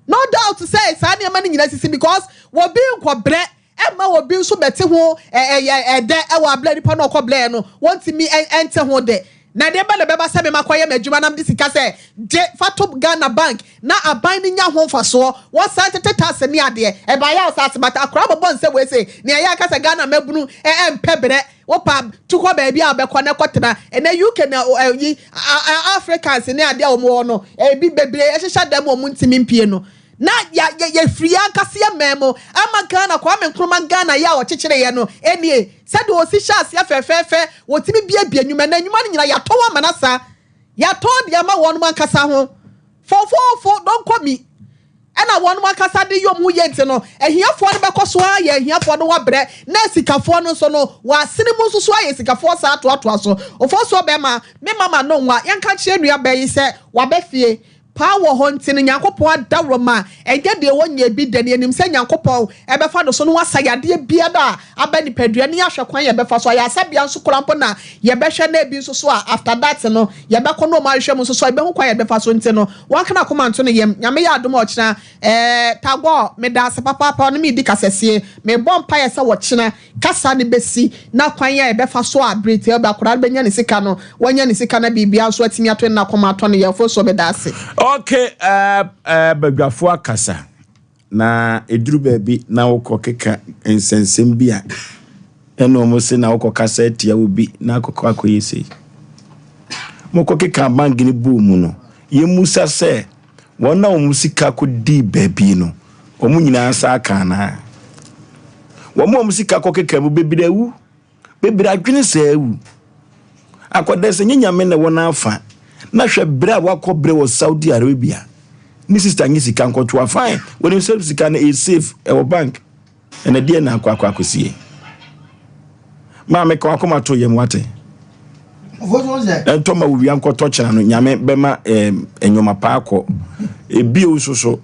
No doubt sɛ saa nneɛma no nyinaa sisi because wɔbi nkɔbrɛ ɛma obi nso bɛte ho ɛyɛ ɛdɛ ɛwɔ abila nipa na ɔkɔ blɛ no wɔntumi ɛnte ho dɛ. Na deɛ bɛ na bɛba sɛ mema kɔyɛ m'adwuma nam de sika sɛ gye fa to Ghana bank na aban no nya ho mfasoɔ, wɔsan tete tax ne adeɛ ɛbaayɛ a ɔsase bata akora bɔbɔ nsɛ wei se nea ɛyɛ aka sɛ Ghana mabunu ɛmpɛ brɛ wopa tu kɔ baabi a wobɛkɔ na ɛkɔtena ɛnɛ UK na ɛyi Africans ne adeɛ a wɔn wɔ no ebi bebree ɛhyehyɛ dan mu wɔn ntumi mpie no na ya ya yɛfiri yɛn ankasa yɛ man mu ama Ghana Kwame Nkrumah Ghana yɛ a ɔkyekyere yɛ no ɛnie sɛdeɛ ɔsi hyɛ aseɛ fɛfɛɛfɛ wɔtumi biebie nnwuma na nnwuma no nyinaa yɛatɔn ama no asa, yɛatɔn de ama wɔn ankasa ho fofofo dɔnkɔ mi ɛna wɔn ankasa de yom ho yɛ. Nti no ahiafoɔ no bɛkɔ so ayɛ ahiafoɔ no wabrɛ na sikafoɔ no nso no wɔasene mu nso so ayɛ sikafoɔ saa atoatoa so. Ofosuo bɛrima, me mama no nwa yɛnka kyerɛ nua bɛyi sɛ wabɛ fie paa wɔ hɔ nti no Nyankopɔn adaworo ma ɛnyɛ deɛ wɔnyɛ bi da ne anim sɛ Nyankopɔn ɛbɛfa no so no wasa yadeɛ biara a aba nipadua ne ahwɛ kwan yɛbɛfa so ayɛ asabea nso koraa mpo na yɛbɛhwɛ na ebi nso so a after that no yɛbɛkɔ no ɔmo ahwehwɛ mu nso so a yɛbɛhu kwan yɛbɛfa so. Nti no wɔn kana koma nto ne yam. Nyame yɛ adom a ɔkyena tagɔ meda ase papaapa ɔne mi di kasasie. Mebɔ mpaeɛ sɛ wɔkyena kasa ne bɛsi na kwan a yɛbɛfa so a bere tia bɛ akwadaa no bɛnya ne sika no wɔnya ne sika na biribia nso atumi ato ne nakoma atɔ ne yɛfo so. Meda ase. Okay, badwafo akasa na ɛduru baabi na wokɔ keka nsɛnsɛm bi a ɛna ɔmo se na wokɔ kasa atia obi na akɔkɔ akɔyɛ sei. Mokɔ keka bank no bɔɔ mu no, yɛmmusa sɛ wɔn a wɔn sika kɔdii baabi no, wɔn nyinaa nsa aka anaa? Wɔn a wɔn sika kɔ keka mu bebree awu, bebree adwene sɛ awu akɔdɛ sɛ nye Nyame na ɛwɔ n'afa. Na hwɛ berɛ a wakɔ berɛ wɔ Saudi Arabia ne sister nye sika nkɔtoa fine, wɔnim sɛ sika no ɛyɛ safe ɛwɔ bank. Ɛna deɛ na akɔ akɔsie maame ka wakɔma to yam wate ɛntɔ ma wowia nkɔtɔ kyena no. Nyame bɛma ɛnwoma paa kɔ ebio nso so.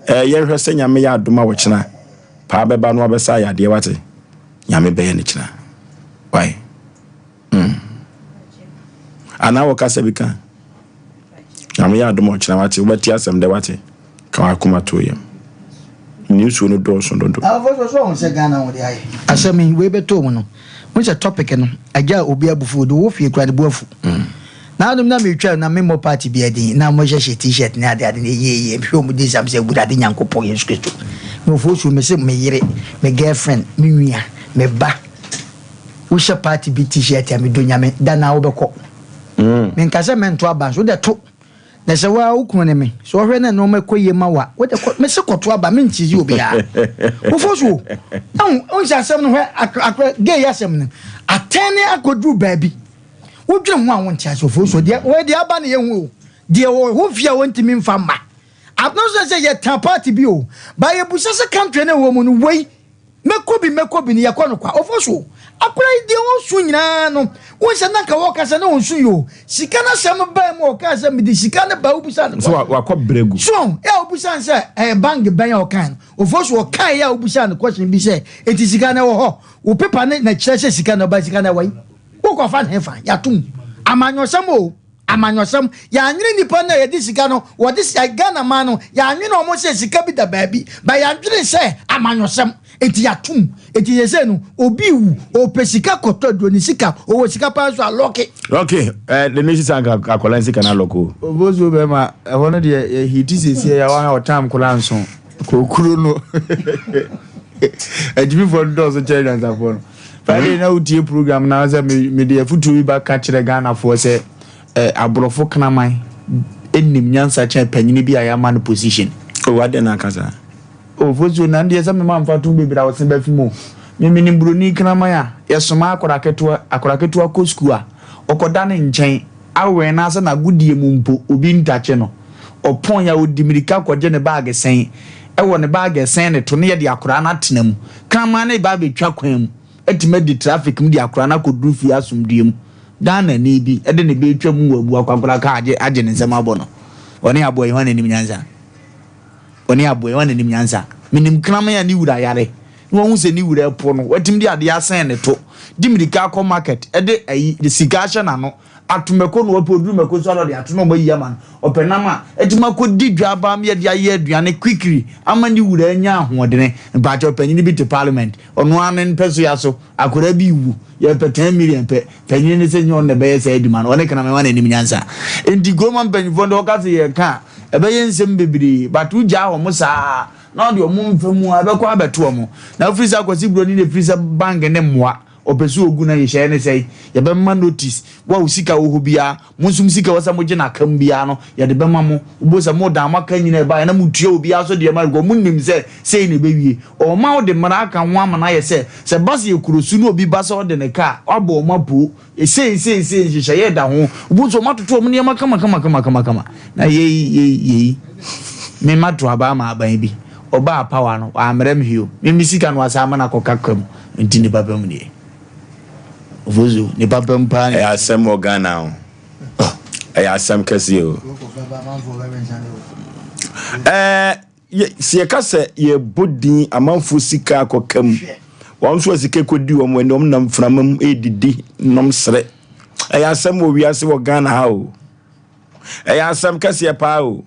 Yɛhwɛ sɛ Nyame yɛ adom a wɔkyena paa bɛba no wabɛsa ayɛ adeɛ wate. Nyame bɛyɛ ne kyena wai Anaa wɔkasa bi ka Nyame yɛ adom a ɔkyena wate wobɛte asɛm dɛ wate ka wakoma to yam ne nsuo no dɔɔso dodo. Asɛm yi wei bɛtɔ mu no mo sɛ topic no agya a obi abufu de wɔ fie kura ne bu afu na adum na metwa na memmɔ party bi adin na mohyehyɛ T-shirt ne ade ade ne yie yie mehwɛ ɔmo di nsam sɛ Awurade Nyankopɔn Yesu Kristo mefo su me se me yere, me girlfriend, me nua, me ba, wohyɛ party bi T-shirt a medɔ Nyame da na wobɛkɔ. Menka sɛ mɛnto aba nso wode to na sɛ waa wo kunu ne me sɛ ɔhwɛ na nneɛma kɔ yie ma wa wode kɔ mese kɔto aba menkyezi obiara wofo so ɛho wonhyɛ asɛm no hwɛ akora gay asɛm no atɛn ne akɔduru baabi wodwene ho a wonte ase. Ofo so deɛ wɔde aba ne yɛhu o deɛ wɔ ho fie a wɔntumi mfa mma. I'm not sure sɛ yɛtan party bi o, but yɛbusa sɛ country no ɛwɔ mu no wei mɛkɔ bi mɛkɔ bi no yɛkɔ no kwa. Ɔfo so akora yi deɛ ɔnsu nyinaa no wohu sɛ na nka wɔkasa na ɔnsu yi o. Sika no asɛm baa mu a ɔkaa sɛ mede sika no ba wobusa no So wakɔ brɛ gu. So ɛ a wobusa no sɛ ɛyɛ bank bɛn a ɔkae no. Ɔfo so ɔkae a wobusa no question bi sɛ enti sika no ɛwɔ hɔ wo paper no na kyerɛ sɛ sika no ɛba sika no ɛwɔ yi wokɔfa no hefa yɛatom amanyɔsɛm o. Amanyɔsɛm, yɛanwene nnipa no a yɛde sika no, wɔde si Ghana man no, yɛanwene wɔn sɛ sika bi da baabi, but yɛadwene sɛ amanyɔsɛm, nti yɛatom. Nti seesei no, obi rewu, ɔpɛ sika kɔtɔ aduro, ne sika, ɔwɔ sika paa nso a, lɔke. Lɔke, eh, the nation sɛ anka akwadaa sika no alɔke o. Obosuo bɛrima, ɛhɔ no deɛ yɛ hiti seesei yɛ wɔn a ɔtam koraa nso, kokuro no, agyimifoɔ no dɔɔso kyɛn nyansafoɔ no. Friday na wotie program na sɛ mede afotuo bi ba ka kyerɛ Ghanafoɔ sɛ eh, aborɔfo kraman nim nyansa kyɛn panyini bi a yɛama no position. Oh, adɛn na aka saa? Oh, fosuo na ndeɛ sɛ mema mfa to bebree a wɔse bɛfi mu. Me menim buroni kraman a yɛsoma akwadaa ketewa akwadaa ketewa kɔ sukuu a ɔkɔda ne nkyɛn awɛn no asɛ n'agodie mu mpo obi ntakye no. Ɔpɔn a ɔdi mirika kɔgye ne baage sɛn wɔ ne baage ɛsɛn ne to na yɛde akwadaa no atena mu. Kraman no reba abɛtwa kwan mu atumi adi traffic mu de akwadaa no akɔduru fie asomdwoeɛ mu. Ghanani bi de ne ba retwa mu wɔ Abua Kwankora kaa agye agye ne nsam abɔ no. Ɔne aboa yi hwan na nim nyansa? Ɔne aboa yi hwan na nim nyansa? Menim kraman a ne wura yare na wahu sɛ ne wura repo no, watumi de adeɛ asɛn ne to, de mirika akɔ market de ayi de sika ahyɛ n'ano Ato mako na ɔpɛ oduru mako nso a na ɔde ato na ɔma ayi ama no. Ɔpɛ nam a, atumi akɔdi dwa aba ama yɛde ayɛ aduane quickly ama ne wura anya ahoɔdene. Mpakyɛw panyini bi te parliament, ɔno ara ne mpɛsoa so, akwadaa bi rewu, yɛpɛ 10 million pɛ, panyini no sɛ nyɛ ɔno na ɛbɛyɛ saa adwuma no, ɔne kraman hwan na anim nyansa? Enti kurom ha mpanyinfoɔ no deɛ wɔka sɛ yɛka a, ɛbɛyɛ nsɛm bebree but wogyaa wɔn saa na wɔde wɔn mfa mu a, ɛbɛkɔ abɛto wɔn. Na wofiri sɛ Akwasi Broni na ɛfiri sɛ bank ne mmoa. Ɔpɛ sɛ ogu na nhyehyɛeɛ ne sɛe, yɛbɛma notice, wo a wo sika wɔ hɔ biara, mo nso mo sika a ɛwɔ sɛ mogye no aka mu biara no, yɛde bɛma mo. Wobɛhu sɛ modan mo aka nyinaa ɛbaeɛ na motua obiara so deɛ ma no, because monim sɛ sei na ɛbɛwie. Ɔma wode mmara aka ho ama no ayɛ sɛ, sɛ ɛba sɛ yɛ kuro so na obi ba sɛ ɔde ne kaa, woabɔ wɔn apoo, sei sei sei nhyehyɛeɛ da ho. Wobɛhu sɛ wɔatoto wɔn nneɛma kama kama kama kama kama. Na yei yei yei, me mato aba ama aban bi, ɔbaa power no, wammrɛ me hwee o, me me sika no wasan ama no akɔka ka mu. Nti nipa pɛ mu deɛ. Ofosu nipa pɛ mu paa. Ɛyɛ asɛm wɔ Ghana o. Ɛyɛ asɛm kɛseɛ o. Ɛɛ sɛ yɛka sɛ yɛbɔ din amanfoɔ sika akɔka mu wɔn nso a sika kɔdi wɔn ani wɔn nam mframa mu ɛredidi nom serɛ ɛyɛ asɛm wɔ wiase wɔ Ghana ha o ɛyɛ asɛm kɛseɛ paa o.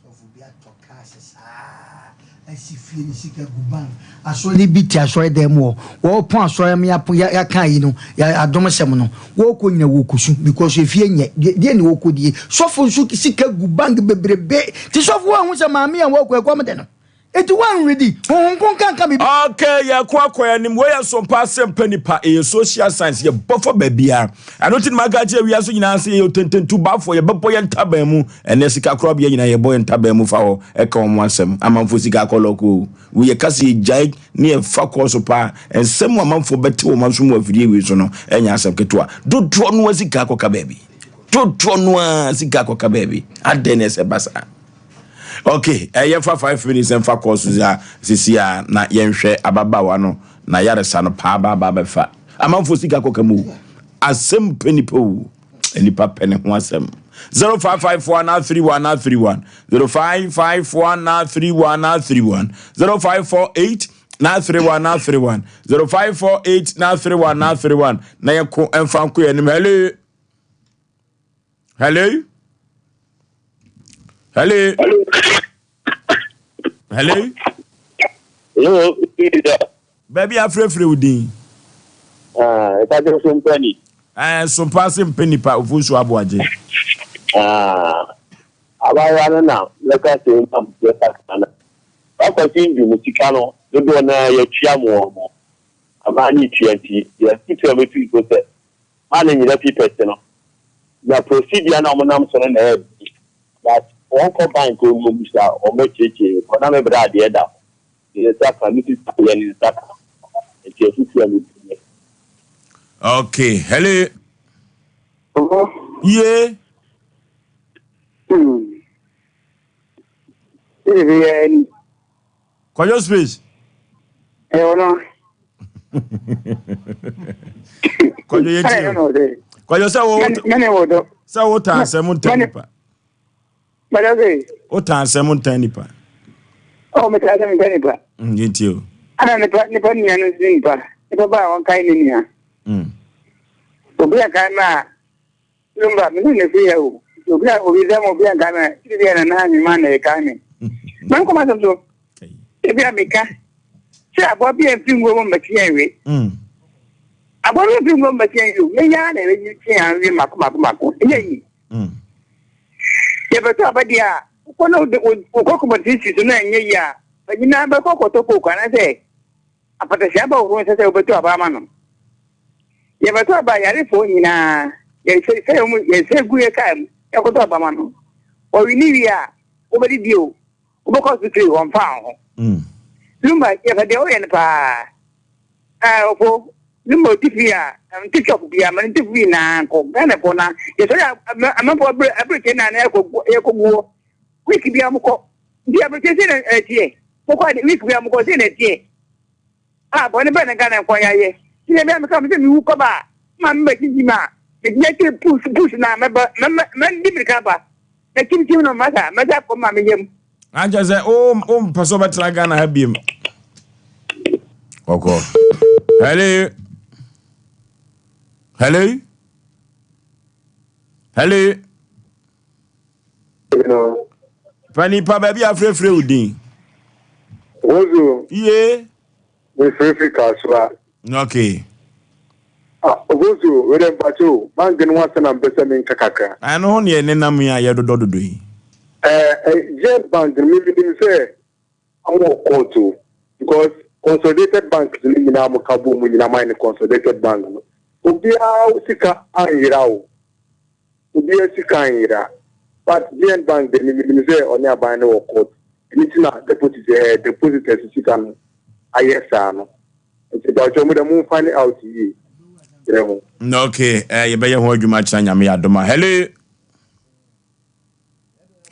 Sɔfo bi atɔ cars saa asi fie ne sika gu bank. Asɔre bi te asɔre dan mu hɔ. Wɔpɔn asɔre ama yɛapo yɛaka ayi no yɛ adom sɛm no. Wɔkɔ nyina wɔkɔsu because efie nyɛ. Deɛ ne wɔkɔ die. Sɔfo nso sika gu bank bebrebe. Ti sɔfo wɔahu sɛ maame a wɔkɔ ɛkɔm de no. Enti woanredi Honhom Kronkron anka biribi. Okay, yɛko akɔ yɛn anim. Wei yɛ sompa asɛmpa nipa. Ɛyɛ social science. Yɛbɔ fa baabiara. Ɛno nti na maka akyerɛ wiase nyinaa sɛ yɛyɛ otententubafoɔ. Yɛbɛbɔ yɛn ntaban mu. Ɛnɛ sika korabea nyinaa yɛbɔ yɛn ntaban mu fa hɔ ɛka wɔn asɛm. Amanfoɔ sika akɔ lɔko o. Wei yɛka sɛ yɛgyae ne yɛfa kɔɔ so paa. Nsɛm a amanfoɔ bɛte wɔn aso mu wɔ afidie wei so no ɛnyɛ asɛm ketewa. Dodoɔ no ara sika akɔka baabi. Dodoɔ no ara sika akɔka baabi. Adɛn na ɛsɛ ba saa? Okay, eh, yɛmfa 5 minutes mfa kɔɔ so a sisi a na yɛnhwɛ ababaawa no na yaresa no paa baaba bɛfa amanfoɔ sika kɔka mu asɛm pɛ nipa o nipa pɛ ne ho asɛm 0554 31 31 0554 31 31 0548 931 931 0548 931 931 na yɛko mfa nko yɛn anim hello Hello? Hello? Hello? Hello, Baabi afrɛfrɛ wo din. Ah, ɛka kyerɛ so ni. Eh, sompa ase mpɛ nipa ofu nso aboagye. Ah, abayewa no na mɛka sɛ ma yɛ kakra na. Wakɔsi ndwom sika no dodoɔ na yɛtua mo wɔn mo. Amaa ne tua nti yɛtutu a mɛtu nso sɛ ma ne nyina fi pɛte no na procedure na ɔmo nam so no na ɛyɛ den but wɔn kɔ bank ɔmo bisa ɔmo bɛ kyerɛkyerɛ kɔ na me bra adeɛ da hɔ ne nsa ka me sista yɛ ne nsa ka nti afutuo a me tu yɛ. Okay, hello. Hello. Yeah. Hmm. Kwadwo space. Ɛwɔ no. Kwadwo yɛ ti o. Kwadwo sɛ wo sɛ wo tan asɛm ntan nipa. Wo tan asɛm ntan nipa. Ɔ me tan asɛm ntan nipa. Mm, yɛ ti o. Ana nipa nipa nua no si nipa. Nipa ba a wɔn kan ne nua. Mm. Obi a kan ma Lumba me ne ne fi yɛ o. Obi a obi dɛm obi a nka me ebi a nana ahema na ɛka me. Ma nkɔm asɛm so. Ebi a meka sɛ aboa bi a mfi nguo mu mmɛkye yɛn we. Aboa bi a mfi nguo mu mmɛkye yɛn we o. Yɛn ara na yɛbɛyi kye yɛn we mako mako mako. Ɛnyɛ yi. Yɛbɛtɔ aba deɛ a wokɔ na wokɔ kɔmɔtene si so na ɛnyɛ yi a nyinaa bɛkɔ kɔtɔ kooko anaasɛ Apatahyia ba horow nsɛ sɛ wobɛto aba ama no. Yɛbɛto aba ayarefoɔ nyinaa, yɛsɛ wɔn, yɛsɛ gu yɛ kaa mu, yɛkɔtɔ aba ma no. Ɔwe ne wie a, wobɛdidi o, wobɛkɔ asotire, wɔmfa wo ho. Lumba, yɛpɛ deɛ woyɛ no paa. Ɛɛ, ɔfo, Lumba ɔte fie a, nte shop biara, ma no nte fie nyinaa nkɔ. Ghanafoɔ na, yɛsɔre a, amanfoɔ abere, aberekyɛ na na yɛkɔ, yɛkɔ guɔ. Week biara mokɔ. Nti aberekyɛ sei na ɛteɛ. Mokɔ ade week bia mokɔ sei na ɛteɛ. Ah bɔne bɛn na Ghana nko yɛayɛ. Nti na bia meka me sɛ mewu kɔba a ma me ba kyinkyim a megyina akyire push push na mɛba mɛdi mirika aba na kyimkyim no masa mɛsa akɔ ma me yam. Ankyɛ sɛ wo wo mpɛ sɛ wobɛtena Ghana ha biem. Kɔkɔ. Hello. Hello. Hello. Pa nipa baabi a frɛfrɛ wo din. Wozu. Iye. Mefrɛfrɛ Kasoa. Okay. Ah, Obosu, wei dɛ mpakyɛ o, bank no ho asɛm na mpɛ sɛ menka kakra. Ɛno ho neɛ nenam yi a yɛdodɔ dodo yi. Eh, eh, GN Bank no, me menim sɛ ɔmo wɔ court o, because consolidated banks no nyinaa mo ka bɔ mu nyinaa mo ayɛ no consolidated bank no, obiara sika anyera o. Obiara sika anyera but GN bank deɛ me menim sɛ ɔne aban no wɔ court ɛno nti na deposit ɛɛ depositors sika no ayɛ saa no nti mpakyɛw mo deɛ mo find out yie kyerɛ ho. Ok eh, yɛbɛyɛ ho adwuma akyena Nyame yɛ adom a. Hello?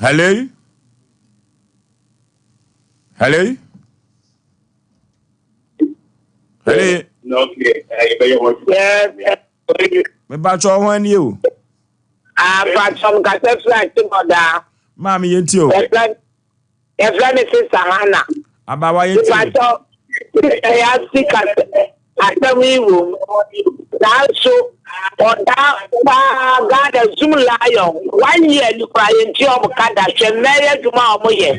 Hello? Hello? Hello? Mebakyɛ ho ani o. Apakyɛ mkasa firi ase bɔdaa. Maame yɛn ti o. Yɛfrɛ me sista Hana. Abawa yɛn ti o. Mepakyɛ ɛyɛ ase kasa asɛm yi wɔ mu. Nanso ɔdaa paa Ghana Zoom Lion one year ni koraa yɛn ti ɔmo ka da hwɛ mmɛyɛ adwuma a ɔmo yɛ.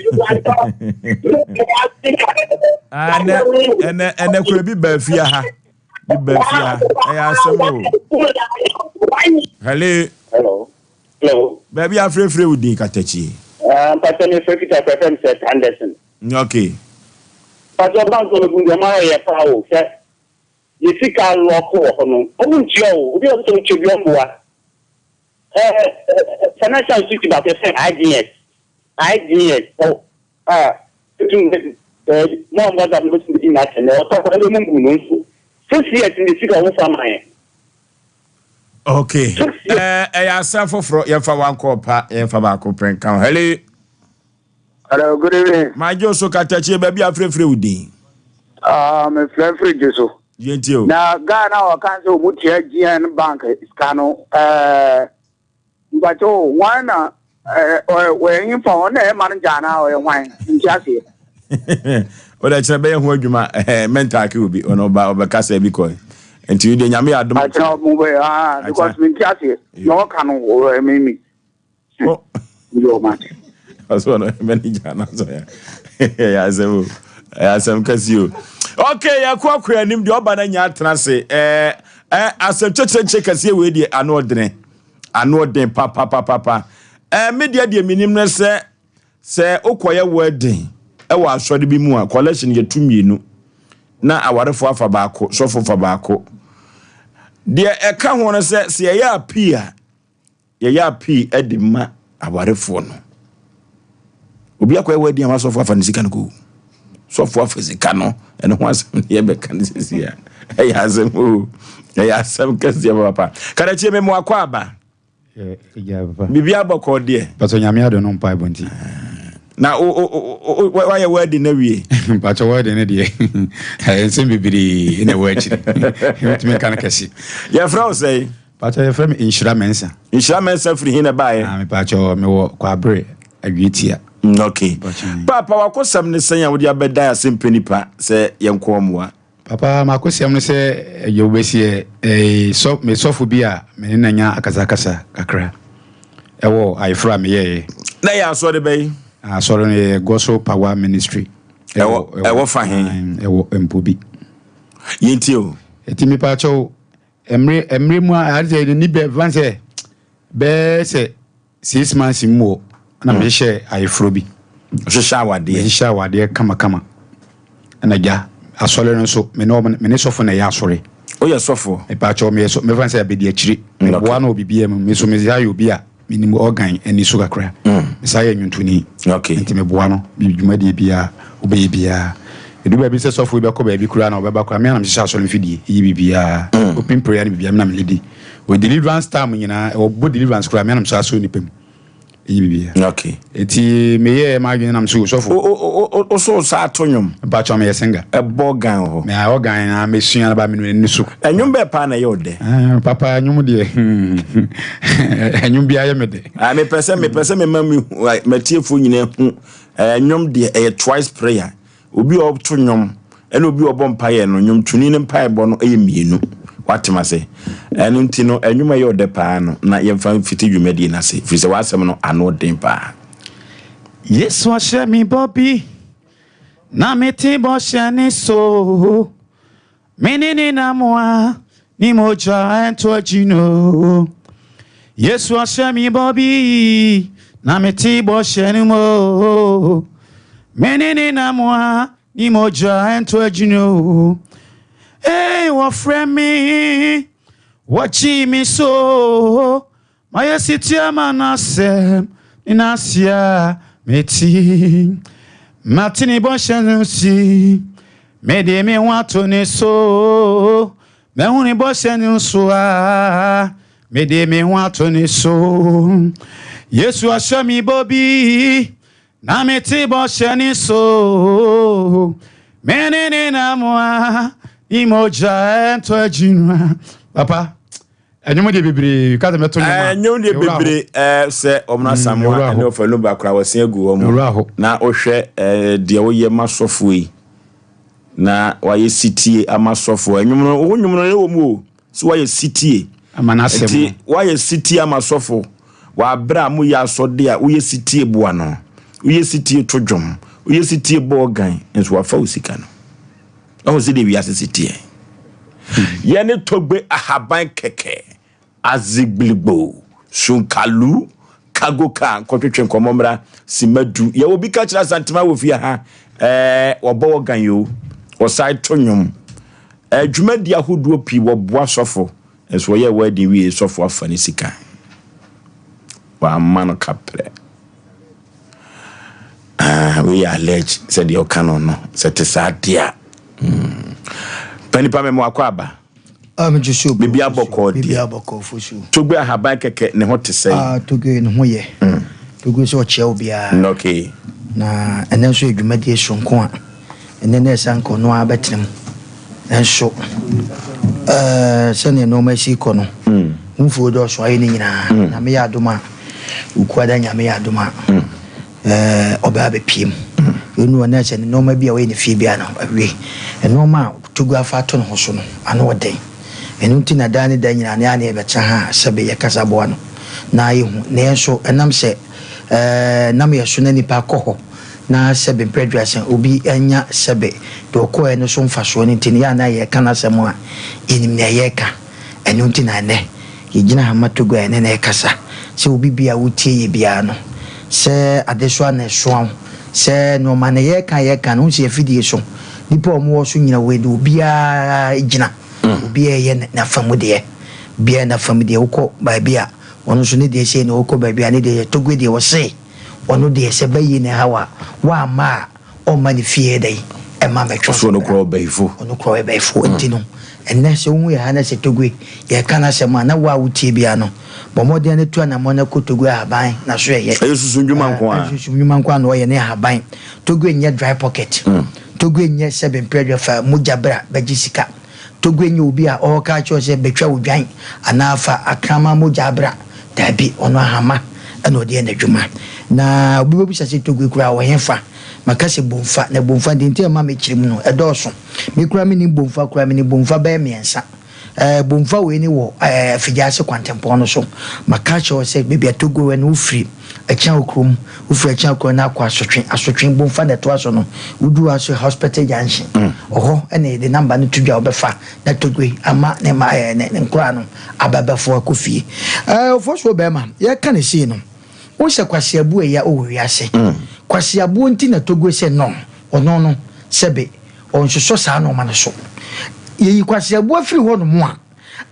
Ɛnɛ ɛnɛ ɛnɛ kura bi baa fie ha. Bi baa fie ha. Ɛyɛ asɛm o. Hello. Hello. Hello. Baabi afrɛfrɛ wo din katakyie. Ah, mpakyɛ me frɛ Peter frɛ fɛm sɛ Anderson. Okay. Mpakyɛ bank no gu deɛ ɔmo ayɛ paa o hwɛ. Yɛ sika lɔko wɔ hɔ no ɔmo ntua o obi a ɔsɛ ɔtua bi ɔmboa. Ɛɛ financial institute baako yɛfrɛ no IGS IGS ɔ a etum ɛɛ mo a mo WhatsApp no bɛtum bɛdi nyinaa kyɛn ɔtɔ kɔ ɛna ɔmo mbu no nso 6 years ne sika ɔmo fa ma yɛn. Okay. Ɛɛ ɛyɛ asɛm foforɔ yɛmfa wankɔ pa yɛmfa baako pɛ nka ho. Hello. Hello, good evening. Magye wo so katakyie baabi a frɛfrɛ wo din. Ah, me frɛfrɛ gye so. Yɛntie o. Na Ghana a wɔka sɛ wɔn tua GN bank sika no ɛɛ mpakyɛ o wɔn na ɛɛ ɔyɛ nyimfa wɔn na ɛyɛ manager anaa ɔyɛ hwan nti aseɛ. O de kyerɛ bɛyɛ ho adwuma ɛɛ mɛntaake obi ɔno ɔba ɔbɛkasa bi kɔ nti de nyame yɛ adom. Akyerɛ ɔmo bɛ ah because mi nti aseɛ na ɔka no ɔyɛ mi mi. Oh. Ɔsɛ ɔno manager anaasɛ ɔyɛ ɛyɛ asɛm o ɛyɛ asɛm kɛse o. Okay, yɛkɔ akɔ anim deɛ ɔba no anya atena ase ɛɛ ɛɛ asɛm kyɛkyerɛkyerɛ kɛseɛ wei deɛ ano ɔdene ano ɔden papapapapa ɛɛ me deɛ deɛ menim no sɛ sɛ wokɔyɛ wedding ɛwɔ asɔre bi mu a collection yɛtu mmienu na awarefoɔ afa baako sɔfo fa baako deɛ ɛka ho no sɛ sɛ yɛyɛ appeal a Yɛyɛ appeal de ma awarefoɔ no. Obi akɔyɛ wedding ama sɔfo afa ne sika no kɔ. Sɔfo afa sika no, ɛno ho asɛm ne yɛbɛka no sisi a. Ɛyɛ asɛm o. Ɛyɛ asɛm kɛseɛ papa. Karakyie me mo akɔ aba. Biribi abɔkɔ deɛ. Pastor Nyame adom no mpaebɔ nti. Na o o o o wayɛ wedding na wie. Mpakyɛ wedding no deɛ ɛyɛ nsɛm bebree na ɛwɔ akyiri. Wotumi nka no kɛse. Yɛfrɛ wo sɛn? Mpakyɛ yɛfrɛ me Nhyira Mensah. Nhyira Mensah firi he na ɛbaeɛ? Ah, mepakyɛ mewɔ Kwaabere Awietia. Mm, okay. Paapa wakosɛm ne sɛn a wode abɛdan asɛmpɛ nipa sɛ yɛnkɔ mmoa? Papa m'akosɛm no sɛ ɛyɛ wobɛsiɛ ɛɛ sɔ me sɔfo bi a me ne no anya akasakasa kakra ɛwɔ ayeforɔ a meyɛeɛ. Na ɛyɛ asɔre bɛn? Asɔre no yɛ Gospel Power Ministry. Ɛwɔ ɛwɔ fa he? Ɛwɔ Mpobi. Yɛntie o. Ɛti mepaakyɛw ɛmere ɛmere mu a ade sɛ ni bɛ fan sɛ bɛɛ sɛ 6 months mu wɔ na hmm. mehyehyɛ ayeforɔ bi. Hyehyɛ awadeɛ. Mehyehyɛ awadeɛ kamakama. Ɛna gya asɔre no nso me ne me ne sɔfo na ɛyɛ asɔre. Woyɛ sɔfo? Mepaakyɛw meyɛ sɔ mefa sɛ abedi akyire. Mm, Meboa no wɔ biribiara mu. Me nso mesa yɛ obi a menim organ ani so kakra. Mm. Mesa yɛ nnwontoni. Okay. Nti meboa no dwumadie biara wobɛyɛ biara. Edu baabi sɛ sɔfo yi bɛkɔ baabi koraa na ɔbɛba koraa me ara na mehyehyɛ asɔre mfidie yi biribiara. Mm. Open prayer ne biribiara me na meledi. Wɔ deliverance time nyinaa, wɔbɔ deliverance koraa, me anam so asɔ nipa mu. Eyi bibi. Okay. Eti meyɛ m'adwene nam so sɔfo. O o o o so sa ato nnwom. Mpatsɔ meyɛ singer. Ɛbɔ gan hɔ. Mɛ ayɔ gan na mesua na ba me ni so. Ɛnwom bɛɛ paa na ɛyɛ ɔdɛ. Ah, papa ɛnwom deɛ. Ɛnwom bi ayɛ me dɛ. Ah, mepɛ sɛ mepɛ sɛ mema me matiefo nyinaa hu ɛnwom deɛ ɛyɛ twice prayer. Obi a ɔto nnwom ne obi a ɔbɔ mpaeɛ no, nnwomtoni no mpaebɔ no yɛ mmienu. Woate m'ase? Ɛno nti no, nnwom a ɛyɛ ɔdɛ paa no na yɛmfa mfiti dwumadie no ase, ɛfiri sɛ w'asɛm no ano den paa. Yesu ahyɛ me bɔ bi, na mete bɔhyɛ ne so. Me ne ne nam a, ne mogya ɛntɔ akyi no. Yesu ahyɛ me bɔ bi, na mete bɔhyɛ no mu. Me ne ne nam a, ne mogya ɛntɔ akyi no. Ee, wɔfrɛ me, wɔgye me so. Mayɛ setie ama n'asɛm ne n'ase a mete. Mate ne bɔhyɛ no si, mede me ho ato ne so. Mahu ne bɔhyɛ no so a, mede me ho ato ne so. Yesu ahyɛ me bɔ bi, na mete bɔhyɛ ne so. Me ne ne nam a, ne mogya ɛntɔ agyina. Papa. Ɛnwom deɛ bebree ka sɛ mɛto nwom a. Ɛnwom deɛ bebree ɛɛ sɛ wɔn mm, asamoa ɛne ɔfɛ no bakora wɔsen agu wɔn na wohwɛ ɛɛ deɛ woyɛ ma sɔfoɔ yi na wayɛ sitie ama sɔfoɔ ɛnwom no wo nwom no ɛwɔ mu o so wayɛ sitie ama n'asɛm nti wayɛ sitie ama sɔfo wɔ abere a moyɛ asɔde a woyɛ sitie boa no woyɛ sitie to dwom woyɛ sitie bɔ ɔgan nso wafa wo sika no. Wahu sɛdeɛ wiase si teɛ. Yɛne Togbe ahaban kɛkɛ, Azigbiligbo, Sunkalu, Kagoka nkɔtwetwe nkɔmmɔ mmra Simadu. Yɛwɔ bi ka kyerɛ Asantema wɔ fie ha. Ɛɛ, wɔbɔ wɔ gan o, wɔsan to nnwom. Ɛɛ, dwumadi ahodoɔ pii wɔboa sɔfo. Nso wɔyɛɛ wedding wie sɔfo afa ne sika. Wamma no kaprɛ. Ah, wei yɛ allege sɛ deɛ ɔka no no sɛ te saa deɛ a. Hmm. Panipa mɛmo akɔ aba. Ah, me jusu Bibi abɔkɔ deɛ. Bibi abɔkɔ fosu. Togbe ahaban kɛkɛ ne ho te sɛ. Ah, togbe ne ho yɛ. Mm. Togbe sɛ ɔkyea obiara. Okay. Na ɛnɛ nso yɛ dwumadie soronko a ɛnɛ na ɛsɛ anka ɔno ara bɛtena mu. Nanso ɛɛ sɛnea nneɛma si kɔ no, mm. wo mfuo dɔɔso ayɛ ne nyinaa. Mm. Nyame yɛ adom a, Wukuada Nyame yɛ adom a, mm. ɛɛ ɔbɛ abɛpie mu. Ɛnu ɔno ɛsɛ ne nneɛma bi a ɔyɛ ne fie biara no awie. Nneɛma a Togo afa ato ne ho so no, ano ɔden. Ɛno nti na daa ne da nyinaa ne a ne yɛbɛtena ha a sɛbe yɛkasa boa no na yɛhu. Na yɛn nso ɛnam sɛ ɛɛ nam yɛ so na nipa kɔ hɔ na sɛbe mprɛ aduasa obi anya sɛbe deɛ ɔkɔɛ no so mfasoɔ no nti no, yɛ a na yɛreka n'asɛm a, yɛnim nea yɛreka. Ɛno nti na ɛnnɛ yɛgyina ha ma Togo a yɛne no rekasa, sɛ obi biara a wotie yɛ biara no, sɛ adesoa na ɛsoa wo, sɛ nnoɔma na yɛreka a yɛreka no, wohu sɛ afidie so, nnipa a wɔwɔ so nyina wei de obiara gyina, obiara reyɛ n'afa mu deɛ, obiara n'afa mu deɛ, wokɔ baabi a, ɔno nso ne deɛ sei na wokɔ baabi a ne deɛ yɛ, Togo deɛ ɔse. Ɔno deɛ sɛ bɛyi ne haw a, wamma a, ɔmma ne fie dɛn? Ɛmma mmɛtwe Ɔso ɔno koraa ɔbɛyifo. Ɔno koraa ɔyɛ bɛyifo. Nti no, Ɛnnɛ sɛ wohu yɛn ha na sɛ Togoe yɛreka n'asɛm a, na wo a wotie biara no, bɔ mmɔden na tu anammɔn na kɔ Togoe ahaban na so ɛyɛ. Ɛyɛ sunsum nnwuma nko ara. Ɛyɛ sunsum nnwuma nko ara na ɔyɛ ne ahaban. Togoe nyɛ dry pocket. Togoe nyɛ sɛbe mprɛdwɛ fa mogya bra bɛgye sika. Togoe nyɛ obi a ɔreka akyerɛ wo sɛ bɛtwa odwan anaa fa akraman mogya bra. Daabi, ɔno ahama na ɔde yɛ n'adwuma. Na obi bɛbisa sɛ Togoe koraa ɔwɔ hefa? Maka sɛ Bomfa, na Bomfa deɛ nti a ɛma mekyerɛ mu no, ɛdɔɔso. Me koraa mennim Bomfa koraa, menim Bomfa bɛyɛ mmiɛnsa. Ɛɛ, Bomfa wei ne wɔ ɛɛ Afigyaase kwantempɔn no so. Maka akyerɛ wo sɛ baabi a Togo wɔ no, wofiri Akyiawo kurom, wofiri Akyiawo kurom na akɔ Asotwe, Asotwe, Bomfa na ɛtoa so no, woduru hɔ a so Hospital Junction. Ɔhɔ na yɛde number no to dwa a wobɛfa na Togo yi ama ne mma ɛɛ ne ne nkoraa no aba abɛfoa akɔ fie. Ɛɛ, Ofosuo barima, yɛreka no sei no, Wohu sɛ kwaseabuo ɛya wɔ wiase. Kwaseabuo nti na Togo sɛ no, ɔno no, sɛbe, ɔnsosɔ saa nnoɔma no so. Yɛyi kwaseabuo firi hɔ nom a,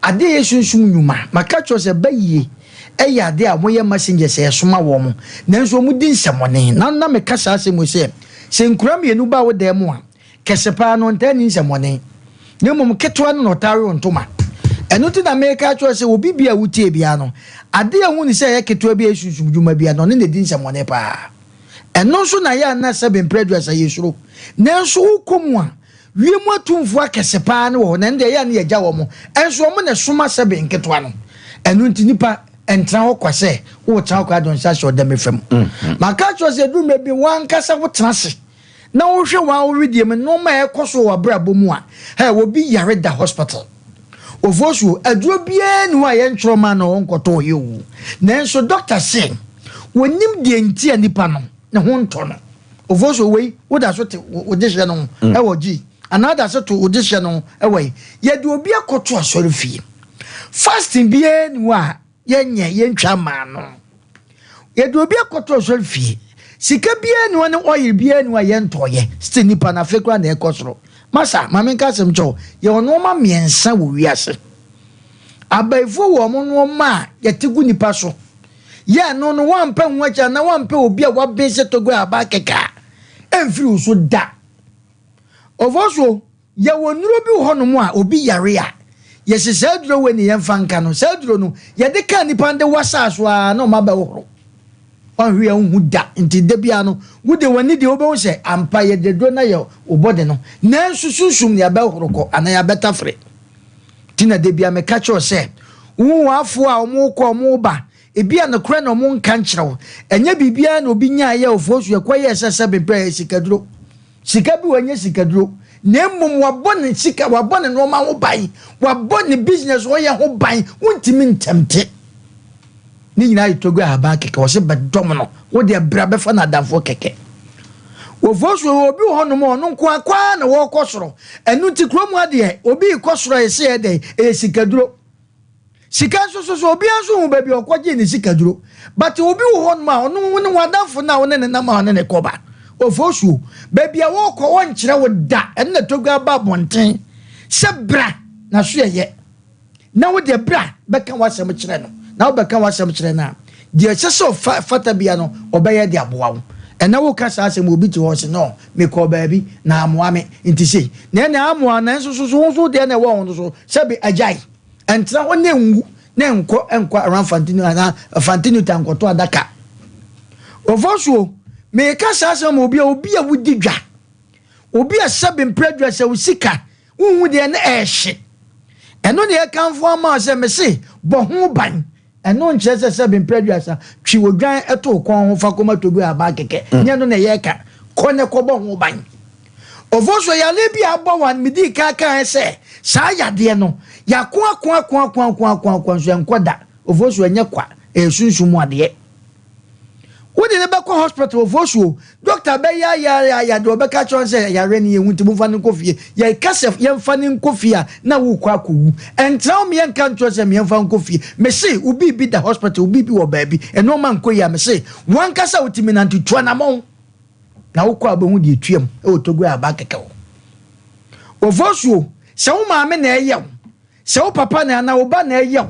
adeɛ a ɛyɛ sunsum nnwuma, maka akyerɛ wo sɛ bayie ɛyɛ adeɛ a wɔyɛ messengers a yɛsoma wɔn, nanso wɔdi nsɛmɔne. Na na meka saa asɛm wei sɛ, sɛ nkura mmienu ba wo dan mu a, Kɛse paa no, ɔntaa nni nsɛmmɔne, na mmom ketewa no na ɔtaa we ntoma. Ɛno nti na mereka akyerɛ wo sɛ, obi biara a wutie biara no, ade a ohu no sɛ ɛyɛ ketewa bi a ɛyɛ sunsum dwuma biara no, ɔne no di nsɛmmɔne paa. Ɛno nso na ɛyɛ a na sɛbe mprɛ aduasa yesuro. Nanso wokɔ mu a, wiem atumfoɔ akɛse paa no wɔ hɔ, na ɛno deɛ ɛyɛ a na yɛagya wɔn. Ɛnso wɔn na ɛsoma sɛbe nketewa no. Ɛno nti nnipa ntena hɔ kwa sɛ woretena hɔ koraa de wo nsa ahyɛ ɔdame fam. Maka akyerɛ wo sɛ, ɛduru mmerɛ bi, wo ankasa wotena ase. na wohwɛ w'awowedeɛ mu nnoɔma a ɛkɔ so wɔ w'abrabɔ mu a, hɛ, obi yare da hospital. Ofosuo, aduro biara nni hɔ a yɛntwerɛ mmaa na ɔnkɔtɔ yɛ o. Nanso doctor se, wɔnim deɛ nti a nipa no ne ho ntɔ no. Ofosuo, wei, woda so te wo dehyeɛ no ho ɛwɔ G, anaa woda so to wo dehyeɛ no ho ɛwɔ yi. Yɛde obi akɔto asɔre fie. Fasting biara nni hɔ a Yɛnyɛ, yɛntwa mmaa no. Yɛde obi akɔto asɔre fie. Sika biara ni hɔ ne oil biara ni hɔ a yɛntɔɔyɛ. Still nipa no afe koraa na ɛkɔ soro. Masa, ma menka asɛm kyerɛ wo. Yɛwɔ nnoɔma mmiɛnsa wɔ wiase. Abayifoɔ wɔ wɔn nnoɔma a yɛte gu nipa so. Yɛ ɛno no, woampɛ ho akyi anaa woampɛ obi a waben sɛ Togo aba kɛkɛ a, ɛmfiri wo so da. Ofosuo, Yɛwɔ nnuro bi wɔ hɔnom a obi yare a, yɛse saa aduro wei ne yɛmfa nka no. Saa aduro no, yɛde ka nnipa no de wasaa so ara na wɔn abɛhohoro. Wanhwɛ a wonhu da. Nti da biara no, wo deɛ w'ani deɛ wobɛhu sɛ ampa yɛde aduro no ayɛ wo bɔde no. Nanso sunsum no yɛabɛhohoro kɔ anaa yɛabɛtafere. Nti na da biara meka kyerɛ wo sɛ, wohu w'afoɔ a wɔrekɔ a wɔreba, ebia nokorɛ na wɔnka nkyerɛ wo. Ɛnyɛ biribiara na obi nyaeɛ a ofoɔ so yɛkɔyɛɛ sɛ sɛbe berɛ a ɛyɛ sikaduro. Sika bi wɔ ɛnyɛ sikaduro na mmom wabɔ ne sika wabɔ ne nneɛma ho ban wabɔ ne business ɔyɛ ho ban wontumi ntɛmte ne nyinaa yɛ togo ahaban kɛkɛ wɔse bɛdɔm no wo deɛ bra bɛfa no adamfoɔ kɛkɛ wɔfoɔ so obi wɔ hɔnom ɔno nko akwaa na wɔrekɔ soro ɛno nti kurom adeɛ obi rekɔ soro a yɛsɛ yɛ dɛn ɛyɛ sikaduro Sika nso so so obiara nso hu baabi a ɔkɔgyee ne sikaduro. But obi wɔ hɔnom a ɔno wo ne w'adamfo no a wo ne ne nam a ɔne ne kɔba. Ofosuo, baabi a wɔrekɔ wɔnkyerɛ wo da. Ɛno na Togo aba abɔnten sɛ bra na so yɛyɛ. Na wo deɛ bra bɛka w'asɛm kyerɛ no. Na wobɛka w'asɛm kyerɛ no a, deɛ ɛsɛ sɛ ɔfa fata bia no ɔbɛyɛ de aboa wo. Ɛnɛ woka saa asɛm obi te hɔ ɔse no mekɔɔ baabi na amoa me nti sei. Na ɛnɛ amoa nanso so so wo nso deɛ na ɛwɔ ho no so sɛbe agyae. Ɛntena hɔ na ɛnwu na ɛnkɔ ɛnkɔ around Fantinu anaa Fantinu ta nkɔtɔ adaka. Ofosuo, meka saa asɛm ma obi a obi a wodi dwa, obi a sɛbe mpere dwa sɛ wo sika wonhu deɛ na ɛɛhye. Ɛno na yɛkamfo ama wo sɛ mese bɔ ho ban. Ɛno nkyerɛ sɛ sɛbe mpere aduasa twi odwan to wo kɔn ho fa kɔma Togo aba kɛkɛ. Nyɛ ɛno na yɛreka. Kɔ na kɔbɔ ho ban. Ofosuo, yareɛ bi a abɔ wo a medii kan kaeɛ sɛ saa yadeɛ no, yɛako ako ako ako ako ako ako nso ɛnkɔ da. Ofosuo, ɛnyɛ kwa, ɛyɛ sunsum mu adeɛ. Wode no bɛkɔ hospital, Ofosuo, doctor bɛyɛ ayɛ ayɛ ayɛ deɛ ɔbɛka akyerɛ wo sɛ yareɛ no yɛhu nti momfa no nkɔ fie. Yɛka sɛ yɛmfa no nkɔ fie a, na worekɔ akɔwu. Ɛntena hɔ meɛnka nkyerɛ wo sɛ meɛmfa nkɔ fie. Mese wo biribi da hospital, wo biribi wɔ baabi, nnoɔma nkɔ yie a, mese w'ankasa wotumi nante, tu anamɔn. Na wokɔ a wobɛhu deɛ ɛtuam wɔ Togo a aba kɛkɛ hɔ. Ofosuo, sɛ wo maame na ɛyɛ wo, sɛ wo papa na anaa wo ba na ɛyɛ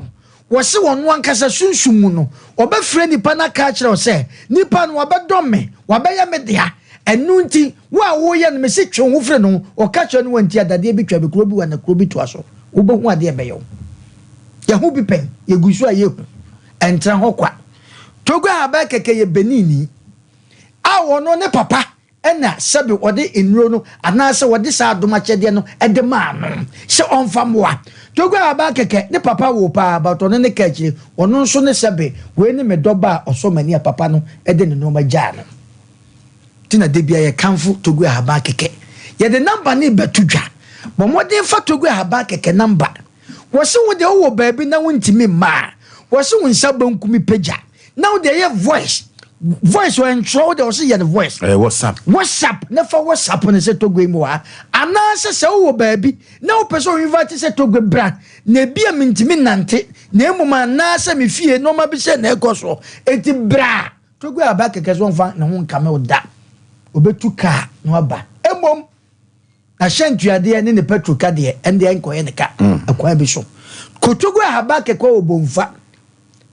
wo, wɔse wɔn ankasa sunsum mu no, wɔbɛfrɛ nipa no aka akyerɛ wo sɛ, nipa no wabɛdɔm me, wabɛyɛ me dea, ɛno nti, wo a woyɛ no, mese twe wo ho firi ne ho, ɔka kyerɛ no wantie a, dadeɛ bi twa bi, kuro bi wɔ na kuro bi toa so, Wobɛhu adeɛ ɛbɛyɛ wo. Yɛho bi pɛn, yɛgu so a yɛhu. Ɛntena hɔ kwa. Togo Ahaban kɛkɛ yɛ Beninni a ɔno ne papa na sɛbe ɔde nnuro no anaasɛ ɔde saa adom akyɛdeɛ no de maa no sɛ ɔmfa mmoa. Togo Ahaban kɛkɛ ne papa woo paa but ɔno ne ka akyire, ɔno nso ne sɛbe wei ne me dɔ ba a ɔsɔ m'ani a papa no de ne nnoɔma gyaa no. Nti na da biara yɛkamfo Togo Ahaban kɛkɛ. Yɛde number no rebɛto dwa. Bɔ mmɔden fa Togo Ahaban kɛkɛ number. Wɔse wo deɛ wowɔ baabi na wontumi mma a, wɔse wo nsa benkum pagya na wo deɛ yɛ voice voice ɔntwerɛ wo deɛ wɔse yɛ no voice. Ɛyɛ WhatsApp. WhatsApp na fa WhatsApp no sɛ Togo yi mu wɔ ha anaasɛ sɛ wowɔ baabi na wopɛ sɛ wo invite sɛ Togo bra na ebi a mentumi nnante na mmom anaasɛ me fie nneɛma bi sɛ na ɛkɔ soɔ enti bra. Togo aba kɛkɛ sɛ ɔmfa ne ho nkame wo da. Ɔbɛtu kaa na waba. Mmom N'ahyɛntuadeɛ ne ne pɛtro ka deɛ, ɛndeɛ nkɔyɛ ne ka ɛkwan bi so. Kotogu Ahaba kɛkɛ wɔ Bomfa.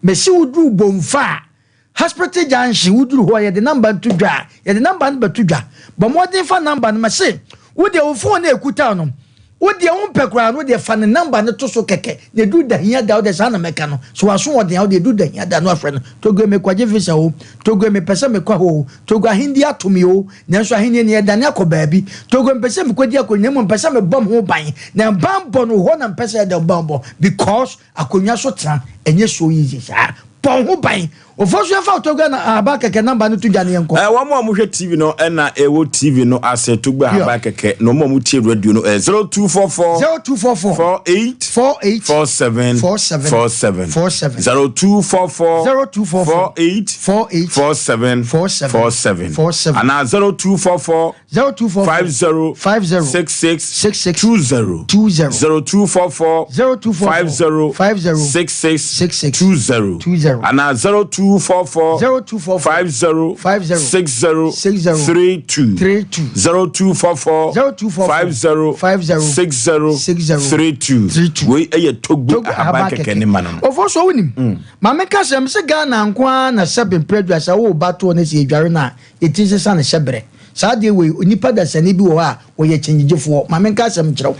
Mese woduru Bomfa a, Hospital Junction, woduru hɔ a, yɛde number no to dwa a, yɛde number no bɛto dwa. Bɔ mmɔden fa number no. Mese wo deɛ wo phone no a ɛkuta wo no, wo deɛ wompɛ koraa no, wo deɛ fa ne number no to so kɛkɛ. Na ɛduru da hia da, wo deɛ saa na mɛka no. Sɛ w'aso wɔ den a, wo deɛ ɛduru da hia da no afrɛ no. Togoe mekɔgye visa o, Togoe mepɛ sɛ mekɔ hɔ o, Togo ahenni ato me o, nanso ahenni no yɛdane akɔ baabi. Togo mepɛ sɛ mekɔdi akonnwa na mmom mepɛ sɛ mebɔ me ho ban. Na banbɔ no hɔ na mepɛ sɛ yɛda banbɔ because akonnwa so tena ɛnyɛ so easy saa. Bɔ wo ho ban. Ofosu yɛmfa wo Togo ahaban kɛkɛ number no to dwa na yɛnkɔ. Ɛɛ wɔn a wɔhwɛ TV no ɛna ɛwɔ TV no ase Togo ahaban kɛkɛ na wɔn a wɔtie radio no ɛyɛ 0244 0244 48 48 47 47 47 47 0244 0244 48 48 47 47 47 47 anaa 0244 0244 50 50 66 66 20 20 0244 0244 50 50 66 66 20 20 anaa 0244 0244 50 50 60 60 32 32 0244 0244 50 50 60 60 32 32 wei ɛyɛ Togbe Togo ahaban ahaban kɛkɛ kɛkɛ ne ma no no Ofo so wonim ma meka sɛ mese Ghana nko ara na sɛbe mprɛ aduasa wo ba toɔ no sɛ yɛdware no a yɛti nsesa no hyɛberɛ saa adeɛ wei onipa dasani bi wɔ hɔ a wɔyɛ kyingyegyefoɔ ma menka asɛm nkyerɛ wo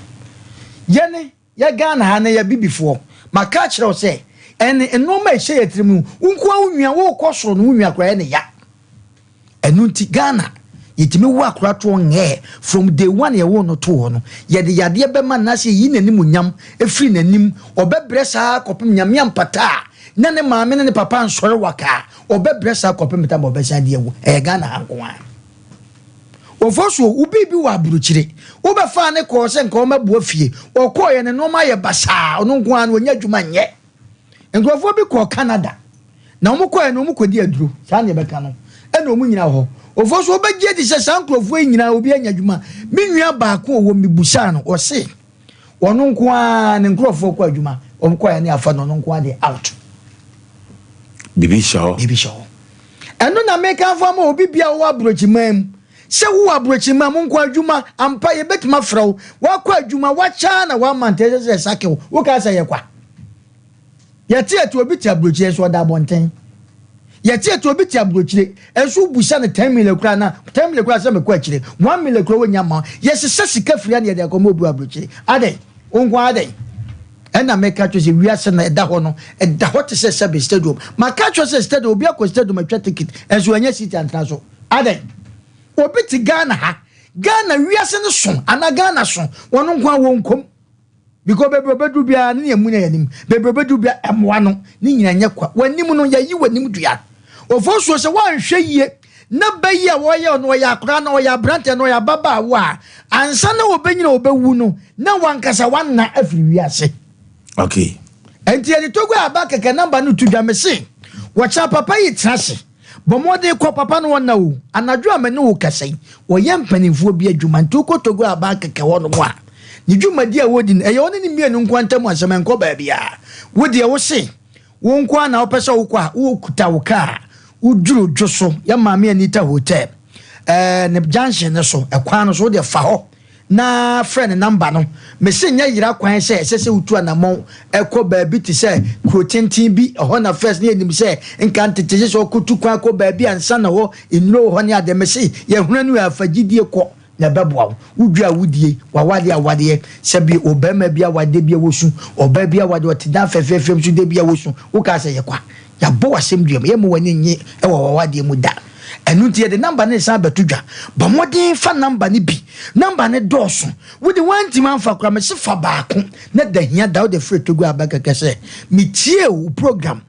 yɛne yɛ Ghana ha ne yɛ abibifoɔ maka akyerɛ wo sɛ ɛne nnoɔma a ɛhyɛ yɛ tirim no wo nko ara wo nua wokɔ soro no wo nua koraa ɛyɛ ne ya Ɛno nti Ghana yɛtumi wo akora toɔ ngɛɛ from day one yɛwoo no too hɔ no yɛde yadeɛ bɛma no anaasɛ yɛyi n'animuonyam firi n'anim ɔbɛbrɛ saa kɔpem Nyame ampata a na ne maame ne ne papa ansɔre waka a ɔbɛbrɛ saa kɔpem tam a ɔbɛsan de awu ɛyɛ Ghana ha nko ara. Ofosuo wo biribi wɔ aburokyire wobɛfaa ne kɔɔ sɛ nka ɔmɛboa fie ɔkɔɔyɛ ne nnoɔma ayɛ basaa ɔno nko ara no ɔnya adwuma nyɛ Nkurɔfoɔ bi kɔɔ Canada, na wɔn kɔɛ no wɔn kɔdi aduro, saa na yɛbɛka no, ɛna wɔn nyina wɔ hɔ. Ofoɔ so wobɛgye adi sɛ saa nkurɔfoɔ yi nyinaa obi anya adwuma. Me nua baako ɔwɔ mebusaa no, ɔse ɔno nko ara ne nkurɔfoɔ kɔ adwuma, wɔn kɔɛ ne afa no ɔno nko ara deɛ out. Biribi hyɛ hɔ. Biribi hyɛ hɔ. Ɛno na mekamfo ama obi bia ɔwɔ aburokyiman mu sɛ wowɔ aburokyiman mu nko adwuma ampa yɛbɛtumi afrɛ wo wakɔ adwuma wakyɛ na wama nti ɛsɛ sɛ ɛsake wo wokaa sɛ yɛ kwa. Yɛte ɛte obi te aburokyire nso ɔda abɔnten. Yɛte ɛte obi te aburokyire nso wobusa no ten million koraa na ten million koraa sɛ mekɔ akyire one million koraa wonya ma yɛsesa sika firi ha na yɛde akɔma obi wɔ aburokyire adɛn wo nko adɛn ɛna meka kyerɛ sɛ wiase na ɛda hɔ no ɛda hɔ te sɛ sɛbe stadium maka kyerɛ sɛ stadium obi akɔ stadium atwa ticket nso ɛnyɛ seat antena so adɛn obi te Ghana ha Ghana wiase no so anaa Ghana so wɔn nko a wɔn nkom Because baabi a ɔbɛduru biara ne yɛn mu na yɛnim. Baabi a ɔbɛduru biara ɛmmoa no. Ne nyinaa nyɛ kwa. W'anim no, yɛyi w'anim dua. Ofosuo sɛ woanhwɛ yie na bɛ yi a wɔyɛ no ɔyɛ akwadaa na ɔyɛ aberanteɛ na ɔyɛ ababaawa a, ansa na ɔbɛnyini a ɔbɛwu no, na wankasa wanna afiri wiase. Okay. Ɛnti yɛde Togo aba kɛkɛ namba no to dwa mese wɔkyena papa yi tena ase. Bɔ mmɔden kɔ, papa no ɔnna o. Anadwo a me ne wo kasa yi, wɔyɛ mpanimfoɔ bi adwuma nti wokɔ Togo aban kɛkɛ hɔnom a, ne dwumadi a wɔdi no, ɛyɛ ɔne ne mmienu nko ara ntam asɛm, ɛnkɔ baabiara. Wo deɛ wo se wo nko ara na wopɛ sɛ wokɔ a, wokuta wo kaa, woduru dwo so, yɛ Maame Anita Hotel, ɛɛ ne junction no so, ɛkwan no so, wo deɛ fa hɔ. na frɛ ne namba no. Mese nyɛ yera kwan sɛ ɛsɛ sɛ wotu anamɔn kɔ baabi te sɛ kuro tenten bi, ɛhɔ na first na yɛnim sɛ nka ntete gye sɛ ɔkɔtu kwan kɔ baabi ansa na hɔ nnuro wɔ hɔ ne adeɛ. Mese yɛhunu no a fa gyidie kɔ Na ɛbɛboa wo. Wo dwa a wodie, w'awadeɛ a wadeɛ, sɛbi ɔbarima bi awadeɛ bi a wosu, ɔbaa bi awadeɛ, ɔte dan fɛfɛɛfɛ mu so da bi a wosu, wokaa sɛ yɛ kwa. Yɛabɔ w'asɛm dua mu, yɛmma w'ani nnye wɔ w'awadeɛ mu da. Ɛno nti yɛde number no resan abɛto dwa. Bɔ mmɔden fa number no bi. Number no dɔɔso. Wode woantumi amfa koraa, mese fa baako na da hia da wode frɛ Togo aba kɛkɛ sɛ metiee wo program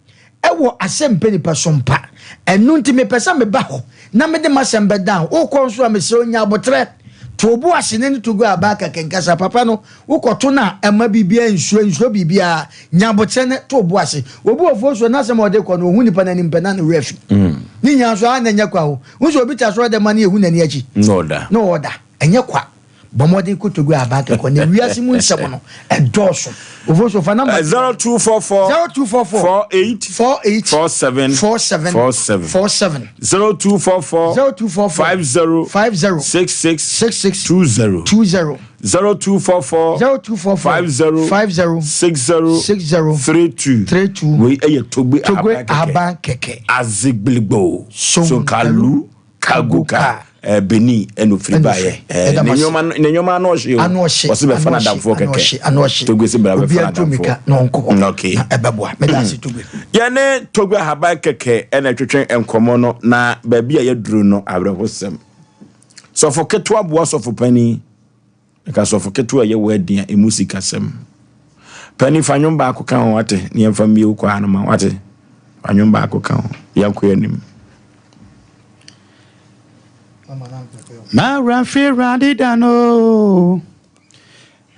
Ɛwɔ asɛmpɛ nipa so mpa. Ɛno nti mepɛ sɛ meba hɔ na mede m'asɛm bɛdan wo. Wokɔ nso a, mesrɛ wo nya aboterɛ. To wo bo ase ne no to gua aba kɛkɛ nkasa. Papa no, wokɔto no a, mma biribiara nsuro, nsuro biribiara. Nya aboterɛ na to wo bo ase. Obi wɔ fo so a, n'asɛm a ɔde kɔ no, ɔhu nipa no anim pɛ na ne werɛ afi. Ne nyinaa nso, a na ɛnyɛ kwa o. Wohu sɛ obi te asɔrɔdɛm a na yɛhu n'ani akyi. Na ɔda. Na ɔda. Ɛnyɛ kwa. Bɔ mmɔden kotodwe aba kɛkɔ na wiase mu nsɛm no ɛdɔɔso. Ofosu fa namba. 0244 0244 48 48 47 47 47 47 0244 0244 50 50 66 66 20 20 0244 0244 50 50 60 60 32 32 Wei ɛyɛ Togbe Togbe Ahaban Ahaban Kɛkɛ. Azigbiligbo Sonkalu Kagoka eh, Benin ɛna ofiri baayɛ eh, ne nneɛma ne nneɛma ano ɔhye o ano ɔhye ɔsi bɛfa ano ɔhye n'adamfoɔ ano kɛkɛ ɔhye ano ɔhye Togbe si bra bɛfa obiara ntu n'adamfoɔ mmirika na ɔnkɔ hɔ Mm, okay na ɛbɛboa meda ase Togbe. Yɛne Togbe Ahaban kɛkɛ ɛna ɛtwetwe nkɔmɔ no na baabi a yɛduru no awerɛhosɛm sɔfo ketewa boa sɔfo panin. Ɛka sɔfo ketewa a ɛyɛ wɛɛden a emu sikasɛm. Panin fa nnwom baako ka ho wate ne yɛmfa mmie wo kwaa no ma wate. Fa nnwom baako ka ho. Yɛnkɔ yɛn anim. Mawura mfiri Awurade da no,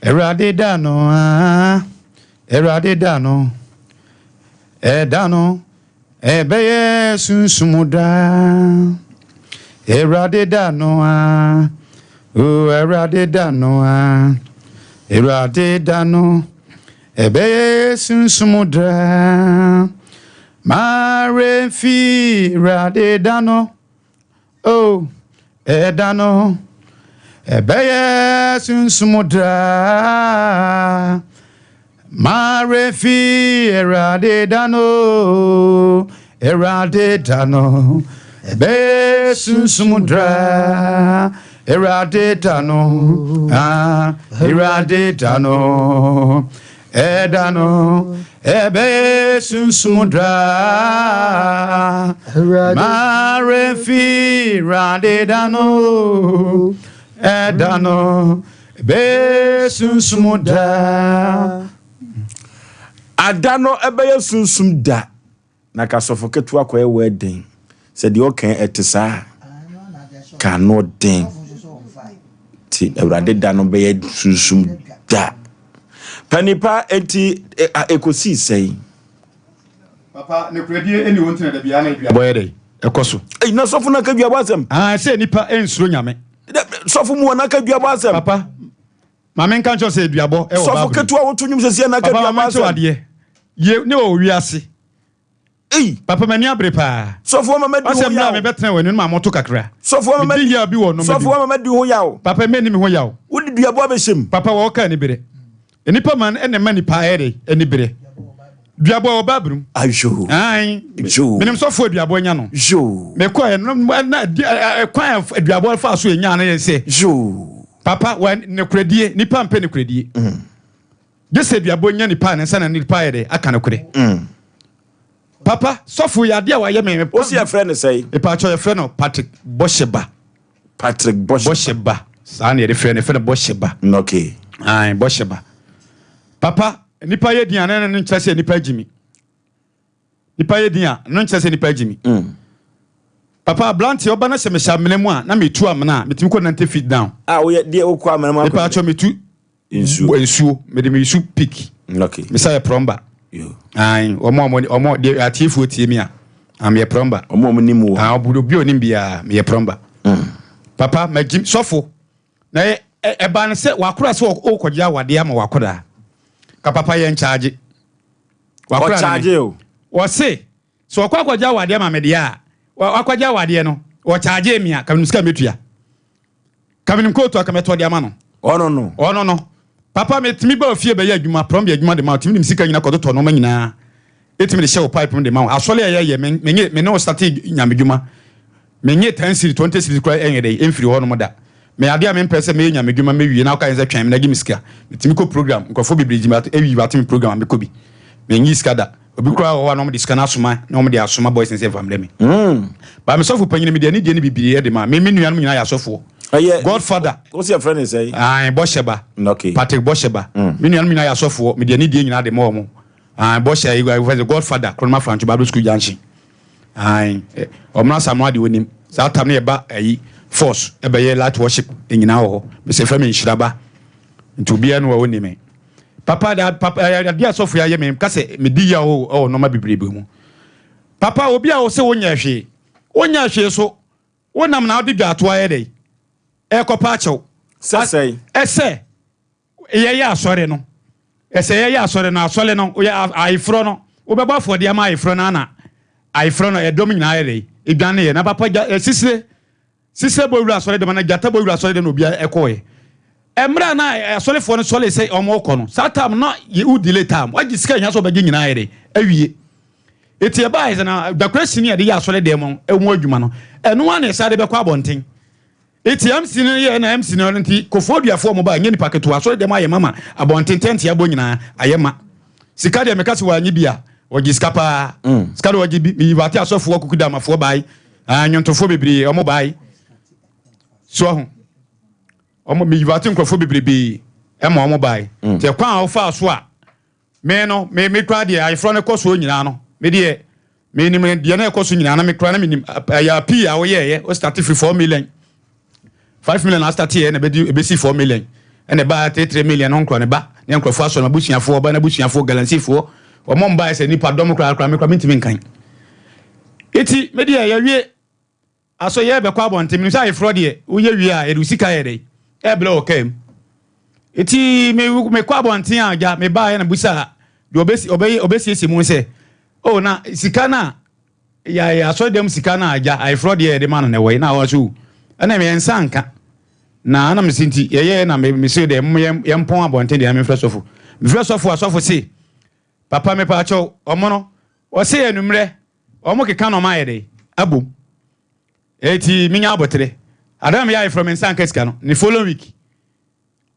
Awurade da no, ah, Awurade da no, ɛda no. Ɛbɛyɛ sunsum da. Awurade da no a. O Awurade da no a. Awurade da no. Ɛbɛyɛ sunsum da. Maremfi Awurade da no. O ɛda no. Ɛbɛyɛ sunsum da. Marefi Awurade da no, Awurade da no. Ɛbɛyɛ sunsum da. Awurade da no, ah, Awurade da no. Ɛda no, ɛbɛyɛ sunsum da. Marefi Awurade da no, ɛda no, ɛbɛyɛ sunsum da. Ada no ɛbɛyɛ sunsum da. Na ka sɔfo ketewa kɔyɛ wɛɛden. Sɛ deɛ ɔka yi ɛte saa a, ka ano den. Ti Awurade da no bɛyɛ sunsum da. Panipa enti ekosii sɛn? Papa, nokorɛdie ɛni hɔ nti na da biara na aduabɔ yɛ dɛn? Ɛkɔ so. Ei, na sɔfo no aka duabɔ asɛm. Ah, sɛ nipa nsuro Nyame. Sɔfo mu wɔ n'aka duabɔ asɛm. Papa, ma menka nkyerɛ sɛ aduabɔ ɛwɔ Sɔfo Bible. ketewa woto nnwom sɛsi ɛna aka Papa, ma duabɔ menkyerɛ asɛm. adeɛ. Ye ne wɔ wiase. Ei. Papa m'ani abere paa. Sɔfo ama madi ho Ɔsɛ mmerɛ yaw. a mebɛtena w'anim no ma moto kakra. Sɔfo ama Medi yaw bi wɔ nnoɔma bi Sɔfo mu. ama madi ho yaw. Papa menni me ho yaw. Wode duabɔ abɛhyɛ mu. Papa wɔ ɔka anibere. Nnipa man ɛna ɛma nipa ayɛ dɛ anibere. Duabɔ wɔ Bible mu. Ayo. Ae. Yo. Menim sɔfo aduabɔ anya no. Yo. Mekɔ ɛ no na kwan a aduabɔ fa so enya no yɛ sɛ. Yo. Papa wɔ nokoredie nipa mpɛ nokoredie. Gye sɛ duabɔ nya nipa ne nsa na nipa ayɛ dɛ aka nokorɛ. Papa sɔfo yɛ adeɛ a wayɛ me. Wosi yɛfrɛ no sɛn? Mepaakyɛw yɛfrɛ no Patrick Bɔhyɛba. Patrick Bɔhyɛba. Bɔhyɛba saa na yɛde frɛ no yɛfrɛ no Bɔhyɛba. Okay. Ae Bɔhyɛba. Papa nipa yɛ din a na no nkyerɛ sɛ nipa agyimi. Nipa yɛ din a no nkyerɛ sɛ nipa agyimi. Papa aberanteɛ ɔba na sɛ mehyɛ amena mu a na metu amena a metumi kɔ 90 feet down. A woyɛ deɛ wokɔ amena mu akɔ. Mepaakyɛw metu nsuo nsuo mede me su pick okay mesa yɛ plumber ayi wɔn a wɔn wɔn deɛ atiefoɔ tie mi a ah meyɛ plumber wɔn a wɔn nim wɔ ah obi a onim biara meyɛ plumber mm. papa magyi sɔfo na ɛba no sɛ wakora sɛ ɔkɔgye awadeɛ ama wakora ka papa yɛ nkyagye wakora no wɔse sɛ ɔkɔ akɔgye awadeɛ ama me deɛ a wakɔgye awadeɛ no wɔkyagye mi a kamenim sika mɛtua Ka menim kootu a ka mɛtɔ de ama no. Ɔno no. Ɔno no. Papa metumi ba ofie bɛyɛ adwuma, plumber adwuma de ma wo, tumi de me sika nyina kɔtotɔ nneɛma nyinaa, etumi de hyɛ wo pipe mu de ma wo. Asɔre a yɛyɛ, me menye me ne wo starte nyame dwuma, menye 10 cedis, 20 cedis koraa ɛnyɛ dɛ, ɛmfiri hɔ nom da. Me adeɛ a mempɛ sɛ mɛyɛ nyame dwuma mɛwie na woka yɛn sɛ twɛn me na gye me sika. Metumi kɔ program, nkurɔfoɔ bebree gye me ayi bate me program a mekɔ bi. Menyi sika da. Obi koraa wɔ hɔ a na wɔde sika no asoma na wɔde asoma boys no sɛ mfa mbrɛ me. But me sɔfo panyin mede anidie ne bibiri de ma. Me me nuanom nyinaa yɛ asɔfoɔ. Ɛyɛ Godfather. Wo sɛ yɛfrɛ ne sɛn? Ae, Bɔhyɛba. Okay. Patrick Bɔhyɛba. Me nuanom nyinaa yɛ asɔfoɔ. Mede anidie nyinaa de ma wɔn. Ae, Bɔhyɛ, wɔfrɛ no Godfather, Kronoma Franco Bible School Junction. Ae, Ɔmena Asamoah deɛ onim. Saa tam no yɛba ayi force ɛbɛyɛ light worship nyinaa wɔ hɔ. Mesɛ frɛ me Nhyiraba. Nti obiara no a ɔnni me. Papa da papa adeɛ a sɔfo yi ayɛ me ka sɛ medi yaw wɔ nneɛma bebrebe mu. Papa obi a ɔsɛ wonyɛ hwee. Wonyɛ hwee so wonam na wode dwaatoa yɛ dɛ ɛkɔpa akyɛw. Sɛ sɛn? Ɛsɛ yɛyɛ asɔre no. Ɛsɛ yɛyɛ asɔre no asɔre no woyɛ ayeforɔ no wobɛbɔ afɔdeɛ ama ayeforɔ no ana ayeforɔ no ɛdɔm nyinaa yɛ dɛ edwane yɛ na papa gya sisire Sisera bɔ wura asɔre dɛm anaa gyata bɔ wura asɔre dɛm na obiara ɛkɔɔɛ. Ɛmmerɛ a na asɔrefoɔ no sɔre sɛ wɔn rekɔ no, saa time no na yɛ wo delay time, wagye sika a ɛhia sɛ ɔbɛgye nyinaa ayɛ dɛ awie. Eti ɛbaa sɛ na decoration a yɛde yɛ asɔre dɛm no ɛho adwuma no, ɛno ara na yɛsan de bɛkɔ abɔnten. Eti MC no yɛ na MC no nti kofoɔ duafoɔ wɔn baa nyɛ nipa ketewa, asɔre dɛm ayɛ ma ma abɔnten tɛnte abɔ nyinaa ayɛ ma. Sika deɛ meka sɛ wɔanye bi a, wɔgye sika paa. Sika deɛ wɔgye bi, meyi wate asɔfoɔ kukudamafoɔ bae. Ah, nnwontofoɔ bebree ɔmo bae. So ahu. Ɔmo meyivate nkurɔfoɔ bebrebe ɛma ɔmo bae. Mm. Nti ɛkwan a ɔfaa so a me no me me kura deɛ ayeforɔ no kɔ soɔ nyinaa no me deɛ me nim deɛ na ɛkɔ so nyinaa na me kura na me nim ɛyɛ apii a wɔyɛɛyɛ o start firi 4 million 5 million a start yɛ na ɛbɛdi ɛbɛsi 4 million ɛna ɛbaa 3 3 million ho nkorɔ ne ba ne nkurɔfoɔ asɔre abusuafoɔ ɔba n'abusuafoɔ galamseyfoɔ wɔn mbaeɛ sɛ nipa dɔm koraa koraa me koraa mentumi nkan. Eti me deɛ yɛwie asɔ yɛ bɛkɔ abɔnten menim sɛ ayeforɔ deɛ woyɛ wie a yɛde wo sika yɛ dɛ ɛbrɛ wɔ kaa mu eti me mekɔ abɔnten a gya me baeɛ na busa deɛ ɔbɛsi ɔbɛyɛ ɔbɛsiesie mu sɛ oh na sika no a yɛ asɔre dɛm sika no a gya ayeforɔ deɛ yɛde ma no na ɛwɔ yi na ɔwɔ so ɛna me nsa nka na ana me se nti yɛyɛ na me me se deɛ mo yɛn yɛmpɔn abɔnten deɛ na mefrɛ sɔfo mefrɛ sɔfo a sɔfo se papa mepaakyɛw ɔmo no Ɔse anummerɛ ɔmo keka na ɔmo ayɛ dɛn abom eti menya abotere ada na meyɛ ayeforɔ me nsa nka sika no ne following week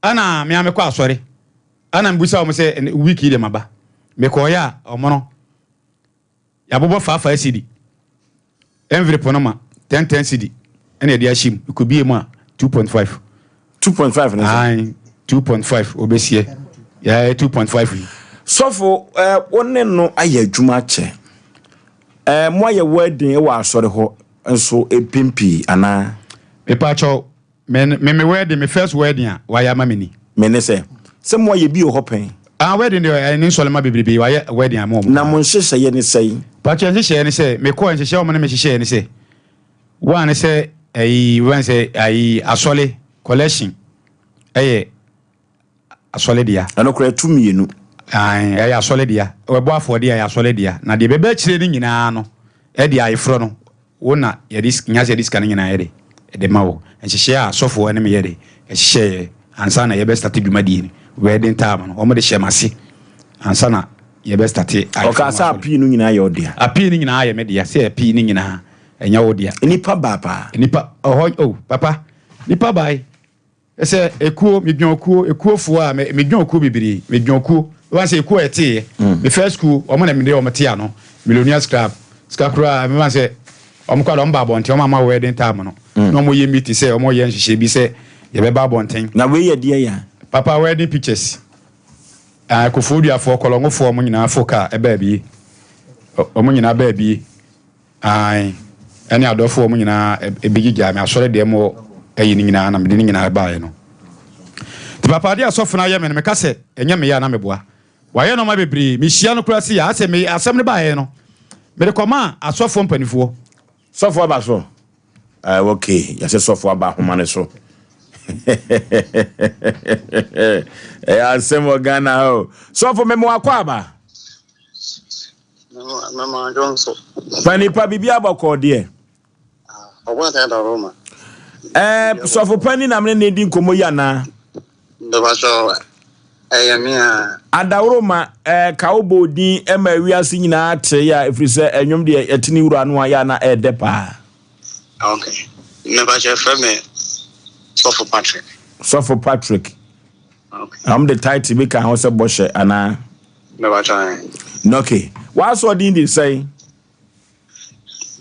ɛna mea mekɔ asɔre ɛna mebusa ɔmo sɛ week yi deɛ maba mekɔɔyɛ a ɔmo no yɛabobɔ faafa cedi Envelope no ma 10 10 cedi ɛna yɛde ahyɛ mu ɛkɔbie mu a 2.5. 2.5 ne sɛ? Ae 2.5 ɔbɛsiɛ yɛayɛ 2.5 yi. Sɔfo eh, wo ne no ayɛ adwuma akyɛ. Eh, mo ayɛ wedding wɔ asɔre hɔ nso mpɛn pii anaa? Mepakyɛw, Me me me wedding me first wedding a wayɛ ama me ni. Me ne sɛ sɛ mo ayɛ bi wɔ hɔ pɛn. Ah wedding deɛ ɛne nsɔlema bebrebe wayɛ wedding ama wɔn. Na mo nhyehyɛeɛ ne sɛn? Pakyɛ nhyehyɛeɛ ne sɛ me kɔɔ nhyehyɛeɛ wɔn ne me hyehyɛeɛ ne sɛ one ne sɛ ɛyi wɔn sɛ ayi asɔle collection ɛyɛ asɔle dea. Ɛno koraa ɛto mienu. Ae ɛyɛ asɔle dea ɛbɔ afɔdeɛ ɛyɛ asɔle dea na deɛ ɛbɛba akyire no nyinaa no ɛde ayeforɔ no Wo na yɛde nya sɛ yɛde sika no nyinaa yɛde de ma wo. Nhyehyɛɛ a asɔfoɔ ne me yɛde hyehyɛeɛ ansa na yɛbɛ starte dwumadie no, wedding time no, wɔn de hyɛɛ m'ase ansa na yɛbɛ starte ayeforo Ɔkaa ho sɛ asɔre. apii no nyinaa yɛ wo dea. Apii no nyinaa yɛ me dea, sɛ apii no nyinaa ɛnyɛ wo dea. Nnipa baa paa. Nnipa, ɔhɔ, oh, papa, nnipa bae. Sɛ ekuo, medwɔn okuo, ekuofoɔ a, me, medwɔn okuo bebree, medwɔn okuo. Wɔn sɛ ekuo a ɛteeɛ, me first kuo, wɔn na mede wɔn te ano, Millionaires Club. Sika koraa, mema sɛ, wɔn koraa de wɔn ba abɔnten, wɔn ama wedding time no, na wɔn yɛ meeting sɛ wɔn yɛ nhyehyɛ bi sɛ yɛbɛba abɔnten. Na wei yɛ deɛ ya? Papa, wedding pictures. Ah, Kofoɔduafoɔ, Kɔlɔngofoɔ, wɔn nyinaa fo kaa ɛbaa bie. Wɔn nyinaa baa bie. Aane, ɛne adɔfoɔ wɔn nyinaa bɛgyigyaa me asɔre deɛ mo ayi no nyinaa na mede ne nyinaa baeɛ no. Nti papa adeɛ a sɔfo no ayɛ me no meka sɛ ɛnyɛ me yɛ a na meboa. Wayɛ nnoɔma bebree, mehyia no koraa sei a asɛ me asɛm no baeɛ no mede kɔmaa asɔfoɔ mpanifoɔ. Sɔfo aba so? Ah, ok, yɛsɛ sɔfo aba ahoma no so. Ɛyɛ asɛm wɔ Ghana ha o. Sɔfo mema wakɔ aba. Panipa biribi abɔkɔɔ deɛ. Ɛɛ sɔfo pani na mene ne di nkɔmmɔ yi anaa? Adaworoma ɛɛ ka wo bɔ din ɛma wiase nyinaa te yɛ a ɛfiri sɛ ɛnwom deɛ ɛte ne wura no a yɛ a na ɛɛdɛ paa. Okay. Mepakyɛ frɛ me Sɔfo Patrick. Sɔfo Patrick. Okay. Wɔn de title bi ka ho sɛ bɔhyɛ anaa? Mɛbatwa. Okay. W'asɔ din de sɛn?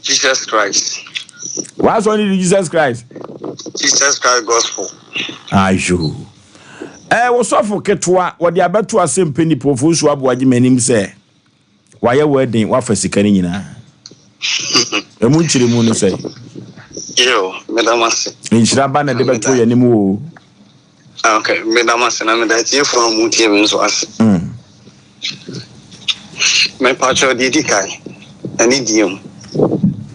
Jesus Christ. W'asɔ din de Jesus Christ. Jesus Christ Gospel. Ayo. Ɛɛ wosɔfo ketewa wɔde abɛto asɛm nipa ofosu aboagye m'anim sɛ wayɛ wedding wafa sika no nyinaa. Emu nkyerɛmu no sɛ. Yo, meda mo ase. Nhyira ba na de bɛto yɛn anim o. Ah, okay, meda mo ase na meda atiefo a wɔn tie me nso ase. Mepakyɛw deɛ di kan, ɛne die mu.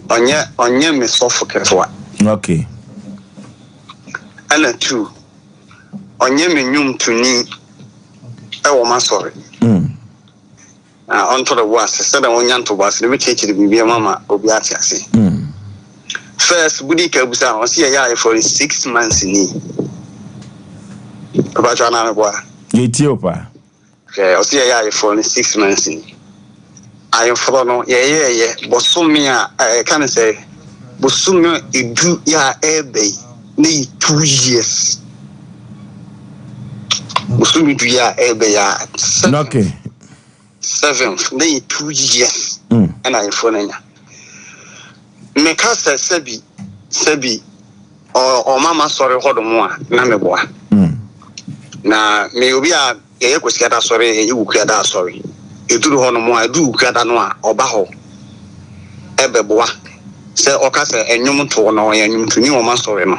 Ɔnyɛ ɔnyɛ me sɔfo ketewa. Okay. Ɛna two, ɔnyɛ me nnwomtoni ɛwɔ m'asɔre. Na ɔntɔ ne bo ase sɛdeɛ ɔnya ntoboase no bɛkyerɛkyerɛ biribi mu ama obi ate ase. First, budi ka busa ho sɛ yɛyɛ ayeforo no 6 months ni. Ɔbɛtwa anaa meboa? Yɛtie o paa. Hwɛ, ɔsɛ yɛyɛ ayeforo no 6 months ni. Ayeforo no yɛyɛɛyɛ bɔsome a ɛka ne sɛ bosome 10 yɛ a ɛreba yi na yɛ 2 years. Bosome 10 yɛ a ɛreba yi a seventh na yɛ 2 years ɛna ayeforo no anya. Meka sɛ sɛbi sɛbi ɔma ma sɔre hɔ nom a na meboa. Na me obi a yɛyɛ Kwasiada sɔre, yɛyɛ Wukuada asɔre. Ɛduru hɔ nom a, ɛduru Wukuada no a, ɔba hɔ ɛbɛboa sɛ ɔka sɛ ɛnwom toɔ no, ɔyɛ nnwomtoni wɔ m'asɔre no.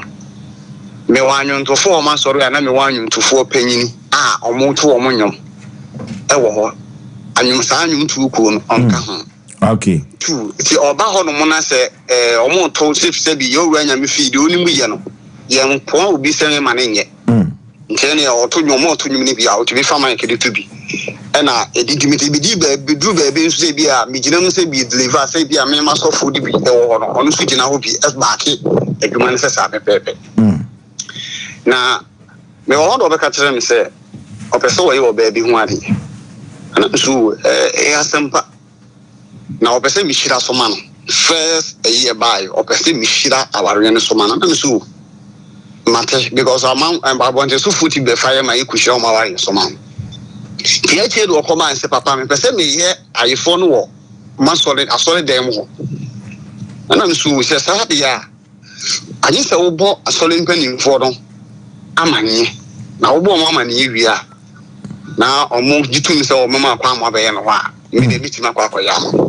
Mewɔ anwontofoɔ wɔ m'asɔre a na mewɔ anwontofoɔ panyini a ɔmo to ɔmo nnwom ɛwɔ hɔ. Anwom saa nnwomtoɔ kuo no ɔnka ho. Two, nti ɔba hɔ nom na sɛ ɔmo to sɛ sɛ bi yɛwura Nyame fii deɛ onim yɛ no, yɛnkoa obi sɛ ma ne nyɛ. Nti ɛne ɔto nnwom, ɔmo ɔto nnwom no bi a ɔtumi fa mic de to bi ɛna ɛdidi mi. Nti bidi baabi duru baabi nso sɛ bi a megyina mu sɛ bi deliver sɛ bi a mema sɔfo de bi ɛwɔ hɔ no, ɔno nso gyina hɔ bi ɛbaake adwuma no sɛ saa pɛpɛɛpɛ. Na mewɔ hɔ na ɔbɛka kyerɛ me sɛ ɔpɛ sɛ ɔyɛ ɔbaa bi ho adeɛ, ɛna nso ɛyɛ asɛmpa na ɔpɛ sɛ mehyira so ma no. First ɛyi ɛbaeɛ, ɔpɛ sɛ mehyira awareɛ no so ma no, na nso mate because ama abɔnten so fo ti bɛfa yɛ ma yɛkɔhyira ɔma awareɛ so ma no. Nti akyire de ɔkɔmaa sɛ papa mepɛ sɛ meyɛ ayefoɔ no wɔ masɔre asɔre dan mu hɔ, ɛna nso sɛ saa deɛ a agye sɛ wobɔ asɔre mpanimfoɔ no amanneɛ, na wobɔ ɔmo amanneɛ wie a na ɔmo gye tom sɛ ɔmo ma akwan mo abɛyɛ no hɔ a, me deɛ metumi akɔ akɔyɛ ama.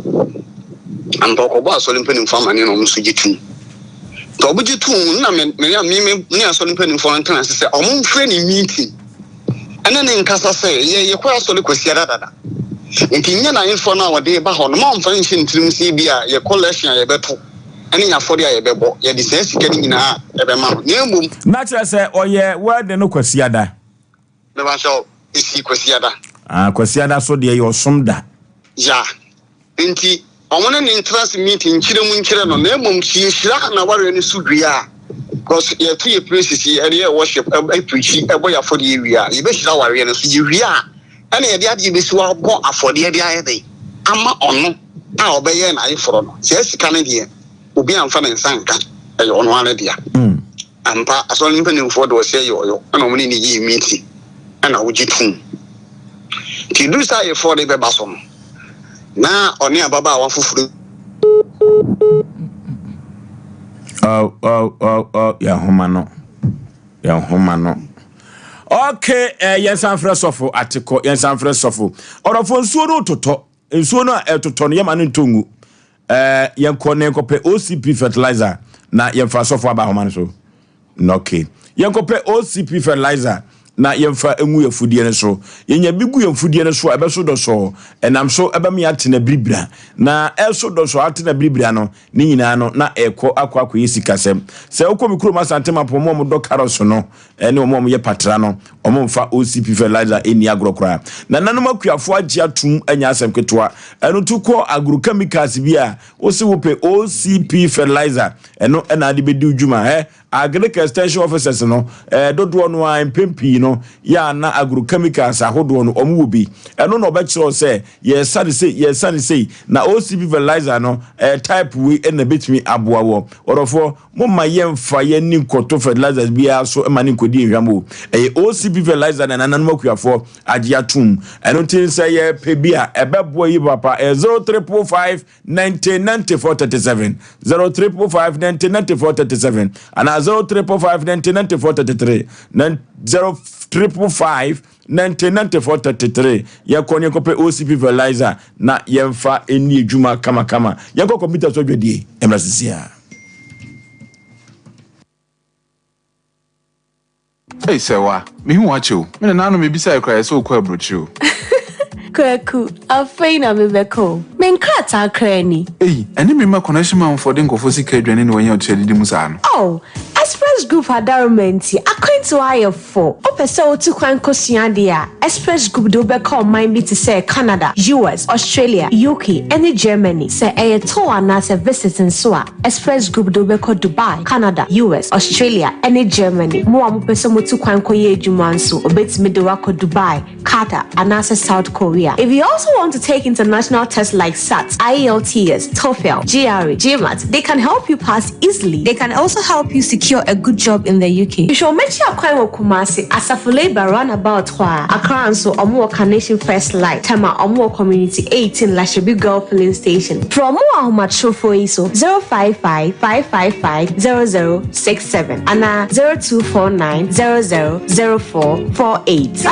Ampa ɔkɔbɔ asɔre mpanimfoɔ amanneɛ na ɔmo nso gye tom. Nti ɔmo gye tom na me me me me ne asɔre mpanimfoɔ no ntena ase sɛ ɔmo mfrɛ ne meeting ɛne ne nkasa sɛ yɛ yɛkɔ asɔre Kwasiada dada, nti nyɛ n'ayefoɔ no a wɔde ba hɔ no ma ɔmfa nhyɛ ne tirim sɛ bi a yɛkɔ lesson a yɛbɛto ɛne yɛ afɔre a yɛbɛbɔ yɛde saa sika no nyinaa ɛbɛma no, na mmom Na kyerɛ sɛ ɔyɛ wedding no Kwasiada? Mebakyɛw, ɛsi Kwasiada. Ah, Kwasiada so deɛ yɛ ɔsom da. Ya, nti ɔmo ne ne ntena ase meeting nkyerɛ mu nkyerɛ no, na mmom sɛ yɛhyira n'awareɛ no so wie a, because yɛto yɛ praises, yɛde yɛ worship, ɛpreach, ɛbɔ yɛ afɔdeɛ wie a, yɛbɛhyira awareɛ no so. Yɛwie a, ɛna yɛde adeɛ bɛsi hɔ abɔ afɔdeɛ de ayɛ den ama ɔno a ɔbɛyɛ n'ayeforɔ no. Saa sika no deɛ, obi amfa ne nsa nka, ɛyɛ ɔno ara dea. Ampa asɔre no mpanimfoɔ de ɔsɛ yɛ ɔyɔ, ɛna ɔmo ne ne yii meeting ɛna wogye tom. Nti duru sɛ ayeforɔ de bɛba so no, na ɔne ababaawa foforɔ Oh, oh, oh, oh, yɛn homa no, yɛn homa no. Okay, yɛn san frɛ sɔfo Atekɔ, yɛn san frɛ sɔfo. Ɔdɔfo, nsuo no totɔ, nsuo no a ɛtotɔ no yɛma no ntɔ ngu. Yɛnkɔ na yɛnkɔpɛ OCP fertilizer na yɛmfa sɔfo aba ahoma no so. Na okay, yɛnkɔpɛ OCP fertilizer na yɛmfa ngu yɛn mfudeɛ no so. Yɛnya bi gu yɛn mfudeɛ no so a, ɛbɛso dɔsɔɔ. Ɛnam so ɛbɛma yɛatena biribira. Na ɛso dɔsɔɔ atena biribira no, ne nyinaa no na ɛkɔ akɔ akɔyɛ sikasɛm. Sɛ wokɔ me kurom Asante Mampɔn, wɔn a wɔdɔ carrots no ne wɔn a wɔyɛ patra no, wɔmfa OCP fertilizer nni agorɔ koraa. Nananom akuafoɔ agye atom anya asɛm ketewa. Ɛno nti wokɔ agrochemicals bi a, wose wopɛ OCP fertilizer, ɛno na ade bɛdi wo dwuma. Ɛ Agric Extension Officers no, dodoɔ no ara mpɛn pii no, yɛ a na agrochemicals ahodoɔ no, wɔn wɔ bi. Ɛno na ɔbɛkyerɛ wo sɛ yɛresa no sei, yɛresa no sei, na OCP fertilizer no, ɛyɛ type wei na ɛbɛtumi aboa wɔ. Ɔdɔfoɔ, momma yɛmfa yɛn ani nkɔto fertilizers biara so mma no nkɔdi nhwam o. Ɛyɛ OCP fertilizer na nananom akuafoɔ agye atom. Ɛno nti sɛ yɛpɛ bi a, ɛbɛboa yi papa. Ɛyɛ 0345 90 94 37, 0345 90 94 37, anaa 0345 90 94 33, 0345 90 94 33. Yɛkɔ ne yɛkɔpɛ OCP fertilizer na yɛmfa nni adwuma kamakama. Yɛnkɔ kɔmputa so adwadie mmra sisi a. Ei Sɛwa, mehu wo akyɛ o. Me nana ano mebisae koraa yɛsɛ wokɔ aburokyire o. Kwaku, afei na mebɛkɔ o. Me nkrataa koraa ni. Ei, ɛne me mma connection manfoɔ de nkurɔfoɔ sika adwane na wɔanya ɔkyerɛ adidi mu saa no. Oh, Express Group adaroma nti, akwantuo ayɛ fo. Wopɛ sɛ wotu kwan kɔsua adeɛ a, Express Group de wo bɛkɔ ɔman bi te sɛ Canada, US, Australia, UK, ne Germany. Sɛ ɛyɛ tour anaasɛ visit nso a, Express Group de wo bɛkɔ Dubai, Canada, US, Australia, ne Germany. Mo a mopɛ sɛ motu kwan kɔyɛ adwuma nso, wɔbɛtumi de wo akɔ Dubai, Qatar, anaasɛ South Korea. If you also want to take international tests like SAT, IELTS, TOEFL, GRE, GMAT, they can help you pass easily. They can also help you secure a good job in the UK. Hwehwɛ wɔn akyi akwan wɔ Kumasi, Asafo Labour roundabout hɔ ara. Accra nso, wɔn wɔ Carnation First Light, Tema, wɔn wɔ Community 18, Lashibi Girl Filling Station. Frɛ wɔn wɔ ahomatrofoɔ yi so, 055 555 0067 anaa 0249 00 0448.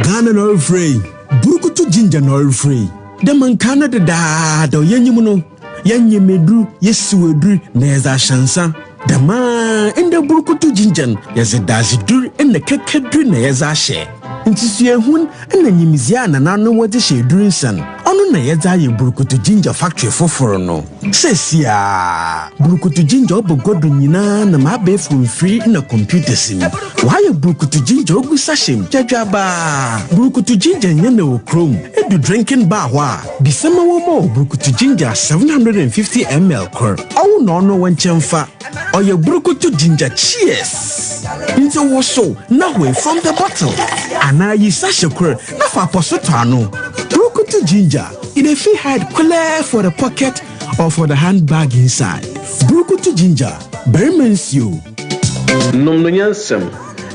Ghana na ɔrefrɛ yi, Burukutu Ginger na ɔrefrɛ yi. Dɛ ma nkaa no dedaada ɔyɛnyim no, yɛnyem edur, yesiw edur na yɛdze ahyɛ nsa. Dɛm ara ndɛ Burukutu Ginger no, yɛdze dadzedur na kɛkɛdur na yɛdze ahyɛ. Ntsi suahun na nyimdzee a nananom wɔdze hyɛ edur nsa no, ɔno na yɛdze ayɛ Burukutu Ginger factory fofor no. Seseiara, Burukutu Ginger ɔba gua do nyina nam abaɛfor mfir na computers mu. Wɔayɛ Burukutu Ginger ogu sachet mu dwadwaabaa. Burukutu Ginger nnyɛ na wɔ kurom. Edu drinking bar hɔ a, bisa ma wɔmma wo Burukutu Ginger 750 ml kor. Ɔwo na ɔno wo nkyɛn fa. Ɔyɛ Burukutu Ginger Cheers! Ntsi wosow na hoe from the bottle anaa yi sachet kor na fa apɔso tɔ ano. Burukutu Ginger, e dey fit hide clear for the pocket or for the handbag inside. Burukutu Ginger, barima nsuo. Nom no nyansam.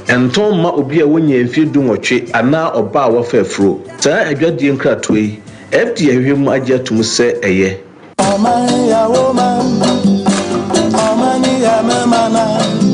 Ɛntɔn mma obi a wannyaa mfeɛ dunwɔtwe anaa ɔbaa a wafa afuro. Saa adwadie nkratoɔ yi, FDA ahwehwɛ mu agye atom sɛ ɛyɛ.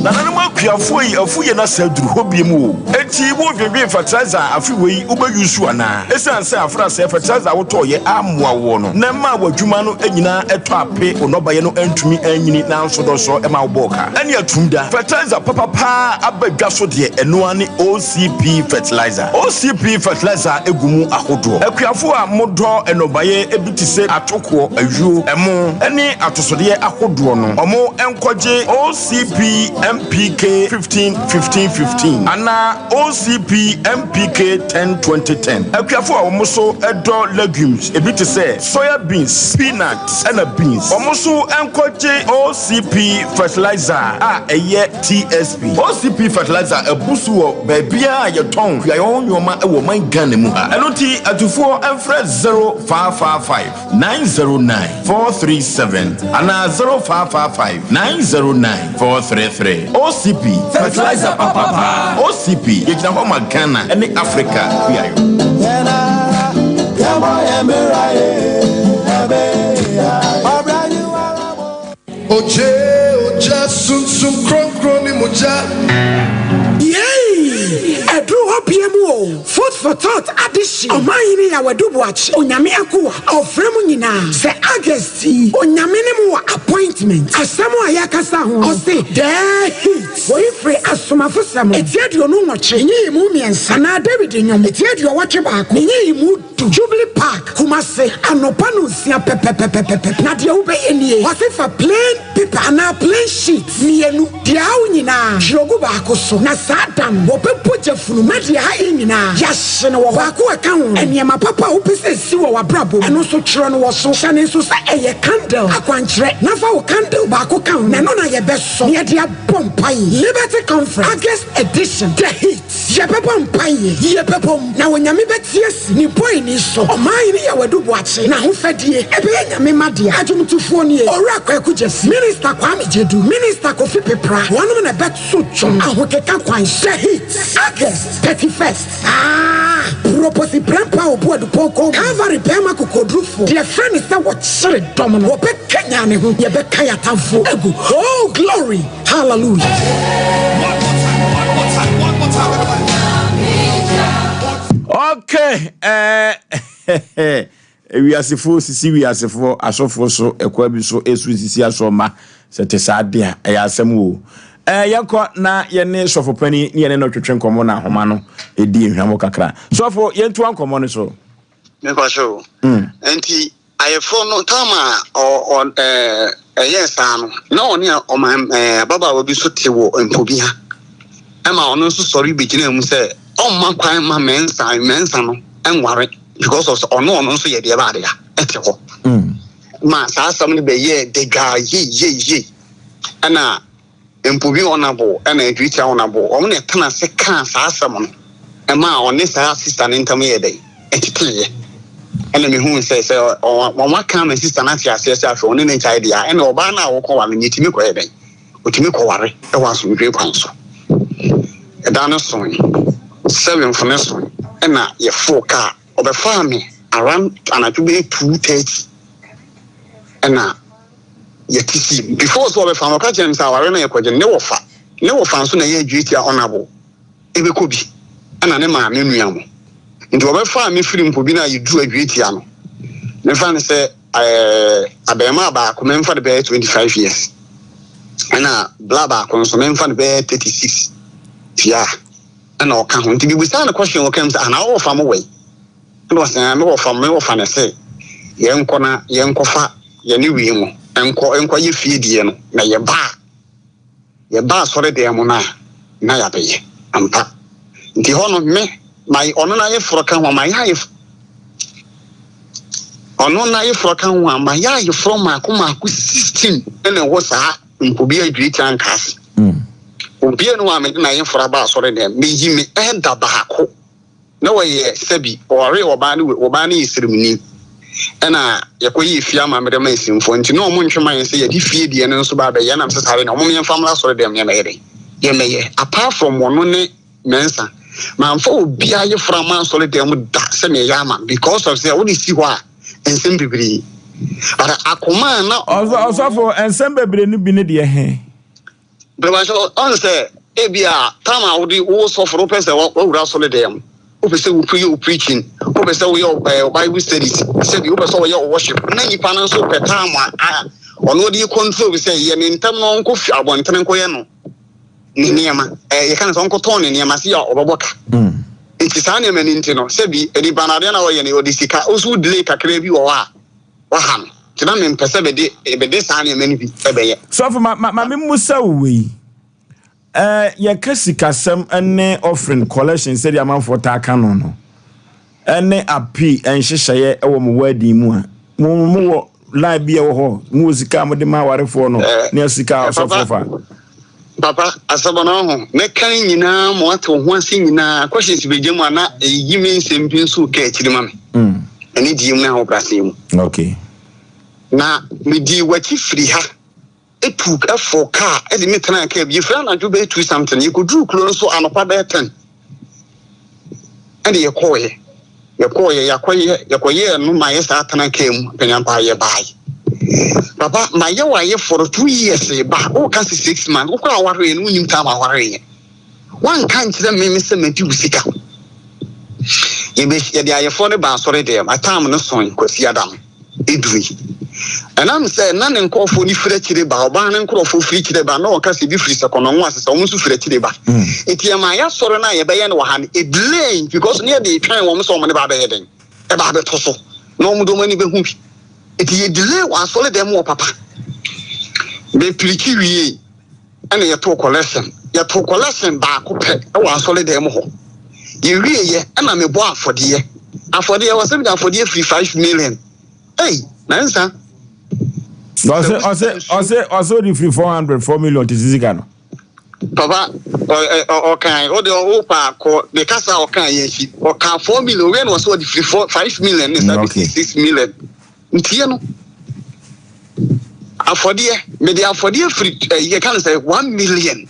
Nananom akuafoɔ yi afu yɛn asa aduru hɔ biom o. Enti wo dwendwen fertilizer a afe wei wo bɛ use anaa? Esiane sɛ afra sɛɛ fertilizer a wo tɔɔ yɛ ammoa woɔ no na ɛmaa w'adwuma no nyinaa ɛtɔ ape wo nnɔbaeɛ no antumi anyini nanso dɔsɔ ɛma wo bɔɔ ka ɛne atum da. Fertilizer papa paa aba dwa so deɛ ɛno ara ne OCP fertilizer. OCP fertilizer gu mu ahodoɔ. Akuafoɔ a mo dɔ nnɔbaeɛ bi te sɛ atokoɔ, ayuo, ɛmo ne atosodeɛ ahodoɔ no, ɔmo nkɔgye OCP MPK 15 15 15 anaa OCP MPK 10 20 10. Akuafoɔ a wɔn nso dɔ legumes ebi te sɛ soya beans, peanut ɛna beans, wɔn nso nkɔgye OCP fertilizer a ɛyɛ TSP. OCP fertilizer abu so wɔ baabiara a yɛtɔn kuayɔ ho nnoɔma wɔ ɔman Ghana mu ha. Ɛno nti atufoɔ mfrɛ 0555 909 437 anaa 0555 909 433. OCP, fertilizer papa paa. OCP, yɛgyina hɔ ma Ghana ne Africa kuayɔ. Ogye, ogya, sunsum kronkron ne mogya. Yei! Ɛduru hɔ bie mu o! Food for thought adehye Ɔmanhene Yaw Adu Boakye Onyame akoa ɔfrɛ mo nyinaa sɛ August yi Onyame ne mo wɔ appointment Asɛm a yɛkasa ho no ɔse The heat Woi firi Asomafosɛm eti 28 nyiyimu mmiɛnsa anaa Dawid nnwom eti 81 ne nyiyimu du, Jubilee Park, Kumasi, anɔpa nonsia pɛpɛpɛpɛpɛ. Na deɛ wobɛyɛ nie, ɔse fa plain paper anaa plain sheet mienu, deɛ awo nyinaa, twerɛ gu baako so, na saa da no wɔbɛbɔ gyafunu na deɛ ayɛ nyinaa yɛahye no wɔ hɔ. Baako a. ɛka ho no, nneɛma papa a wopɛ sɛ esi wɔ w'abrabɔ mu, ɛno nso twerɛ no wɔ so. Hyɛ no nso sɛ ɛyɛ candle akwankyerɛ, na fa wo candle baako ka ho, na ɛno na yɛbɛsɔ na yɛde abɔ mpaeɛ. Liberty Conference, August edition, The Heat. Yɛbɛbɔ mpaeɛ, yɛbɛbom, na Onyame bɛte asi Ne bɔeni so. Ɔman hene Yaw Adu Boakye n'ahofadie ɛbɛyɛ Nyame mma dea. Adwomtofoɔ nie, Owura Kwaku Gyasi, Minister Kwame Gyedu, Minister Kofi Pepra, wɔnom na ɛbɛto dwom ahokeka kwan so. The Heat, August 31st. Ah! Proposi Prempeh Obu Adupɔnkɔ Calvary bɛɛma kokodurufoɔ, deɛ frɛ no sɛ wɔkyere dɔm no, wɔbɛkanyan ne ho, yɛbɛka yɛn atamfoɔ agu. Oh, glory! Hallelujah. Okay, eh, wiasefoɔ sisi wiasefoɔ asɔfoɔ so ɛkwa bi so esu sisi asɔma sɛ te saa de a ɛyɛ asɛm o. Eh, yɛnkɔ na yɛne sɔfo panin ne yɛne no twetwe nkɔmmɔ na ahoma no ɛdi nhwamo kakra. Sɔfo, yɛntoa nkɔmmɔ no so. Mepa so. Nti Ayeforɔ no, tam a ɔ, ɔ, ɛɛ, ɛyɛɛ saa no, na ɔne ɔman, ɛɛ, ababaawa bi nso te wɔ mpo bi ha. Ɛma ɔno nso sɔre bɛgyinaa mu sɛ ɔmma kwan ma Mɛnsa, Mɛnsa no nware because of sɛ ɔno ɔno nso yɛ deɛ baade a ɛte hɔ. Ma saa asɛm no bɛyɛɛ dadwaa yei yei yei. Ɛna Mpo bi honourable ɛna Adwiritia honourable wɔn na ɛtena ase kaa saa asɛm no ɛmaa ɔne saa sister no ntam yɛɛ dɛn ɛteteeɛ ɛna mehuu sɛ sɛ wɔn aka ama sister no ate aseɛ sɛ afei ɔne ne ngyae deɛ a ɛna ɔbaa no a wɔkɔ ware no yɛtumi kɔyɛ dɛn ɔtumi kɔware ɛwɔ asomdwoe kwan so ɛda no soe seventh no soe ɛna yɛfoo kaa ɔbɛfaa me around anadwo bɛyɛ 2:30 ɛna yɛte si before sɛ ɔbɛfa no ɔka kyerɛ me sɛ aware no yɛkɔgye ne wɔfa ne wɔfa nso na ɛyɛ adwiri tia honorable ɛbɛkɔ bi ɛna ne maame nua mo nti ɔbɛfa me firi mpo bi no a yɛduru adwiri tia no mefa no sɛ ɛɛ abɛɛmaa baako memfa no bɛyɛ 25 years ɛna bla baako nso memfa no bɛyɛ 36 tia ɛna ɔka ho nti bibusaa no question ɔka mu sɛ anaa wɔfa mo wɛn Ɛna ɔse, Aane, me wɔfa, me wɔfa no se yɛnkɔ na yɛnkɔfa yɛne wei mo nkɔ nkɔyɛ fie deɛ no, na yɛba a, yɛba asɔre dan mu no a, na yɛabɛyɛ. Ampa. Nti hɔ no, me, my, ɔno n'ayeforɔ ka ho a, mayɛ ayef, ɔno n'ayeforɔ ka ho a, mayɛ ayeforɔ mmaako mmaako 16 ɛna ɛwɔ saa mpo bi adwiri tia nka ase. Obiara ni hɔ a mede n'ayeforɔ aba asɔre dan mu, meyi me ɛda baako. Na wɔyɛ sɛbi ɔwaree ɔbaa no ɔbaa no yɛ sremni ɛna yɛkɔ yɛɛ fie amammerɛ ma asimfoɔ nti na ɔmo ntwe ma yɛn sɛ yɛde fie deɛ no nso ba abɛyɛ ɛnam sɛ saa deɛ na ɔmo yɛmfa mmra asɔre dɛm yɛmɛyɛ dɛn yɛmɛyɛ apart from ɔno ne Mensah mamfa obiara yefra ama asɔre dɛm da sɛ meyɛ ama because of sɛ wode si hɔ a nsɛm bebree but akoma a na Ɔsɔfo nsɛm bebree no bi ne deɛ he? Mepakyɛw, ɔn sɛ ebia time a wode wo sɔfo no wopɛ sɛ wawura asɔre dan mu, wopɛ sɛ woyɛ wo preaching, wopɛ sɛ woyɛ eh, Bible studies, sɛbi wopɛ sɛ wɔyɛ worship, na nipa no nso pɛ time a ɔno ɔde control bi sɛ yɛ ne ntam na ɔnkɔ fi abɔntene nkɔyɛ no ne nneɛma. Eh, yɛka no sɛ ɔnkɔtɔn ne nneɛma se yɛ ɔbɛbɔ ka. Nti saa nneɛma no nti no, sɛbi nipa no adeɛ na ɔyɛ no ɔde sika, ɔso delay kakra bi wɔ hɔ a, waha no nti na mempɛ sɛ mede mede saa nneɛma no bi bɛyɛ. Sɔfo, ma ma ma memmusa wo wei. Ɛɛ, yɛka sikasɛm ne offering collection sɛdeɛ amanfoɔ taa ka no no, ɛne api nhyehyɛeɛ wɔ mo wedding mu a, mo mo wɔ line bi a ɛwɔ hɔ, mo wɔ sika a mode ma awarefoɔ no, ne sika a ɔsɔfoɔ fa. Papa, asɛm no ho, mɛka ne nyinaa ma wate wo ho ase nyinaa. Questions bɛgya mu a na ɛyi me nsɛm bi nso ka akyiri ma me. Ɛne die mu ne ahobrɛaseɛ mu. Okay. Na medii w'akyi firi ha etu ɛfo kaa ɛde me tenaa kaa bi yɛfiri anadwo bɛyɛ two something yɛkɔduruu kuro no so anɔpa bɛyɛ ten ɛne yɛkɔɔyɛ Yɛkɔeɛ, yɛakɔyɛ, yɛkɔyɛɛ no ma yɛ saa tena kaa mu mpanyampa yɛbae. Papa, mayɛ wo ayeforo 2 years ba, woka se 6 months, wokɔ awareɛ no wonim time awareɛ. Woanka nkyerɛ me me sɛ madi wo sika. Yɛbɛ, yɛde ayeforɔ no ba asɔre dɛm, atam no soe, Kwasi Adam, ɛdurui. Ɛnam sɛ na ne nkurɔfoɔ no firi akyire ba, ɔbaa no nkurɔfoɔ firi akyire ba, na ɔka sɛ ebi firi Sɛkɔnɔngo ase sɛ wɔn nso firi akyire ba. Nti ɛma yɛasɔre no a yɛbɛyɛ no wɔ ha no, ɛdelay because ne yɛde retwɛn wɔn sɛ wɔn ne ba abɛyɛ dɛn, ɛba abɛtɔ so na wɔn de wɔn ani bɛhu bi. Nti yɛ delay wɔ asɔre dɛm wɔ papa. Mepirikyi wie ɛna yɛtoo collection. Yɛtoo collection baako pɛ wɔ asɔre dɛm hɔ. Yɛwieɛ ɛna mebɔ afɔdeɛ. Afɔdeɛ wɔ sɛ mede afɔdeɛ firi 5 million. Ei, nansa. Ɔsɛ ɔsɛ ɔsɛ ɔsɛ ɔde firi 400 4 million te sika no. Papa, ɔkan ɔde ɔpa kɔ ne kasa ɔkan yɛn akyi. Ɔka 4 million wei na ɔsɛ ɔde firi 4 5 million ne sa bɛsi 6 million. Ntie no. Afɔdeɛ, mede afɔdeɛ firi yɛka no sɛ 1 million.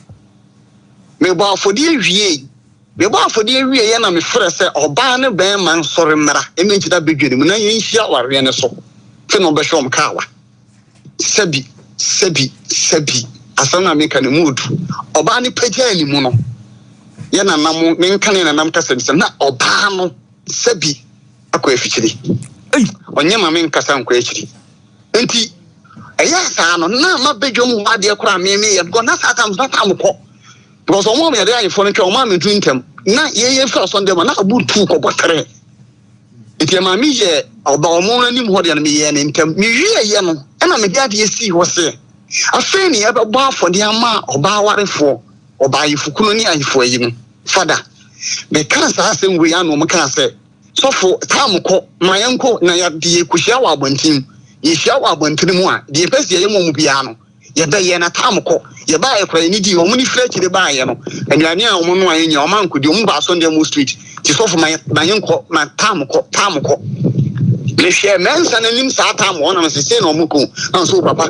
Mebɔ afɔdeɛ wie. Mebɔ afɔdeɛ wieɛ na mefrɛ sɛ ɔbaa ne bɛrima nsɔre mmra mmɛgyina badwa no mu na yɛnhyia awareɛ no so. Afei na ɔbɛhwɛ wɔn kaawa. Sɛbi, sɛbi, sɛbi, asɛm no a meka no mu odu. Ɔbaa no pagyaa ne mu no, yɛ nanam, menka ne nanam kasa bi sɛ na ɔbaa no sɛbi akɔ afikyiri. Ɔnyɛ ma menkasa nkɔ akyiri. Nti, ɛyɛ saa no, na ma badwam hɔ adeɛ koraa me meyɛ because na saa tam na tam kɔ. Because wɔn a yɛde ayefo no twɛ wɔn a metu ntɛm na yɛyɛ firi asɔndɛm a na abu tu kɔbɔ tere. Nti ɛmaa me yɛ ɔba wɔn anim hɔ deɛ no meyɛɛ ne ntɛm. Mewieeɛ no ɛna mede adeɛ sii hɔ sɛ afei ne yɛbɛbɔ afɔdeɛ ama ɔbaa awarefoɔ, ɔbaa ayefokunu ne ayefo ayi no. Fada, mekaa saa asɛm wei ano wɔn kaa sɛ, sɔfo tam kɔ ma yɛnkɔ na yɛde yɛkɔhyia wɔ abɔnten. Yɛhyia wɔ abɔnten mu a, deɛ yɛpɛ sɛ yɛyɛ mu biara no, yɛbɛyɛ na tam kɔ. Yɛbaeɛ koraa yɛne dii, wɔn ne firi akyire baeɛ no, aduane a wɔn noaeɛ nyinaa wɔn ankɔdi, wɔn baa Sunday mu street. Nti sɔfo ma ma yɛnkɔ, ma tam kɔ, tam kɔ. Mehwɛɛ mɛnsa no anim saa tam hɔ na mesɛ sei na wɔn kɔ. Na nso papa,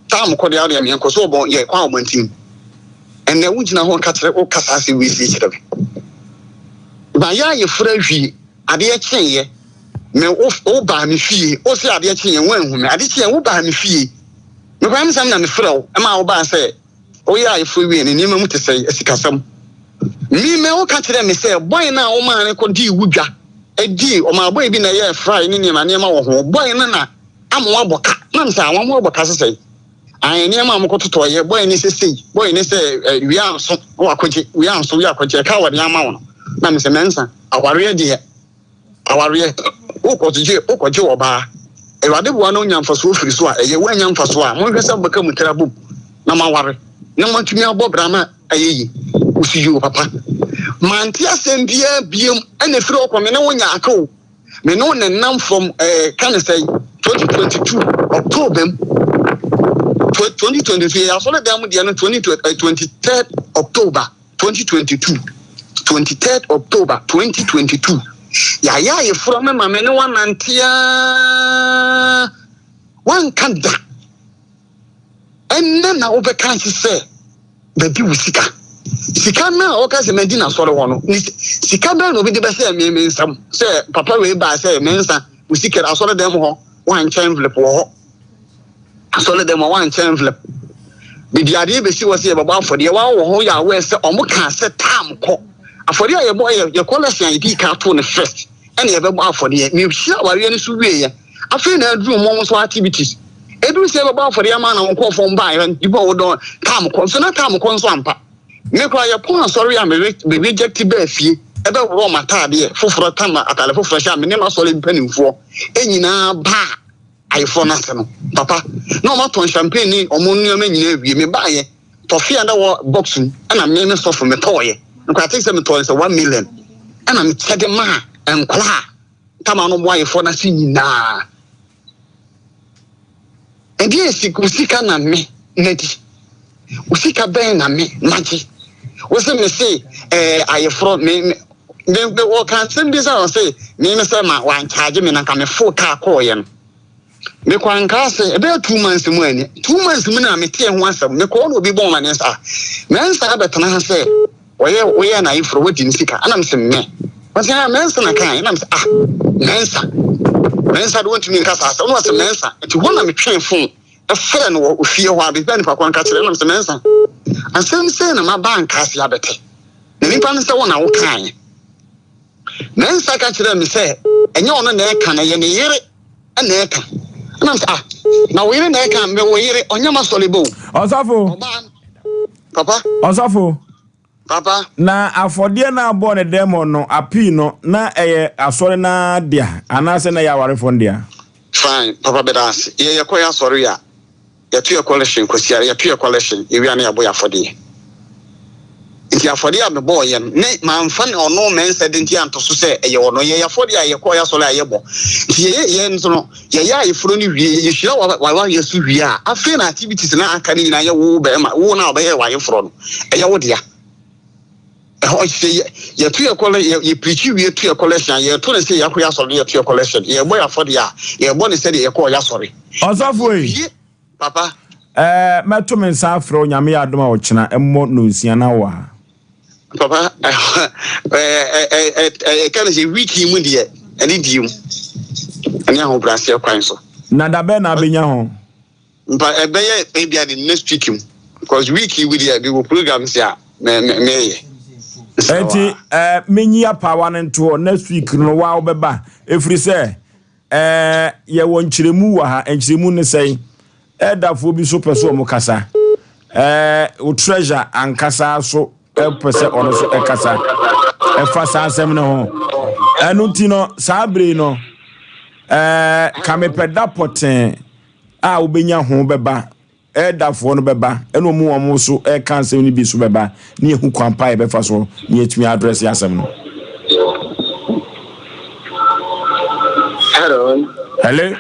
tam kɔ deɛ adeɛ meɛnkɔ so wɔbɔ yɛ kwan wɔn ntim. Ɛnɛ wogyina hɔ ka kyerɛ woka saa asɛm wei sie kyerɛ me. Mayɛ ayeforo awie, adeɛ kyeeɛ, me wo wobaa me fie, wo se adeɛ kyeeɛ woanhu me, adeɛ kyeeɛ wobaa me fie. Nokwasɛm sɛm na mefrɛ wo ma wobaa sɛ woyɛ ayeforo wie no, nneɛma mu te sɛn, asikasɛm. Me mɛ woka kyerɛɛ me sɛ bɔe no a womaa no kɔdii wo dwa dii, ɔmaa bɔe bi na ɛyɛɛ fry ne nneɛma nneɛma wɔ ho, bɔe no na ama woabɔ ka. Na mesɛ, ah, wɔn abɔ ka sesɛn? Ae, nneɛma a mokɔtotɔeɛ, bɔe no sɛ sei, bɔe no sɛ wia nso na wakɔgye, wia nso, wia akɔgye, ɛka a wɔde ama wo no. Na mesɛ, Mɛnsa, awareɛ deɛ, Awareɛ, wokɔgye wokɔgye ɔbaa, Awurade boa na onya mfasoɔ firi so a, ɛyɛ, woannya mfasoɔ a, monhwɛ sɛ mobɛka mo tiri abom na moaware na moatumi abɔ bra ma ayɛ yie. Wosi yoo papa. Mante asɛm biara biom ɛna ɛfiri hɔ kɔ me ne wo nya aka o. Me ne wo nenam from eh, ka ne sɛn 2022 October mu. 2022 yɛyɛ asɔre dan mu deɛ no 23 October. 2022 23 October 2022 Yɛayɛ ayeforɔ me ma me ne woanante aa Woanka da Ɛnnɛ na wobɛka ase sɛ bɛdi wo sika Sika no a wɔka sɛ madi n'asɔre hɔ no ne sika bɛn na obi de bɛhyɛ me me nsam sɛ papa wei baa sɛ mensa wo sika asɔre dɛm hɔ woankyɛ envelope wɔ hɔ Asɔre dɛm a wɔankyɛ envelope. Mede adeɛ bɛsi hɔ sɛ yɛbɛbɔ afɔdeɛ. Wɔn wɔ hɔ yɛ aware sɛ wɔn kaa sɛ tam kɔ. Afɔdeɛ a yɛbɔ yɛ yɛ collection a yɛdii kan too no first ɛna yɛbɛbɔ afɔdeɛ. Mehyia awareɛ no so wieɛ. Afei na aduru wɔn nso activities. Ɛduru sɛ yɛbɛbɔ afɔdeɛ ama na wɔn nkurɔfoɔ baeɛ nipa a wɔdɔn tam kɔ nso na tam kɔ nso ampa. Me koraa yɛpɔn asɔre a me me reject baa fie ɛbɛworɔ m'ataadeɛ foforɔ tam ataade foforɔ hyɛ a me ne m'asɔre mpanimfoɔ nyinaa baa ayeforɔ no ase no, papa, na wɔn atɔn champagne ne wɔn nneɛma nyinaa awie. Mebaeɛ, tɔfe a na wɔ box mu, ɛna me me sɔfo metɔɔyɛ. Nkora ate sɛ metɔɔ sɛ 1 million, ɛna mekyɛ de maa nkora a tama no bɔ ayeforɔ no ase nyinaa. Ɛdeɛ esi wo sika na me madi. Wo sika bɛn na me magye. Wo se me se ɛɛ ayeforɔ me me me me wɔka asɛm bi sɛ ɔse me me sɛ ma wankyagye me na nka me fo kaa kɔɔyɛ no. Mekɔ anka ase ɛbɛyɛ 2 months mu ani 2 months mu na metee ho asɛm mekɔɔ na obi bɔn ma ne nsa mɛnsa abɛtena ha sɛ wɔyɛ woyɛ na ayeforɔ wadi ne sika ɛna mesɛ mɛ wɔsɛ ah mɛnsa na kan ɛna mesɛ ah mɛnsa mɛnsa de wɔntumi nka saa asɛm na wɔsɛ mɛnsa nti hɔ na metwee fon ɛfrɛ no wɔ ofie hɔ a baabi a nipa kɔ nka kyerɛ ɛna mesɛ mɛnsa asɛm sɛ na maba anka ase abɛtɛ na nipa no sɛ wo na wo kaeɛ mɛnsa ka kyerɛ me sɛ ɛnyɛ ɔno na ɛka na ɛyɛ ne yere ɛna ɛka ɛna mesɛ ah na wo yere na ɛka mɛ wo yere ɔnyɛ ma sɔre bo. Ɔsɔfo. Papa. Ɔsɔfo. Papa. Na afɔdeɛ no a abɔɔ ne dɛm hɔ no, apii no, na ɛyɛ asɔre no ara dea anaasɛ na ɛyɛ awarefoɔ no dea? Fine, papa bɛda ase. Yɛ yɛkɔ yɛ asɔre a, yɛto yɛ collection Kwasiada, yɛto yɛ collection, yɛwie a na yɛabɔ yɛ afɔdeɛ. Nti afɔdeɛ a mebɔɔeɛ no, ne mamfa ne ɔno Mensah de nti anto so sɛ ɛyɛ ɔno. Yɛyɛ afɔdeɛ a yɛkɔɔ asɔre a yɛbɔ. Nti yɛyɛ yɛn nso no, yɛyɛ ayeforɔ no wie, yɛhyira w'awareɛ so wie a, afei na activities no a aka no nyinaa yɛ wo bɛrima, wo no a ɔbɛyɛ w'ayeforɔ no, ɛyɛ wo dea. Ɛhɔ sɛ yɛ yɛto yɛ kɔlɛ yɛ yɛ pirikyi wie to yɛ kɔlɛhyɛn a, yɛto no sɛ yɛakɔ yɛ asɔre no yɛto yɛ kɔlɛhyɛn. Yɛbɔ yɛ afɔdeɛ a, yɛbɔ no sɛdeɛ yɛkɔɔ yɛ asɔre. Ɔsɔfo yi. Yɛwie Papa. Ɛɛ mɛto me nsa afrɛ wo Nyame yɛ adom a ɔkyena mmɔ nonsia na wɔ ha. Papa ɛɛ ɛka no sɛ week yi mu deɛ ɛne die mu ɛne ahobrɛaseɛ kwan so. Na da bɛn na abɛnya ho? Mpa ɛbɛyɛ ebia ne next week mu because week yi mu deɛ mewɔ programs a mɛyɛ. Ɛnti ɛɛ menyi apaawa no ntoɔ next week no wa wobɛba ɛfiri sɛ Ɛɛ, yɛwɔ nkyerɛmu wɔ ha. Nkyerɛmu ne sɛn? Ɛdafoɔ bi nso pɛ sɛ wɔn kasa. Ɛɛ, wo treasure ankasa so pɛ sɛ ɔno nso ɛkasa ɛfa saa asɛm no ho. Ɛno nti no, saa bere yi no, ɛɛ, ka mepɛ da pɔtee a wobɛnya ho bɛba Elderfoɔ no bɛba, ɛna wɔn a wɔn nso reka asɛm no bi nso bɛba, na yɛhu kwan pa a yɛbɛfa so na yɛatumi adrɛse asɛm no. Hello. Hello.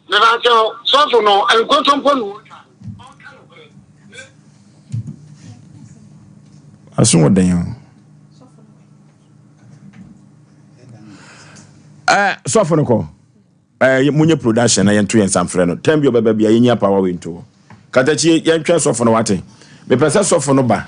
Mebakyɛw, sɔfo no nkontompo na ɔtwa. Aso wɔ dɛn o? Eh, sɔfo no kɔ. Eh, monyɛ production na yɛnto yɛn nsa mfrɛ no. Tɛm bi ɔbɛba bia yɛnyi apaawa wei nto hɔ. Katakyie, yɛntwɛn sɔfo no wate. Mepɛ sɛ sɔfo no ba.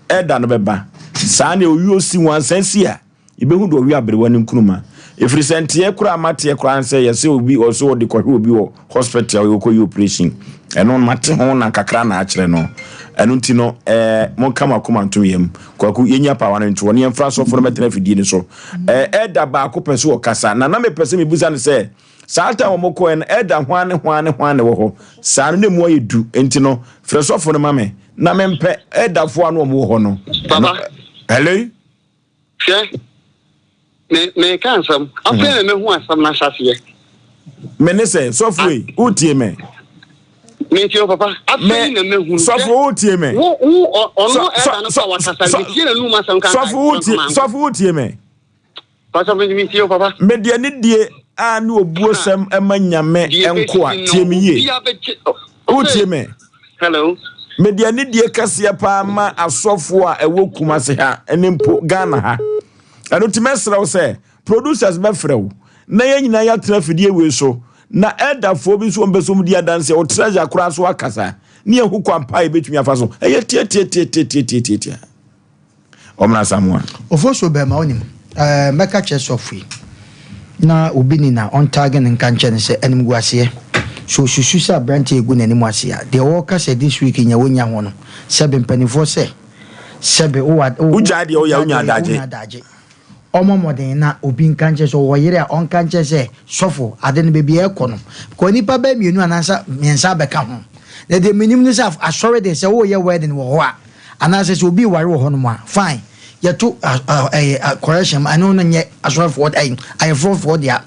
Elder no bɛba. Saa ne owi osi wansan si a, yɛbɛhu deɛ ɔwe aberewa no nkruma. Ɛfiri sɛ nteɛ koraa mateɛ koraa nsɛ yɛsɛ obi ɔsɛ ɔde kɔhwɛ obi wɔ hospital yɛkɔyɛ operation. Ɛno mate ho na kakra na akyerɛ no. Ɛno nti no, eh, monka mo akoma ntom yam. Kwaku, yɛnyi apaawa no nto hɔ na yɛmfra sɔfo no mɛtena afidie no so. Eh, elder baako pɛ sɛ ɔkasa, na na mepɛ sɛ mebusa no sɛ, saa time wɔn kɔɛ no, elder hwan ne hwan ne hwan na ɛwɔ hɔ? Saa no na emu ayɛ du, nti no, frɛ sɔfo no ma me, na mempɛ elderfoɔ a na wɔn wɔ hɔ no. Papa. Hello? Hwɛ, me meka asɛm, afei na mehu asɛm no ahyɛaseɛ. Me ne sɛ, sɔfo yi, wotie me? Metie wo papa. Afei na mehu. Sɔfo wotie me? Wo wo ɔno ɛda no sɛ wakasa metie n'anum asɛm ka. Sɔfo wotie sɔfo wotie me? Pastor me metie wo papa. Me deɛ ne die a ne obuo sɛm ɛma nyame nkoa tie me yie. Wotie me? Hello. Me deɛ ne die kɛseɛ paa ma asɔfo a ɛwɔ Kumasi ha ne mpo Ghana ha. Ɛno nti mɛsrɛ wo sɛ Producers bɛfrɛ wo na yɛn nyinaa yɛatena afidie wei so na elderfoɔ bi nso wɔn pɛ sɛ wɔn di adanseɛ wo treasure koraa so akasa ne yɛhu kwan pa a yɛbɛtumi afa so ɛyɛ tiatiatiatiatiatiatia ɔmena Samoa. Ofosuo bɛɛma wonim ɛɛ mɛka kyerɛ sɔfo yi na obi ni na ɔntaage no nka nkyerɛ no sɛ animguaseɛ sɛ osusu sɛ abranteɛ egu n'anim ase a deɛ ɔɔka sɛ this week nyɛ wonya ho no sɛbe mpaninfoɔ sɛ sɛbe wo wo Wogyae deɛ woyɛ a wonya adagye. Ɔmmɔ mmɔden na obi nka nkyerɛ sɛ ɔwɔ yere a ɔnka nkyerɛ sɛ sɔfo ade no baabi a ɛrekɔ no because nnipa bɛyɛ mmienu anaasɛ mmiɛnsa abɛka ho na deɛ menim ne sɛ asɔre deɛ sɛ woreyɛ wedding wɔ hɔ a anaasɛ sɛ obi reware wɔ hɔnom a fine yɛto ɛyɛ correction ma ɛno no nyɛ asɔrefoɔ ɛyɛ ayeforɔfoɔ dea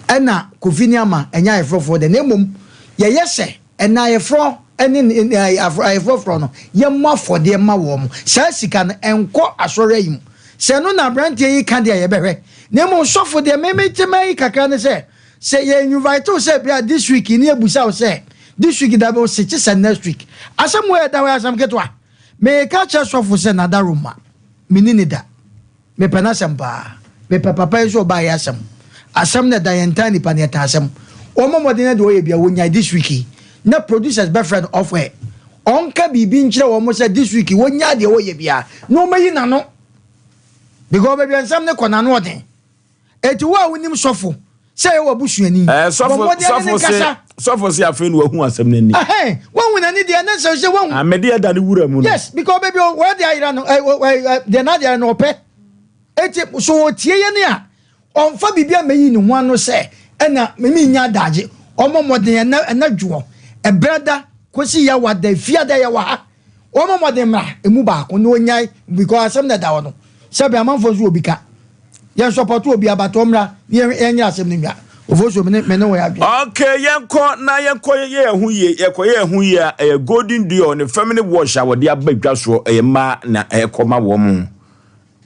ɛna Kofi ne Ama ɛnyɛ ayeforɔfoɔ dea na mmom yɛyɛ sɛ Ɛna ayeforɔ ne ayeforɔforɔ no, yɛmmɔ afɔdeɛ mma wɔn. Saa sika no, ɛnkɔ asɔre ayi mu. Sɛ ɛno na aberanteɛ yi ka deɛ a, yɛbɛhwɛ. Na mmom sɔfo deɛ, me mete ma yi kakra ne sɛ, sɛ yɛ invite wo sɛ bra this week ne yɛbusa wo sɛ, this week da bɛ wo se kye sɛ next week. Asɛm wei a ɛda hɔ yɛ asɛm ketewa. Meka kyerɛ sɔfo sɛ Nadaroma, menni ne da. Mepɛ n'asɛm paa. Mepɛ papa yi nso ɔbaa yi asɛm. Asɛm na ɛda yɛn ntaa nipa no yɛtaa asɛm. Wɔmmɔ mmɔden na deɛ ɔyɛ bia wɔnyae this week yi na producers bɛfrɛ no off air. Ɔnka biribi nkyerɛ wɔn sɛ this week yi wɔnyae deɛ ɔyɛ bia na wɔmɛyi n'ano because baabi a nsɛm no kɔ n'ano ɔden. Eti wo a wonim sɔfo sɛ ɛyɛ w'abusuani, Ɛɛ bɔ sɔfo mmɔden ne sɔfo no se nkasa. sɔfo se afei na wahu asɛm no ani. Ɛhɛn, wahu n'ani deɛ ne sɛ sɛ wahu. Ah, mede ɛda ne wura mu no. Yes, because baabi a wɔde ayera no, ɛ ɛ ɛ deɛ n'ade ayera no ɔpɛ. Eti so ɔtie yɛn a, ɔnfa biribi ammɛyi ne ho ano sɛ ɛna me nya adagye. Ɔmmɔ mmɔden ɛnɛ ɛnɛ dwoɔ, ɛbrɛ da, kɔsi yawa da, efia da yɛwɔ ha. Wɔmmɔ mmɔden mmra emu baako na ɔnyae because asɛm na ɛda hɔ no. Sɛbe amanfoɔ nso wɔ bi ka. Yɛn support obi but ɔmmra na yɛnyere asɛm no nwa. Ofosuo, me ne me ne wo yɛ adwene. Okay, yɛnkɔ na yɛnkɔ yɛ yɛn ho yie. Yɛkɔ yɛ yɛn ho yie a, ɛyɛ Golden Dior ne feminine wash a wɔde aba dwa soɔ. Ɛyɛ mmaa na ɛkɔ ma wɔn.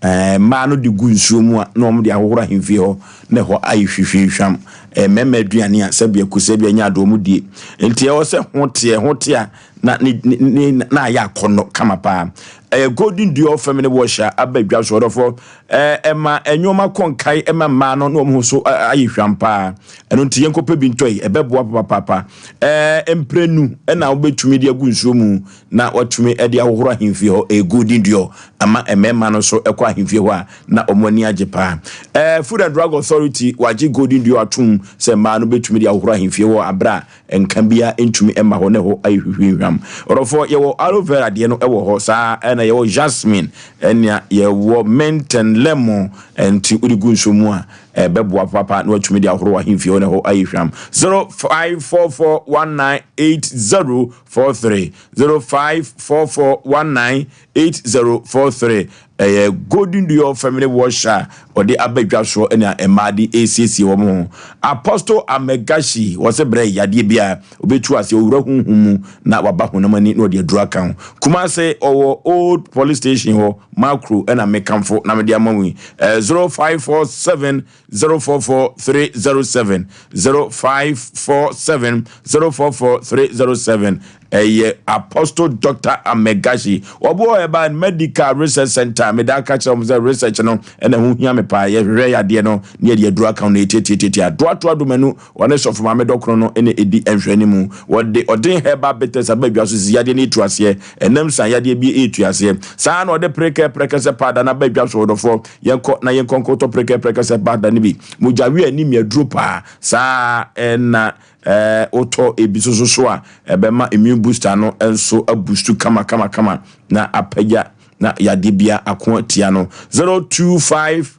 Ɛɛ, mmaa no de gu nsuo mu a, na wɔde ahohoro ahemfie hɔ, na ɛhɔ ayɛ hwihwihwam. Ɛyɛ mmarima aduane a sɛbea kusɛbea nyɛ adeɛ wɔn die. Nti ɛwɔ sɛ ho teɛ, ho te a, na ne ne ne na ayɛ akɔnnɔ kama paa. Ɛyɛ Golden Dior feminine wash a aba dwa so. Ɔdɔfoɔ, ɛɛ, ɛma nneɛma kɔ nkae ɛma mmaa no na wɔn ho so ayɛ hwam paa. Ɛno nti yɛnkɔpɛ bi ntɔ yi, ɛbɛboa papaapa. Ɛɛ, mprenu na wobɛtumi de agu nsuo mu na watumi de ahohoro ahemfie hɔ. Ɛyɛ Golden Dior ama mmarima no nso kɔ ahemfie hɔ a na wɔn ani agye paa. Ɛɛ, Food and Drug Authority wagye Golden Dior atom sɛ mmaa no bɛtumi de ahohoro ahemfie hɔ aberɛ a nka biara ntumi mma hɔ na ɛhɔ ayɛ hwihwihwam. Ɔdɔfoɔ, yɛwɔ aloe vera deɛ no wɔ hɔ, saa ara na yɛwɔ jasmine, ɛnea yɛwɔ mint and lemon, nti wode gu nsuo mu a ɛbɛboa papa na watumi de ahoro ahemfie hɔ na ɛhɔ ayɛ hwam. 0544198043, 0544198043 Ɛyɛ Golden Dior Feminine Wash a ɔde aba dwa soɔ ɛna mmaa de resiesie wɔn ho. Apostle Amegashi wɔsɛ brɛ yadeɛ biara ɔbɛtu aseɛ ɔwura honhom mu na waba honam ani na ɔde aduru aka ho. Kumase ɔwɔ Old Police Station hɔ Makro ɛna mekamfo na mede ama wo yi. 0547 044 307 0547 044 307 Ɛyɛ Apostle Doctor Amegashi. Wɔboɔ Herbal and Medical Research Center. Meda aka kyerɛ wɔn sɛ research no ɛna ɛho hia me paa. Yɛhwehwɛ yadeɛ no na yɛde aduru aka ho na yɛtiatiatiatia. Toatoa Domanu, wɔne Sɔfo Maame Dɔkono no na ɛdi nhwɛanimu. Wɔde Ɔden Herbal Bitters aba adwa so sisi yadeɛ no ɛtu aseɛ. Ɛnam san yadeɛ bi ɛretu aseɛ. Saa ara na wɔde Prekɛ Prɛkɛsɛ Powder no aba adwa so. Ɔdɔfoɔ, yɛnkɔ na yɛnkɔ nkɔtɔ Prekɛ Prɛkɛsɛ Powder no bi. Mogya we anemia aduro paa. Saa ara na Ɛɛ wotɔ ebi nso so a, ɛbɛma immune booster no nso abustu kama kama kama na apagya na yadeɛ bia ako atia no. 025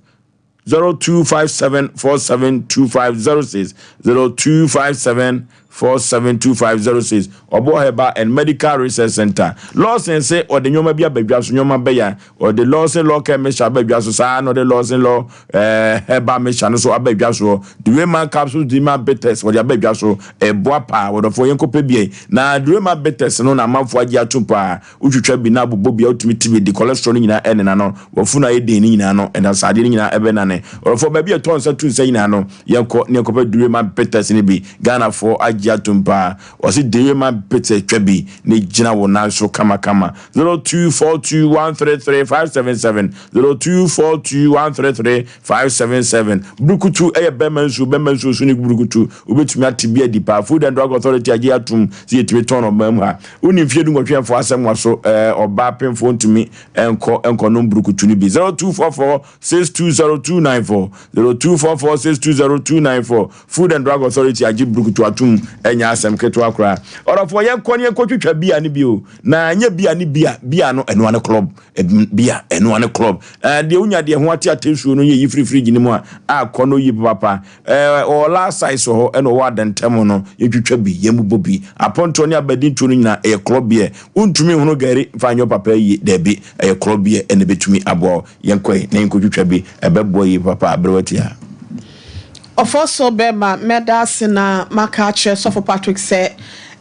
0257 472506 0257 472506 Ɔboɔ Herbal and Medical Research Center. Lawson se ɔde nneɛma bi aba dwa so, nneɛma bɛya. Ɔde Lawson Law Care Mixture aba dwa so, saa ara na ɔde Lawson Law eh, Herbal Mixture no so aba dwa soɔ. Durema Capsules, Durema Bitters wɔde aba dwa so. Ɛboa paa, wɔdɔfoɔ yɛnkɔpɛ bi ɛ. Na Durema Bitters no na amanfoɔ agye atom paa. Wotwitwa bi na abobɔ bi a wotumi te bi de cholesterol no nyinaa ɛnena no. Wafunu ayɛ den no nyinaa no, ɛna saa adeɛ no nyinaa ɛbɛnane. Ɔdɔfoɔ baabi a ɛtɔ nsa tu nsa nyinaa no, yɛnkɔ na yɛnkɔpɛ Durema Bitters no bi. Ghanafoɔ agye atom paa. Ɔse Durema Bitters twa bi na gyina wo nan so kamakama. 0242133577 0242133577 Brukutu yɛ bɛrima nsuo, bɛrima nsuo so ne brukutu. Wobɛtumi ate bi adi paa. Food and Drug Authority agye atom sɛ yɛtumi tɔn no ɔman mu ha. Wonni mfeɛ dunwɔtwe ɛmfa w'asɛm nwa so, ɛɛ, ɔbaa pemfoɔ ntumi nkɔ nkɔnom brukutu no bi. 0244620294 0244620294 Food and Drug Authority agye brukutu atom, ɛnyɛ asɛm ketewa koraa. Ɔdɔfoɔ yɛnkɔ ne yɛnkɔtwitwa bia no bio. Na ɛnyɛ bia ne bia, bia no ɛnoa ne club, bia ɛnoa ne club. Ɛɛ deɛ wonya deɛ ho ate ate nsuo no yɛ yi firi fridge no mu a, akɔ no yi papapa. Ɛɛ ɔwɔ last size wɔ hɔ ɛna ɔwɔ adɛntɛm no, yɛtwitwa bi, yɛmubɔ bi. Apɔntoɔ ne abadintoɔ no nyinaa ɛyɛ club beer. Wontumi nhono gari mfa nyɛ wo papa yie, daabi, ɛyɛ club beer ɛna ɛbɛtumi aboa wo. Yɛnkɔ ɛ na yɛnkɔtwitwa bi, ɛbɛboa yie papa aberɛ watia. Ɔfɔso bɛma mɛda ase na maka akyerɛ Sɔfo Patrick sɛ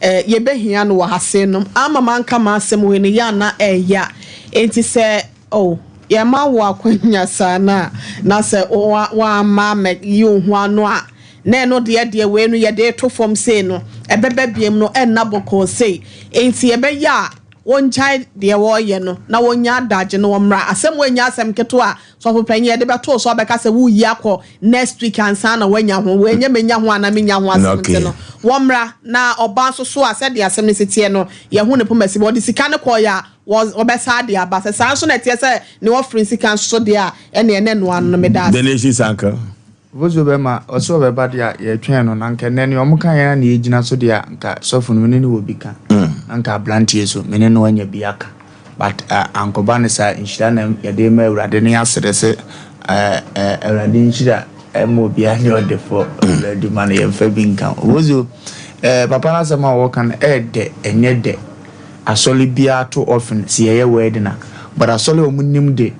yɛbɛhia no wɔ ha sei nom. Ama manka m'asɛm wei no yɛ a na ɛya. Enti sɛ oh yɛma wo akwanya saa no a na sɛ woamma ammɛyi wo ho ano a na ɛno deɛ deɛ wei no yɛde reto fam sei no ɛbɛba biom no ɛnna bɔkɔɔ sei. Enti ɛbɛyɛ a wɔngyae deɛ wɔreyɛ no na wɔnya adagye na wɔmmra. Asɛm wei nyɛ asɛm ketewa a Sɔfo panyin, yɛde bɛto wo so abɛka sɛ woreyi akɔ next week ansa na woanya ho. Wei nyɛ menya ho anaa mennya ho asɛm nti no, wɔmmra. Na ɔbaa nso so a, sɛdeɛ asɛm no si teɛ no, yɛahu ne poma si. Wɔde sika no kɔeɛ a, wɔbɛsan de aba. Sɛ saa nso na ɛteɛ sɛ ne offering sika nso so deɛ a, ɛnneɛ na ɛno ano no. Meda ase. The Nation's Anchor. Obosuo bɛma ɔse ɔbɛba deɛ a yɛtwɛn no na nka ɛnɛ nea ɔmo ka yɛn a na yɛgyina so deɛ a nka sɔfo no mene no wɔ bi ka na nka abranteɛ so mene no anya bi aka but ankɔba no saa nhyira na yɛde ma awurade ne yɛasrɛ sɛ awurade nhyira ɛma obiara nyɛ ɔdefoɔ awurade ma no yɛmfa bi nka Obosuo papa no asɛm a wɔka no ɛɛdɛ ɛnyɛ dɛ asɔre biara to offering sɛ yɛyɛ wedding a but asɔre a ɔmo nim de.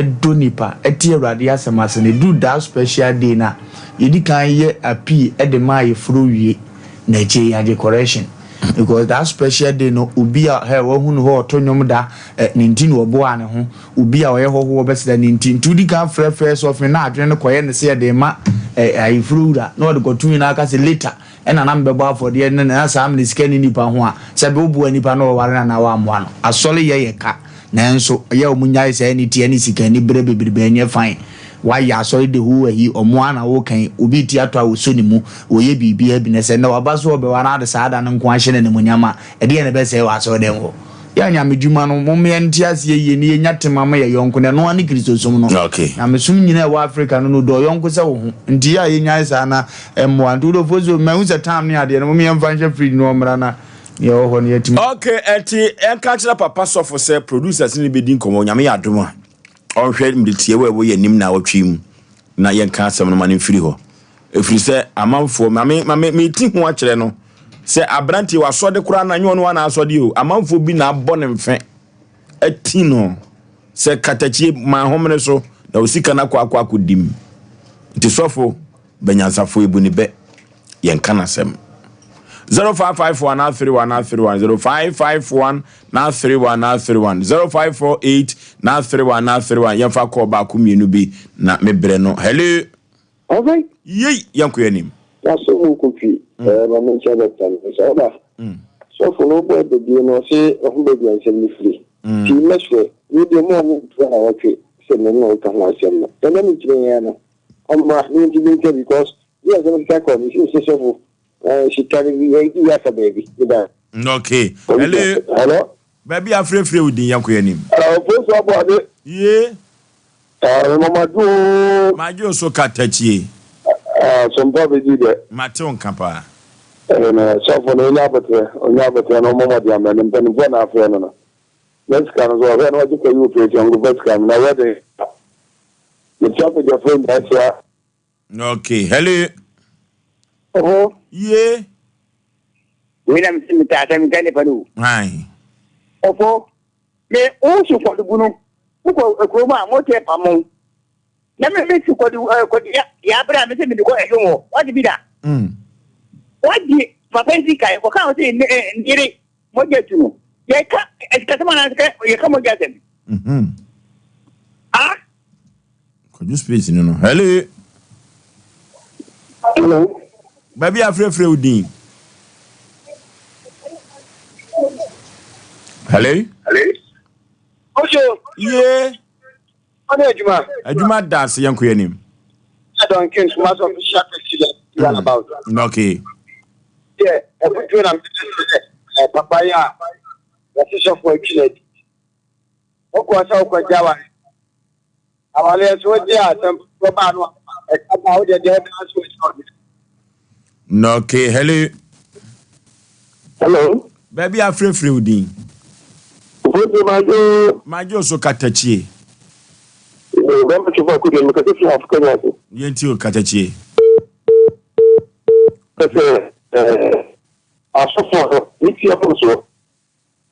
dɔ nipa, te Awurade asɛm ase no, ɛduru that special day no a, yɛdi kan yɛ appeal de ma ayeforo wie, na akyire yɛagye correction. Because that special day no, obi a hɛ wahu no hɔ ɔto nnwom da, eh, ne nti na ɔboaa ne ho, obi a ɔyɛ hɔhoɔ bɛsra ne nti. Nti wodi kan frɛ first offering na adwene no kɔyɛ ne sɛ yɛde rema eh, ayeforo wura, na ɔde kɔto nyinaa aka sɛ later ɛna na mebɛbɔ afɔdeɛ no na saa mene sika nni nipa ho a, sɛ bɛ woboa nipa na ɔware no anaa woammoa no. Asɔre yɛ yɛ ka. Nanso ɛyɛ a ɔmo nyae saa aniteɛ ne sika aniberɛ bebrebe ɛnyɛ fine. Wayɛ asɔre the whole ayi, ɔmo ara na woka yi, obi reti atɔ a ɔsɔ ne mu, ɔyɛ biribiara bi na sɛ nnɛ waba so ɔbɛware na ade saa da no nko ara hyɛ no animuonyam a, ɛdeɛn na ɛbɛsɛe wɔ asɔre dɛm hɔ? Yɛ a nyamedwuma no, mom yɛnte aseɛ yie na yɛnya tema ma yɛ yɔnko na ɛno ara ne Kristosom no. Nyamesom nyinaa a ɛwɔ Africa no no dɔ ɔyɔnko sɛ wo ho. Nti yɛ a yɛnyae saa na ɛmmoa. Nti wode ofosuo, mahu sɛ tam ne adeɛ no, mom yɛmfa nhyɛ fridge no ɔmmra na Nea ɛwɔ hɔ no yɛatumi. Ok ɛnti yɛnka nkyerɛ papa sɔfo sɛ producers ne no bɛdi nkɔmmɔ Nyame yɛ adom a ɔnhwɛ mmere tiawa a ɛwɔ yɛn anim naawɔtwe yi mu na yɛnka asɛm no ma no mfiri hɔ ɛfiri sɛ amanfoɔ mame mame meti ho akyerɛ no sɛ aberanteɛ wasɔde koraa na nyɛ ɔno ana asɔde o amanfoɔ bi na abɔ ne mfɛ ati no sɛ katakyie ma ahomene so na osika no akɔ akɔ akɔdim nti sɔfo Banyansafo ebu ne bɛ, yɛnka n'asɛm. 0554 931 931 0551 931 931 0548 931 931 yɛmfa kɔɔ baako mmienu bi na me brɛ no. Hello. Ɔfɛ. Yei yɛnkɔ yɛn anim. Yasɔ mu kofi ɛɛ ma me nkyɛn dɔkta no sɛ ɔba sɔfo no ɔbɔ abɛdie no ɔse ɔho baabi a nsɛm no firi pii mɛsrɛ wo deɛ mo a mo ntua na wɔtwe sɛ me ne ɔka ho asɛm no ɛnɛ mentumi nyɛ no Ɔmmra na yɛntumi nka because bi a sɛ sika kɔ me sɛ sɔfo eh, sika no bi yɛdi afa baabi meda. Okay. Hello. Hello. Baabi a afirafira wo din yɛnkɔ yɛn anim. Ofosu Aboade. Ye. Mama dwo. Madwo so katakyie. Sompa bɛdi dɛ. Mate wo nka paa. Ɛnɛ sɔfo no ɔnya aboterɛ ɔnya aboterɛ na ɔmmɔ mmɔden amɛ no mpanimfoɔ na afrɛ no no na sika no so ɔhwɛ na ɔgye kɔyi operation nkɔfa sika no na wedding Mekyia badwafoɔ nyinaa kyia. Okay, hello. Oho. Ye. Wei na mese metaa sɛ meka nipa no o. Aye. Ɔfo, me wo si kɔdugu no, wokɔ kurom a mote pamo. Na me me si kɔdu eh, kɔdu ya ya abere a mese mede kɔ ɛdwom hɔ. Wagye bi da? Mm. Wagye papa nsi kae, kɔka wo sɛ ne eh, ne yere mogya tu no. Yɛka sikasɛm anaasɛ yɛka mogya asɛm? Mm-hmm. Ah? Kwadwo space no no. Hello. Hello. Baabi a frɛfrɛ wo din. Hello. Hello. Ojo. Ye. Ɔne adwuma. Adwuma da ase yɛn kɔ yɛn anim. Don King Kumasi official president mm. About. Okay. Yeah, ɛfutuo na mede sɛ papa yi a wɔsi sɔfo atwi n'adi. Wokɔ sɛ wokɔgye aware. Awareɛ so wogye a sɛ wɔbaa no a ɛka ba wode deɛ wobɛa so akyerɛ ɔde. Okay, hello. Hello. Baabi a frɛfrɛ wo din. Ofosu Madwo. Madwo so katakyie. Bɛmpa twefo akodeɛ no mekasa firi Afrika nya ase. Yɛnti o katakyie. Sɛ asɔfoɔ no ne tia fam soɔ.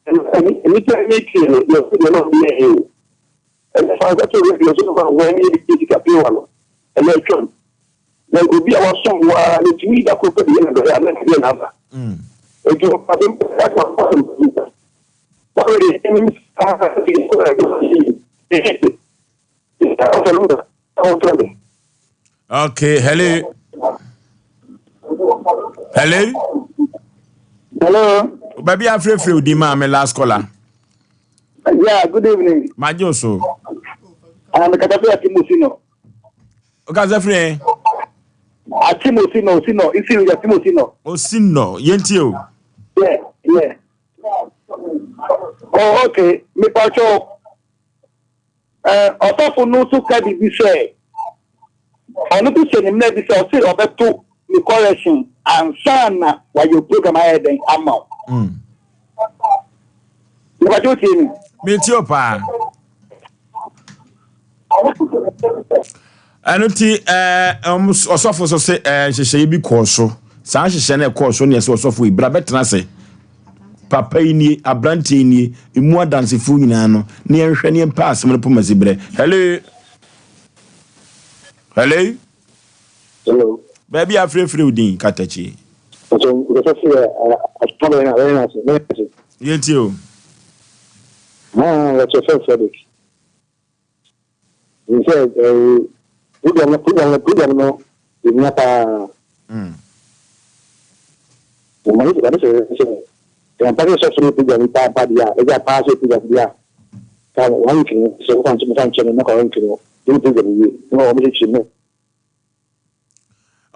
Nnipa ani tie no, yɛn ho deɛ na ɔde yɛ yɛ o. Ɛnɛ fa nsa to radio so ma wɔn ani yɛ sika pii wa no, ɛnɛ atwam. Na nka obi a wasom wo ara no tumi da koro pɛ de yɛ no dɔyɛ a na nka deɛ na aba. Nti ɔfa de mpa aka ɔfa de mpa. Wɔn de ɛnim saa de kɔ na ɛde yi. Ɔfɛ no na ɔfɛ no. Okay, hello. Hello. Hello. Baabi afrɛfrɛ odi maa me last caller. Yeah, good evening. Magye o so. Ah, me kasa fi Atimosino. O kasa firi ɛ? Atimosino, Osino, isi Atimosino. Osino, yɛntie o. Yeah, yeah. Oh, okay. Me pacho. Ɔsɔfo no nso ka biribi sɛ, ɔno nso hyɛ ne mmara bi sɛ ɔse ɔbɛto ne correction ansa na wayɛ program ayɛ dɛn ama wo. Mepakyɛ wotie me? Metie o paa. Ɛno nti ɔsɔfo so se nhyehyɛeɛ bi kɔɔ so. Saa nhyehyɛeɛ no ɛkɔɔ so ne ɛsɛ ɔsɔfo yi bra bɛtena ase. Papa yi nie, aberanteɛ yi nie, emu adansefoɔ nyinaa no, na yɛnhwɛ na yɛmpɛ asɛm no poma siberɛ. Hello? Hello? Hello. Baabi a afirafira wo din, Katakyi. Yɛntie o. Wɔkyɛ fɛn Frederick. Sɛ ɛɛ program no program no program no ehia paa. Wɔn ani sɛ sɛ sɛ yɛn paa sɛ sɔfo no program yi paa paa deɛ a ɛgya paa sɛ program deɛ a ka wɔn ntwe no sɛ wɔfa nkyɛn wɔfa nkyɛn no na ka wɔn ntwe no ɛne program yi na wɔn kyekyere mu.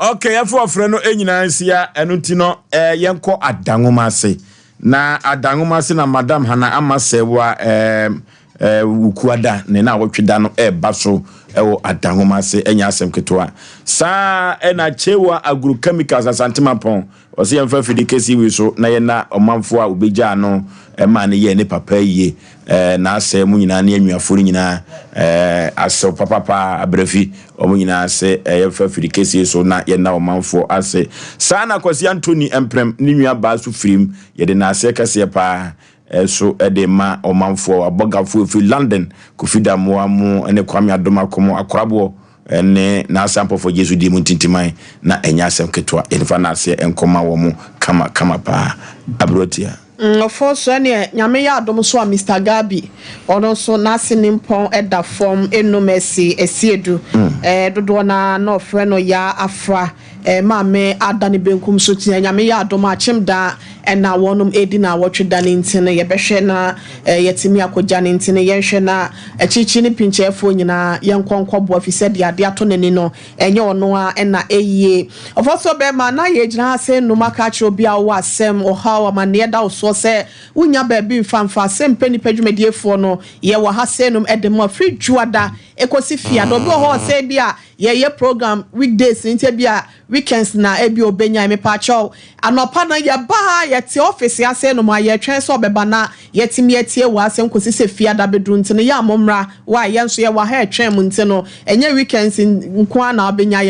Ok, yɛmfa ɔfrɛ no nyinaa nsia, ɛno nti no eh, yɛnkɔ Adanwoma ase. Na Adanwoma ase na Madam Hannah Ama Sɛwa eh, eh, Wukuada ne na awɔtwe da no ɛreba so ɛwɔ Adanwoma ase, ɛnyɛ asɛm ketewa. Saa ɛna Chewa Agrochemicals Asante Mampɔn, ɔsɛ yɛmfa afidi kɛseɛ wei so na yɛna ɔmanfoɔ a wɔbɛgyaa no ɛmaa no yɛɛ ne papa yie. Eh, n'asɛe mu nyinaa ne anuafoɔ no nyinaa eh, asew papapa abrafi wɔn nyinaa ase eh, yɛmfa firi kɛsie so na yɛnna ɔmanfoɔ ase. Saa na Kwasi Anthony Mprem ne nua baa so firim, yɛde n'aseɛ kɛseɛ paa eh, so de ma ɔmanfoɔ abɔgafoɔ ɛfiri London, Kofi Damoa mo ne Kwame Adomako mo akoraboɔ ne n'ase ampɔfoɔ gye so die mu ntintiman na ɛnyɛ asɛm ketewa, yɛmfa n'aseɛ nkɔma wɔn kama kama paa. Aberewatia. Ɔfo so ɛneɛ Nyame yɛ adom so a Mister Gabi ɔno nso n'ase nimpɔn da fam enum asi asiedu ɛɛ dodoɔ no ara na ɔfrɛ no Yaa Afra ɛɛ maame ada ne benkum so tia Nyame yɛ adom a kyem da ɛna wɔnom ɛredi naawɔtwe da no nti no yɛbɛhwɛ na ɛɛ yɛatumi akɔgya no nti no yɛnhwɛ na akyirikyiri ne pinkyɛɛfoɔ nyinaa yɛnkɔ nkɔboa fisɛ deɛ adeɛ atɔ n'ani no Ɛnyɛ ɔno ara na eye. Ɔfɔsɔ bɛɛma, na yɛgyina ha sɛ nnum aka akyerɛ obi a wowɔ asɛm, ɔhaw, amanneɛ da wo soɔ sɛ wonnya baabi mfa mfa. Asɛm pɛ nnipa dwumadiefoɔ no, yɛwɔ ha sɛ nnum de ma firi Dwoada kɔsi Fiada. Obi wɔ hɔ ɔsɛ ebia yɛyɛ program weekdays nti ebia weekends na ebia ɔbɛnya. Mepaakyɛw, anɔpa no yɛba ha, yɛte office ha sɛ nnum a yɛtwɛn sɛ ɔbɛba na Yɛatumi atie w'asɛm kɔsi sɛ Fiada bɛduru nti no yɛ a mommra why yɛn nso yɛwɔ ha retwɛn mo nti no ɛnyɛ weekends nko ara na wobɛnya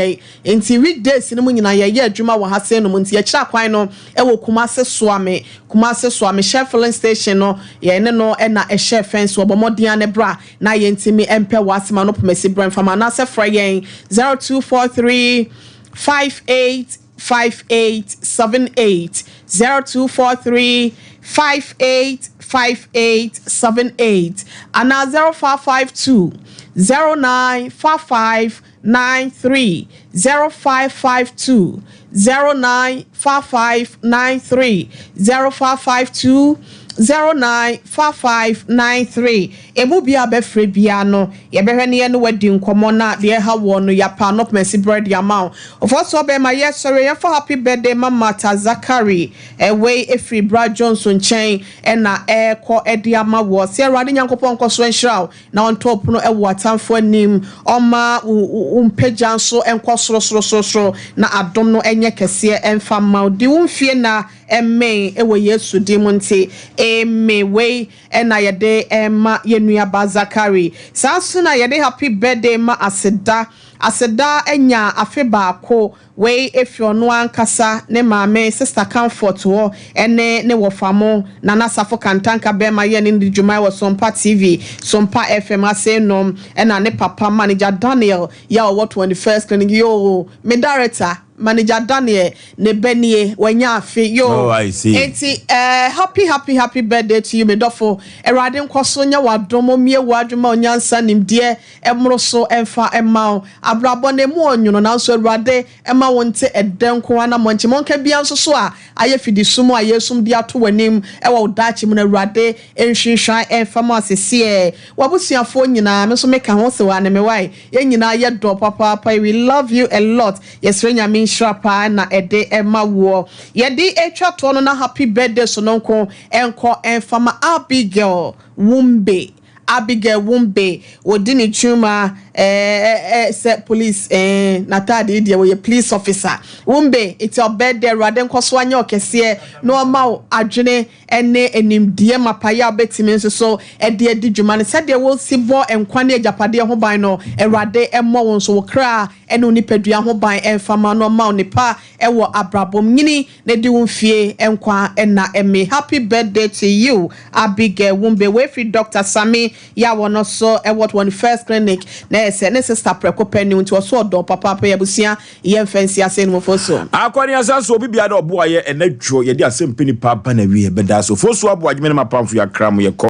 yɛn nti weekdays no mu nyinaa yɛyɛ adwuma wɔ ha sei nom nti yɛkyerɛ akwan no wɔ Kumasi Soame Kumasi Soame Shell filling station no yɛn ne no na ɛhyɛ fence wɔ bɔ mmɔden ara ne bra na yɛntumi mpɛ w'asɛm ano pomasi brɛ mfama anaasɛ frɛ yɛn 0243 58 5878 0243 58 5878 anaa 0552 09 5593 0552 09 5593 0552 09 5593 Emu biara a bɛfrɛ biara no, yɛbɛhwɛ na yɛne wo adi nkɔmmɔ na deɛ ɛha woɔ no, yɛapɛ ano poma si berɛ de ama wo. Ɔfɔsoɔ bɛrima, yɛsɔre, yɛmfa happy birthday ma Martha Zakari. Wei ɛfiri Bra Jones nkyɛn na ɛrekɔ de ama woɔ. Sɛ Awurade Nyankopɔn nkɔ so nhyira wo na ɔntɔ wo pono wɔ w'atamfoɔ anim, ɔmma wo mpagya nso nkɔ sorosorosorosoro na adom no nyɛ kɛseɛ mfa mma wo. Di wo mfie nna mmee wɔ Yesu din mu nti, amen. Wei na yɛde rema yɛn nua baa Zachary. Saa nso na yɛde happy birthday ma Aseda. Aseda anya afe baako. Wei firi ɔno ankasa ne maame Sister Comfort hɔ ne ne wɔfa mo Nana Safo Kantanka bɛɛma yɛ ne no di dwuma wɔ Sompa TV, Sompa FM ase nom ɛna ne papa Manager Daniel yɛ a ɔwɔ 21st Clinic yoo me director Manager Daniel ne ba nie wanya afe yoo Oh, I see. enti eh, happy happy happy birthday to you me dɔfo Awurade nkɔ so nyɛ w'adom ɔmmue w'adwene ma onyansa nimdeɛ mmoro so mfa mma wo abrabɔ no emu ɔnwono nanso Awurade mma wo nte ɛdɛ nko ara na mmɔnkye biara nso so a ayɛ fidisum a yɛresum de ato w'anim wɔ wo daakye mu no Awurade nhwinhwan mfa ma seseɛ w'abusuafoɔ nyinaa me nso meka ho sɛ wa ne me wae yɛn nyinaa yɛ dɔ papaapa we love you a lot yɛsrɛ Nyame nhyira paa na ɛde ma woɔ yɛde ɛtwa toɔ no na happy birthday sononko nkɔ mfa ma Abigail Wumbe Abigail Wumbe ɔdi ne dwuma eh, sɛ police eh, n'ataade yi deɛ wɔyɛ police officer. Wumbe, it's your birthday, Awurade nkɔ so anyɛ ɔkɛseɛ na ɔma wo adwene ne nimdeɛ mapayɛ a wobɛtumi nso so de adi dwuma no sɛdeɛ wosi bɔ nkwa ne agyapadeɛ ho ban no, Awurade mmɔ wo nso wo kra. ne wo nipadua ho ban mfa ma na ɔma wo nepa wɔ abrabɔ mu. Nyini na di wo mfie nkwa nna ɛme. Happy birthday to you Abigail Wumbe. Wei firi Doctor Sami yɛ a wɔno so wɔ 21st Clinic na ɛyɛ sɛ ne sister prɛko pɛ ne wo nti ɔso ɔdɔ wo papaapa. Yɛ abusua yɛ mfa nsi ase no mofo so. Akɔneasa so obi biara dɛ ɔboa yɛ ɛnɛ dwo yɛde asɛm pɛ nipa aba na wie bɛda so fosuo aboa adwuma ne mapamfo yɛ akra mo yɛkɔ.